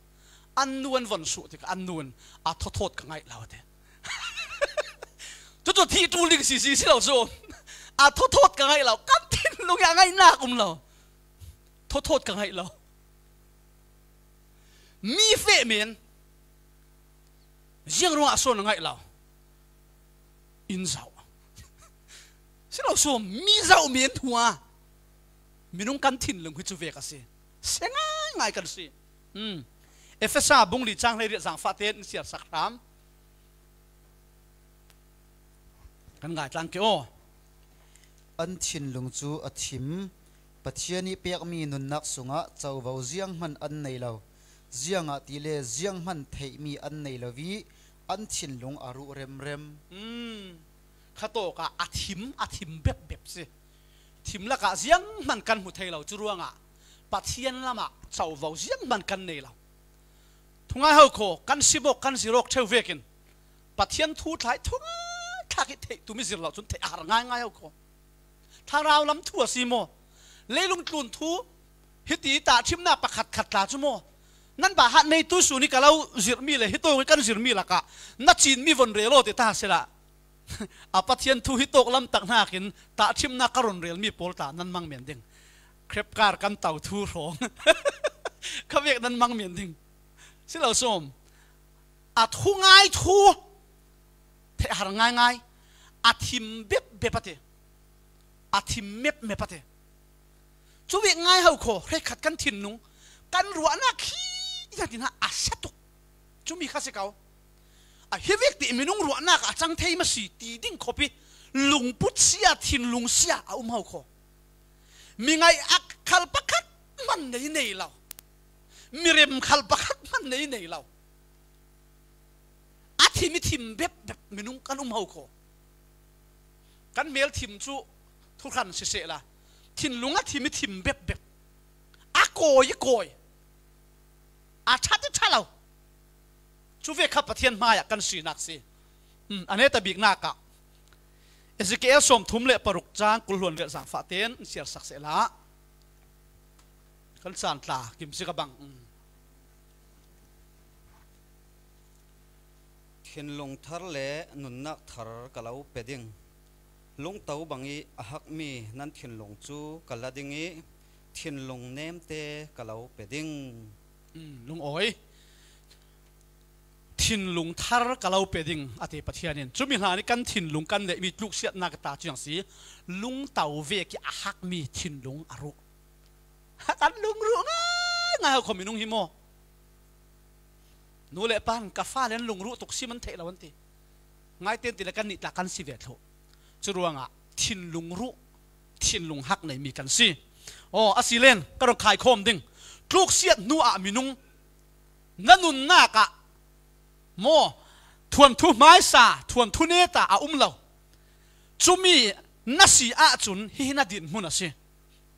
An nu an von suh tikah an nu in a thawthawt ka ngaih lo a ti. Chu chu thih ṭul ding si si si lo saw. A thawthawt ka ngaih lo, kan thinlung i a ngaihnak um lo. Thawthawt ka ngaih lo. Mi feh men. Ziang ruangah saw na ngaih lo. In zauh. Si lo saw, mi zauh men hua. Minung kan thinlung hi chu vek a si. Se ngai ngai kan si. Um. Efesa bung li chang hleiriat zangfahte in siar sak hram. Kan ngai tlang ke aw. An thinlung chu a thim. Pathian i pekmi nunnak sungah covo zianghman an nei lo. Ziangahtile zianghman theihmi an nei lo i an thinlung a ruh remrem. Um. Khatawkah a thim, a thim bep bep si. Thim lakah zianghman kan hmu thei lo, chu ruangah Pathian lamah covo zianghman kan nei lo. Thungai ho khaw, kan sim awk, kan zir awk ṭheuh vekin Pathian thu thlai thungai thlak i theih tum i zir lo chun theih a har ngai ngai ho khaw. Thlarau lam thu a si maw? Leilung tlun thu, hiti tahṭhimna pakhat khat tla chu maw? Nan bahat nei tu suni ka lo zirhmi le hitawk i kan zirhmi lakah na chinmi von rel aw ti ta sela. A Pathian thu hitawk lam tak hnakin tahṭhimna ka rawn relmi pawl tla nan mang men ding. Krep kar kan tau thu hrawng. Kha vek nan mang men ding. Si lo sawm. A thu ngai thu, thehhar ngaingai, a thim bepbep a ti. A thim mepmep a ti. Cu vek ngai ho khaw, hrekkhat kan thinlung, kan ruahnak khi ina tina a sia tuk. Cumi kha si ko. A hi vek ti minung ruahnak a cang thei ma si ti ding khawpi lungput sia, thinlung sia a um ho khaw. Mi ngaih a khal pakhat hman nei nei lo. Mi rem khal pakhat hman nei nei lo. A thim i thim bepbep minung kan um ho khaw. Kan mel thim cu thuhran sisehla, thinlung a thim i thim bepbep. A kawi i kawi. A ṭhat i ṭha lo. Cu vek kha Pathian hmaiah kan sinak si. Um, a neta biknak ah Ezekiel sawmthum le paruk cang kul hluan velh zaangfah tein in siarsak sehla, kan caan tla kim si ka bang. Um. Thinlung thar le nunnak thar ka lo pe ding. Lungto bang i a hakmi nan thinlung cu ka la ding i thinlung nemte ka lo pe ding. Um, lungawi. Thinlung thar ka lo pe ding, a ti Pathian in. Cumi hlan i kan thinlung kan neihmi tluksiatnak ta cu a si. Lungto vek i a hakmi thinlung a ruh. Kan lungruh ngaingai ho khaw minung hi maw? Nu le pa in ka fale an lungruh tuk si man theih lo an ti. Ngai ten ti le kan nih tla kan si ve thluh. Curuangah thinlung ruh, thinlung hak neimi kan si. Aw, a si len, ka rung khaikhawm ding. Tluksiat hnu ah minung na nunnak ah maw, thuanthu hmaisa, thuanthu neta a um lo. Cumi na si ahcun hihi na dinhmun a si.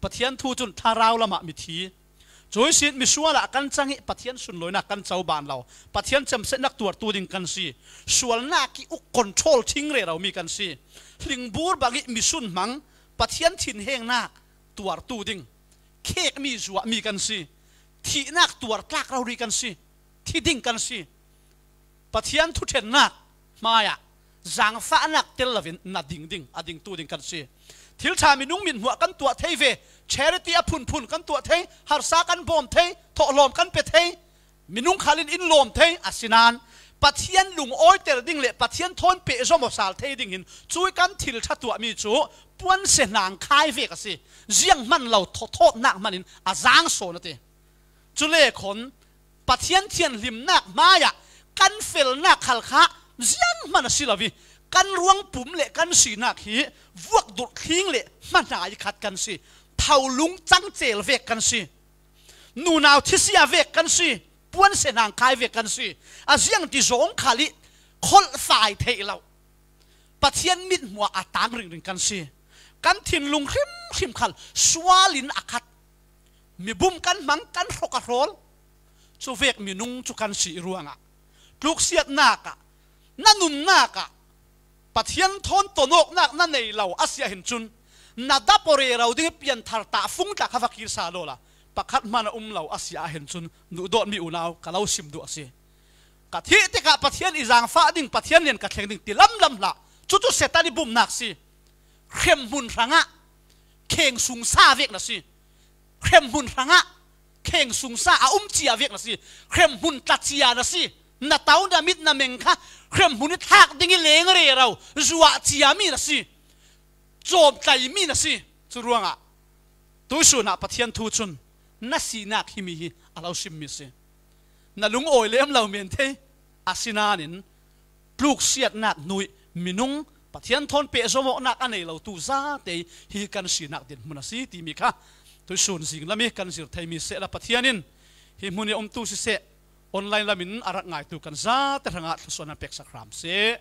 Pathian thu cun thlarau lamah mithi. Cuisin misual ah kan cang i Pathian sunlawinak kan coban lo. Pathian cemsetnak tuartu ding kan si. Sualnak i uk control thing reromi kan si. Hlingbur bang i misun hmang Pathian thinhengnak tuartu ding. Khekmi zuahmi kan si. Thihnak tuartlak rori kan si. Thi ding kan si. Pathian thuṭhennak hmaiah zaangfahnak tel loin na ding ding, a dingtu ding kan si. Thil ṭha minung mithmuh kan tuah thei ve, charity a phunphun kan tuah thei, harsa kan bawm thei, thawhlawm kan pe thei, minung khal in in lawm thei, asinain Pathian lungawiter ding le Pathian thawn pehzom aw sal thei ding hin cui kan thil ṭha tuahmi cu puansia hnangkhai vek a si. Zianghman lo thawthawtnak hman in a zaang sawn a ti. Cule khawn Pathian thianhlimnak hmaiah kan felnak khal kha zianghman a si lo i kan ruangpum le kan sinak hi vuak durh thling le hmanhna i khat kan si. Tholung cangcel vek kan si. Nunau thisia vek kan si. Puansia hnangkhai vek kan si. A ziang ti zawng khal i kholhfai theih lo. Pathian mithmuh a tang ringring kan si. Kan thinlung hrimhrim khal sual in a khat. Mibum kan hmang, kan hrawk a hrawl. Cuvek minung cu kan si ruangah tluksiatnak ah, na nunnak ah Pathian thawn tonawknak na nei lo a si ahhin cun, na dap aw rero ding i pianthar tah fung tla kha va kir sa lawla, pakhat hman a um lo a si ahhin cun, duhdawtmi unau, ka lo sim duh a si. Ka thih tikah Pathian i zaangfah ding, Pathian lian ka thleng ding ti lamlam hlah. Cucu Satan i bumnak si. Hremhmun hrangah kheng sungsa vek na si. Hremhmun hrangah kheng sungsa a um cia vek na si. Hremhmun tla cia na si. Na tau, na mit, na meng kha hremhmun i thlak ding i leng rero, zuah ciami na si. Cawmtlaimi na si. Cu ruangah tuisun ah Pathian thu cun na sinak himi hi a lo simmi si. Na lungawi lem lo men thei, asinain tluksiatnak hnu i minung Pathian thawn pehzom awknak a nei lotu zate hi kan sinak dinhmun a si timi kha tuisun zinglam i kan zir theimi sehla, Pathian in hi hmun i a umtu siseh, online lamin a rak ngaitu kan zate hrangah thlusuahnak peksak hram seh.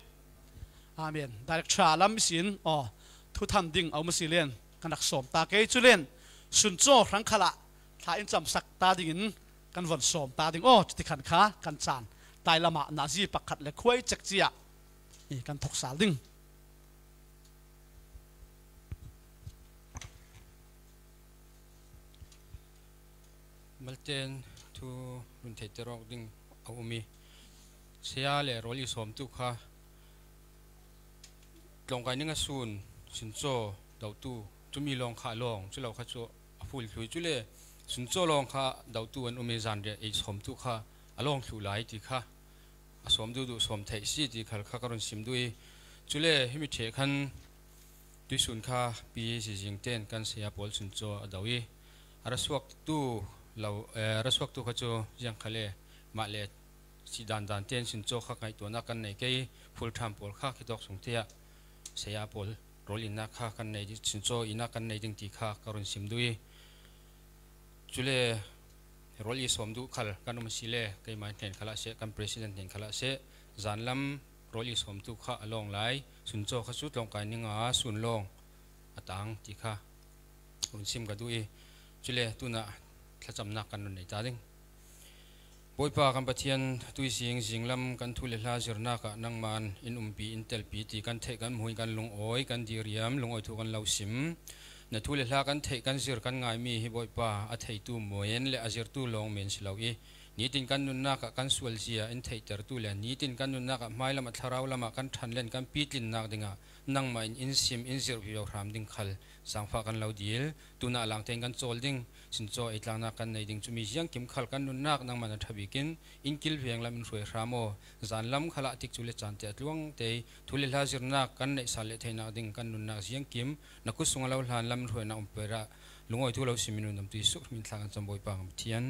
Amen. Director lam ihsin, aw, thu tham ding a um a si len, kan rak sawm ta kei cu len, suncaw hrang khalah thla in camsak ta dingin kan von sawm ta ding. Aw, cuti khan kha kan caan tlai lamah nazi pakhat le khuai cek ciah i kan thawksal ding. Malten thu run theihter awk ding a um i, saya le rawl i sawmtu kha tlawngkai ning a sun, suncaw dotu, cumi lawng kha lawng, cu lo kha cu a phul thlui. Cule suncaw lawng kha dotu an um i, zanriah ei sawmtu kha a lawng thluh lai ti kha, a sawm duhduh sawm theih si ti khal kha ka run sim duh i, cule himi ṭheh khan tuisun kha Pi Zizing ten kan saya pawl suncaw a do i, a ra suaktu lo, eh, a ra suaktu kha cu ziang khal e, mah le si dandan ten suncaw kha ngaihtuahnak kan nei kei, full time pawl kha khitawk sung te ah saya pawl rawl innak kha kan nei ding, suncaw innak kan nei ding ti kha ka run sim duh i, cule rawl i sawm duh khal kan um a si le, keimah hnen khalah seh, kan president hnen khalah seh, zanlam rawl i sawm tu kha a lawng lai, suncaw kha cu tlawngkai ni nga sun lawng a tang ti kha run sim ka duh i, cule tunah thlacamnak kan run nei ta ding. Bawipa kan Pathian, tuizing zinglam kan thu le hla zirnak ah nangman in umpi, in telpi ti kan theih, kan hmu i, kan lungawi, kan diriam, lungawi thu kan lo sim. Na thu le hla kan theih, kan zir, kan ngaimi hi Bawipa, a theitu men le a zirtu lawng men si lo i, nitin kan nunnak ah kan sualzia in theihtertu le nitin kan nunnak ah hmailam ah thlarau lam ah kan ṭhanlen kan pitlinnak dingah nangmah in in sim, in zirh vivo hram ding khal zangfah kan lo dil. Tunah langte in kan cawl ding, suncaw ei tlangnak kan nei ding, cumi ziangkim khal kan nunnak nangmah na ṭha bikin in kilveng lam in hruai hram aw. Zanlam khalah tikcu le caan te a tluang te i, thu le hla zirnak kan neih sal le theinak ding kan nunnak ziangkim na kut sung a lo hlan lam in hruainak um pera lungawi thu lo simin, unamtu i suk min thla kan cam Bawipa kan Pathian.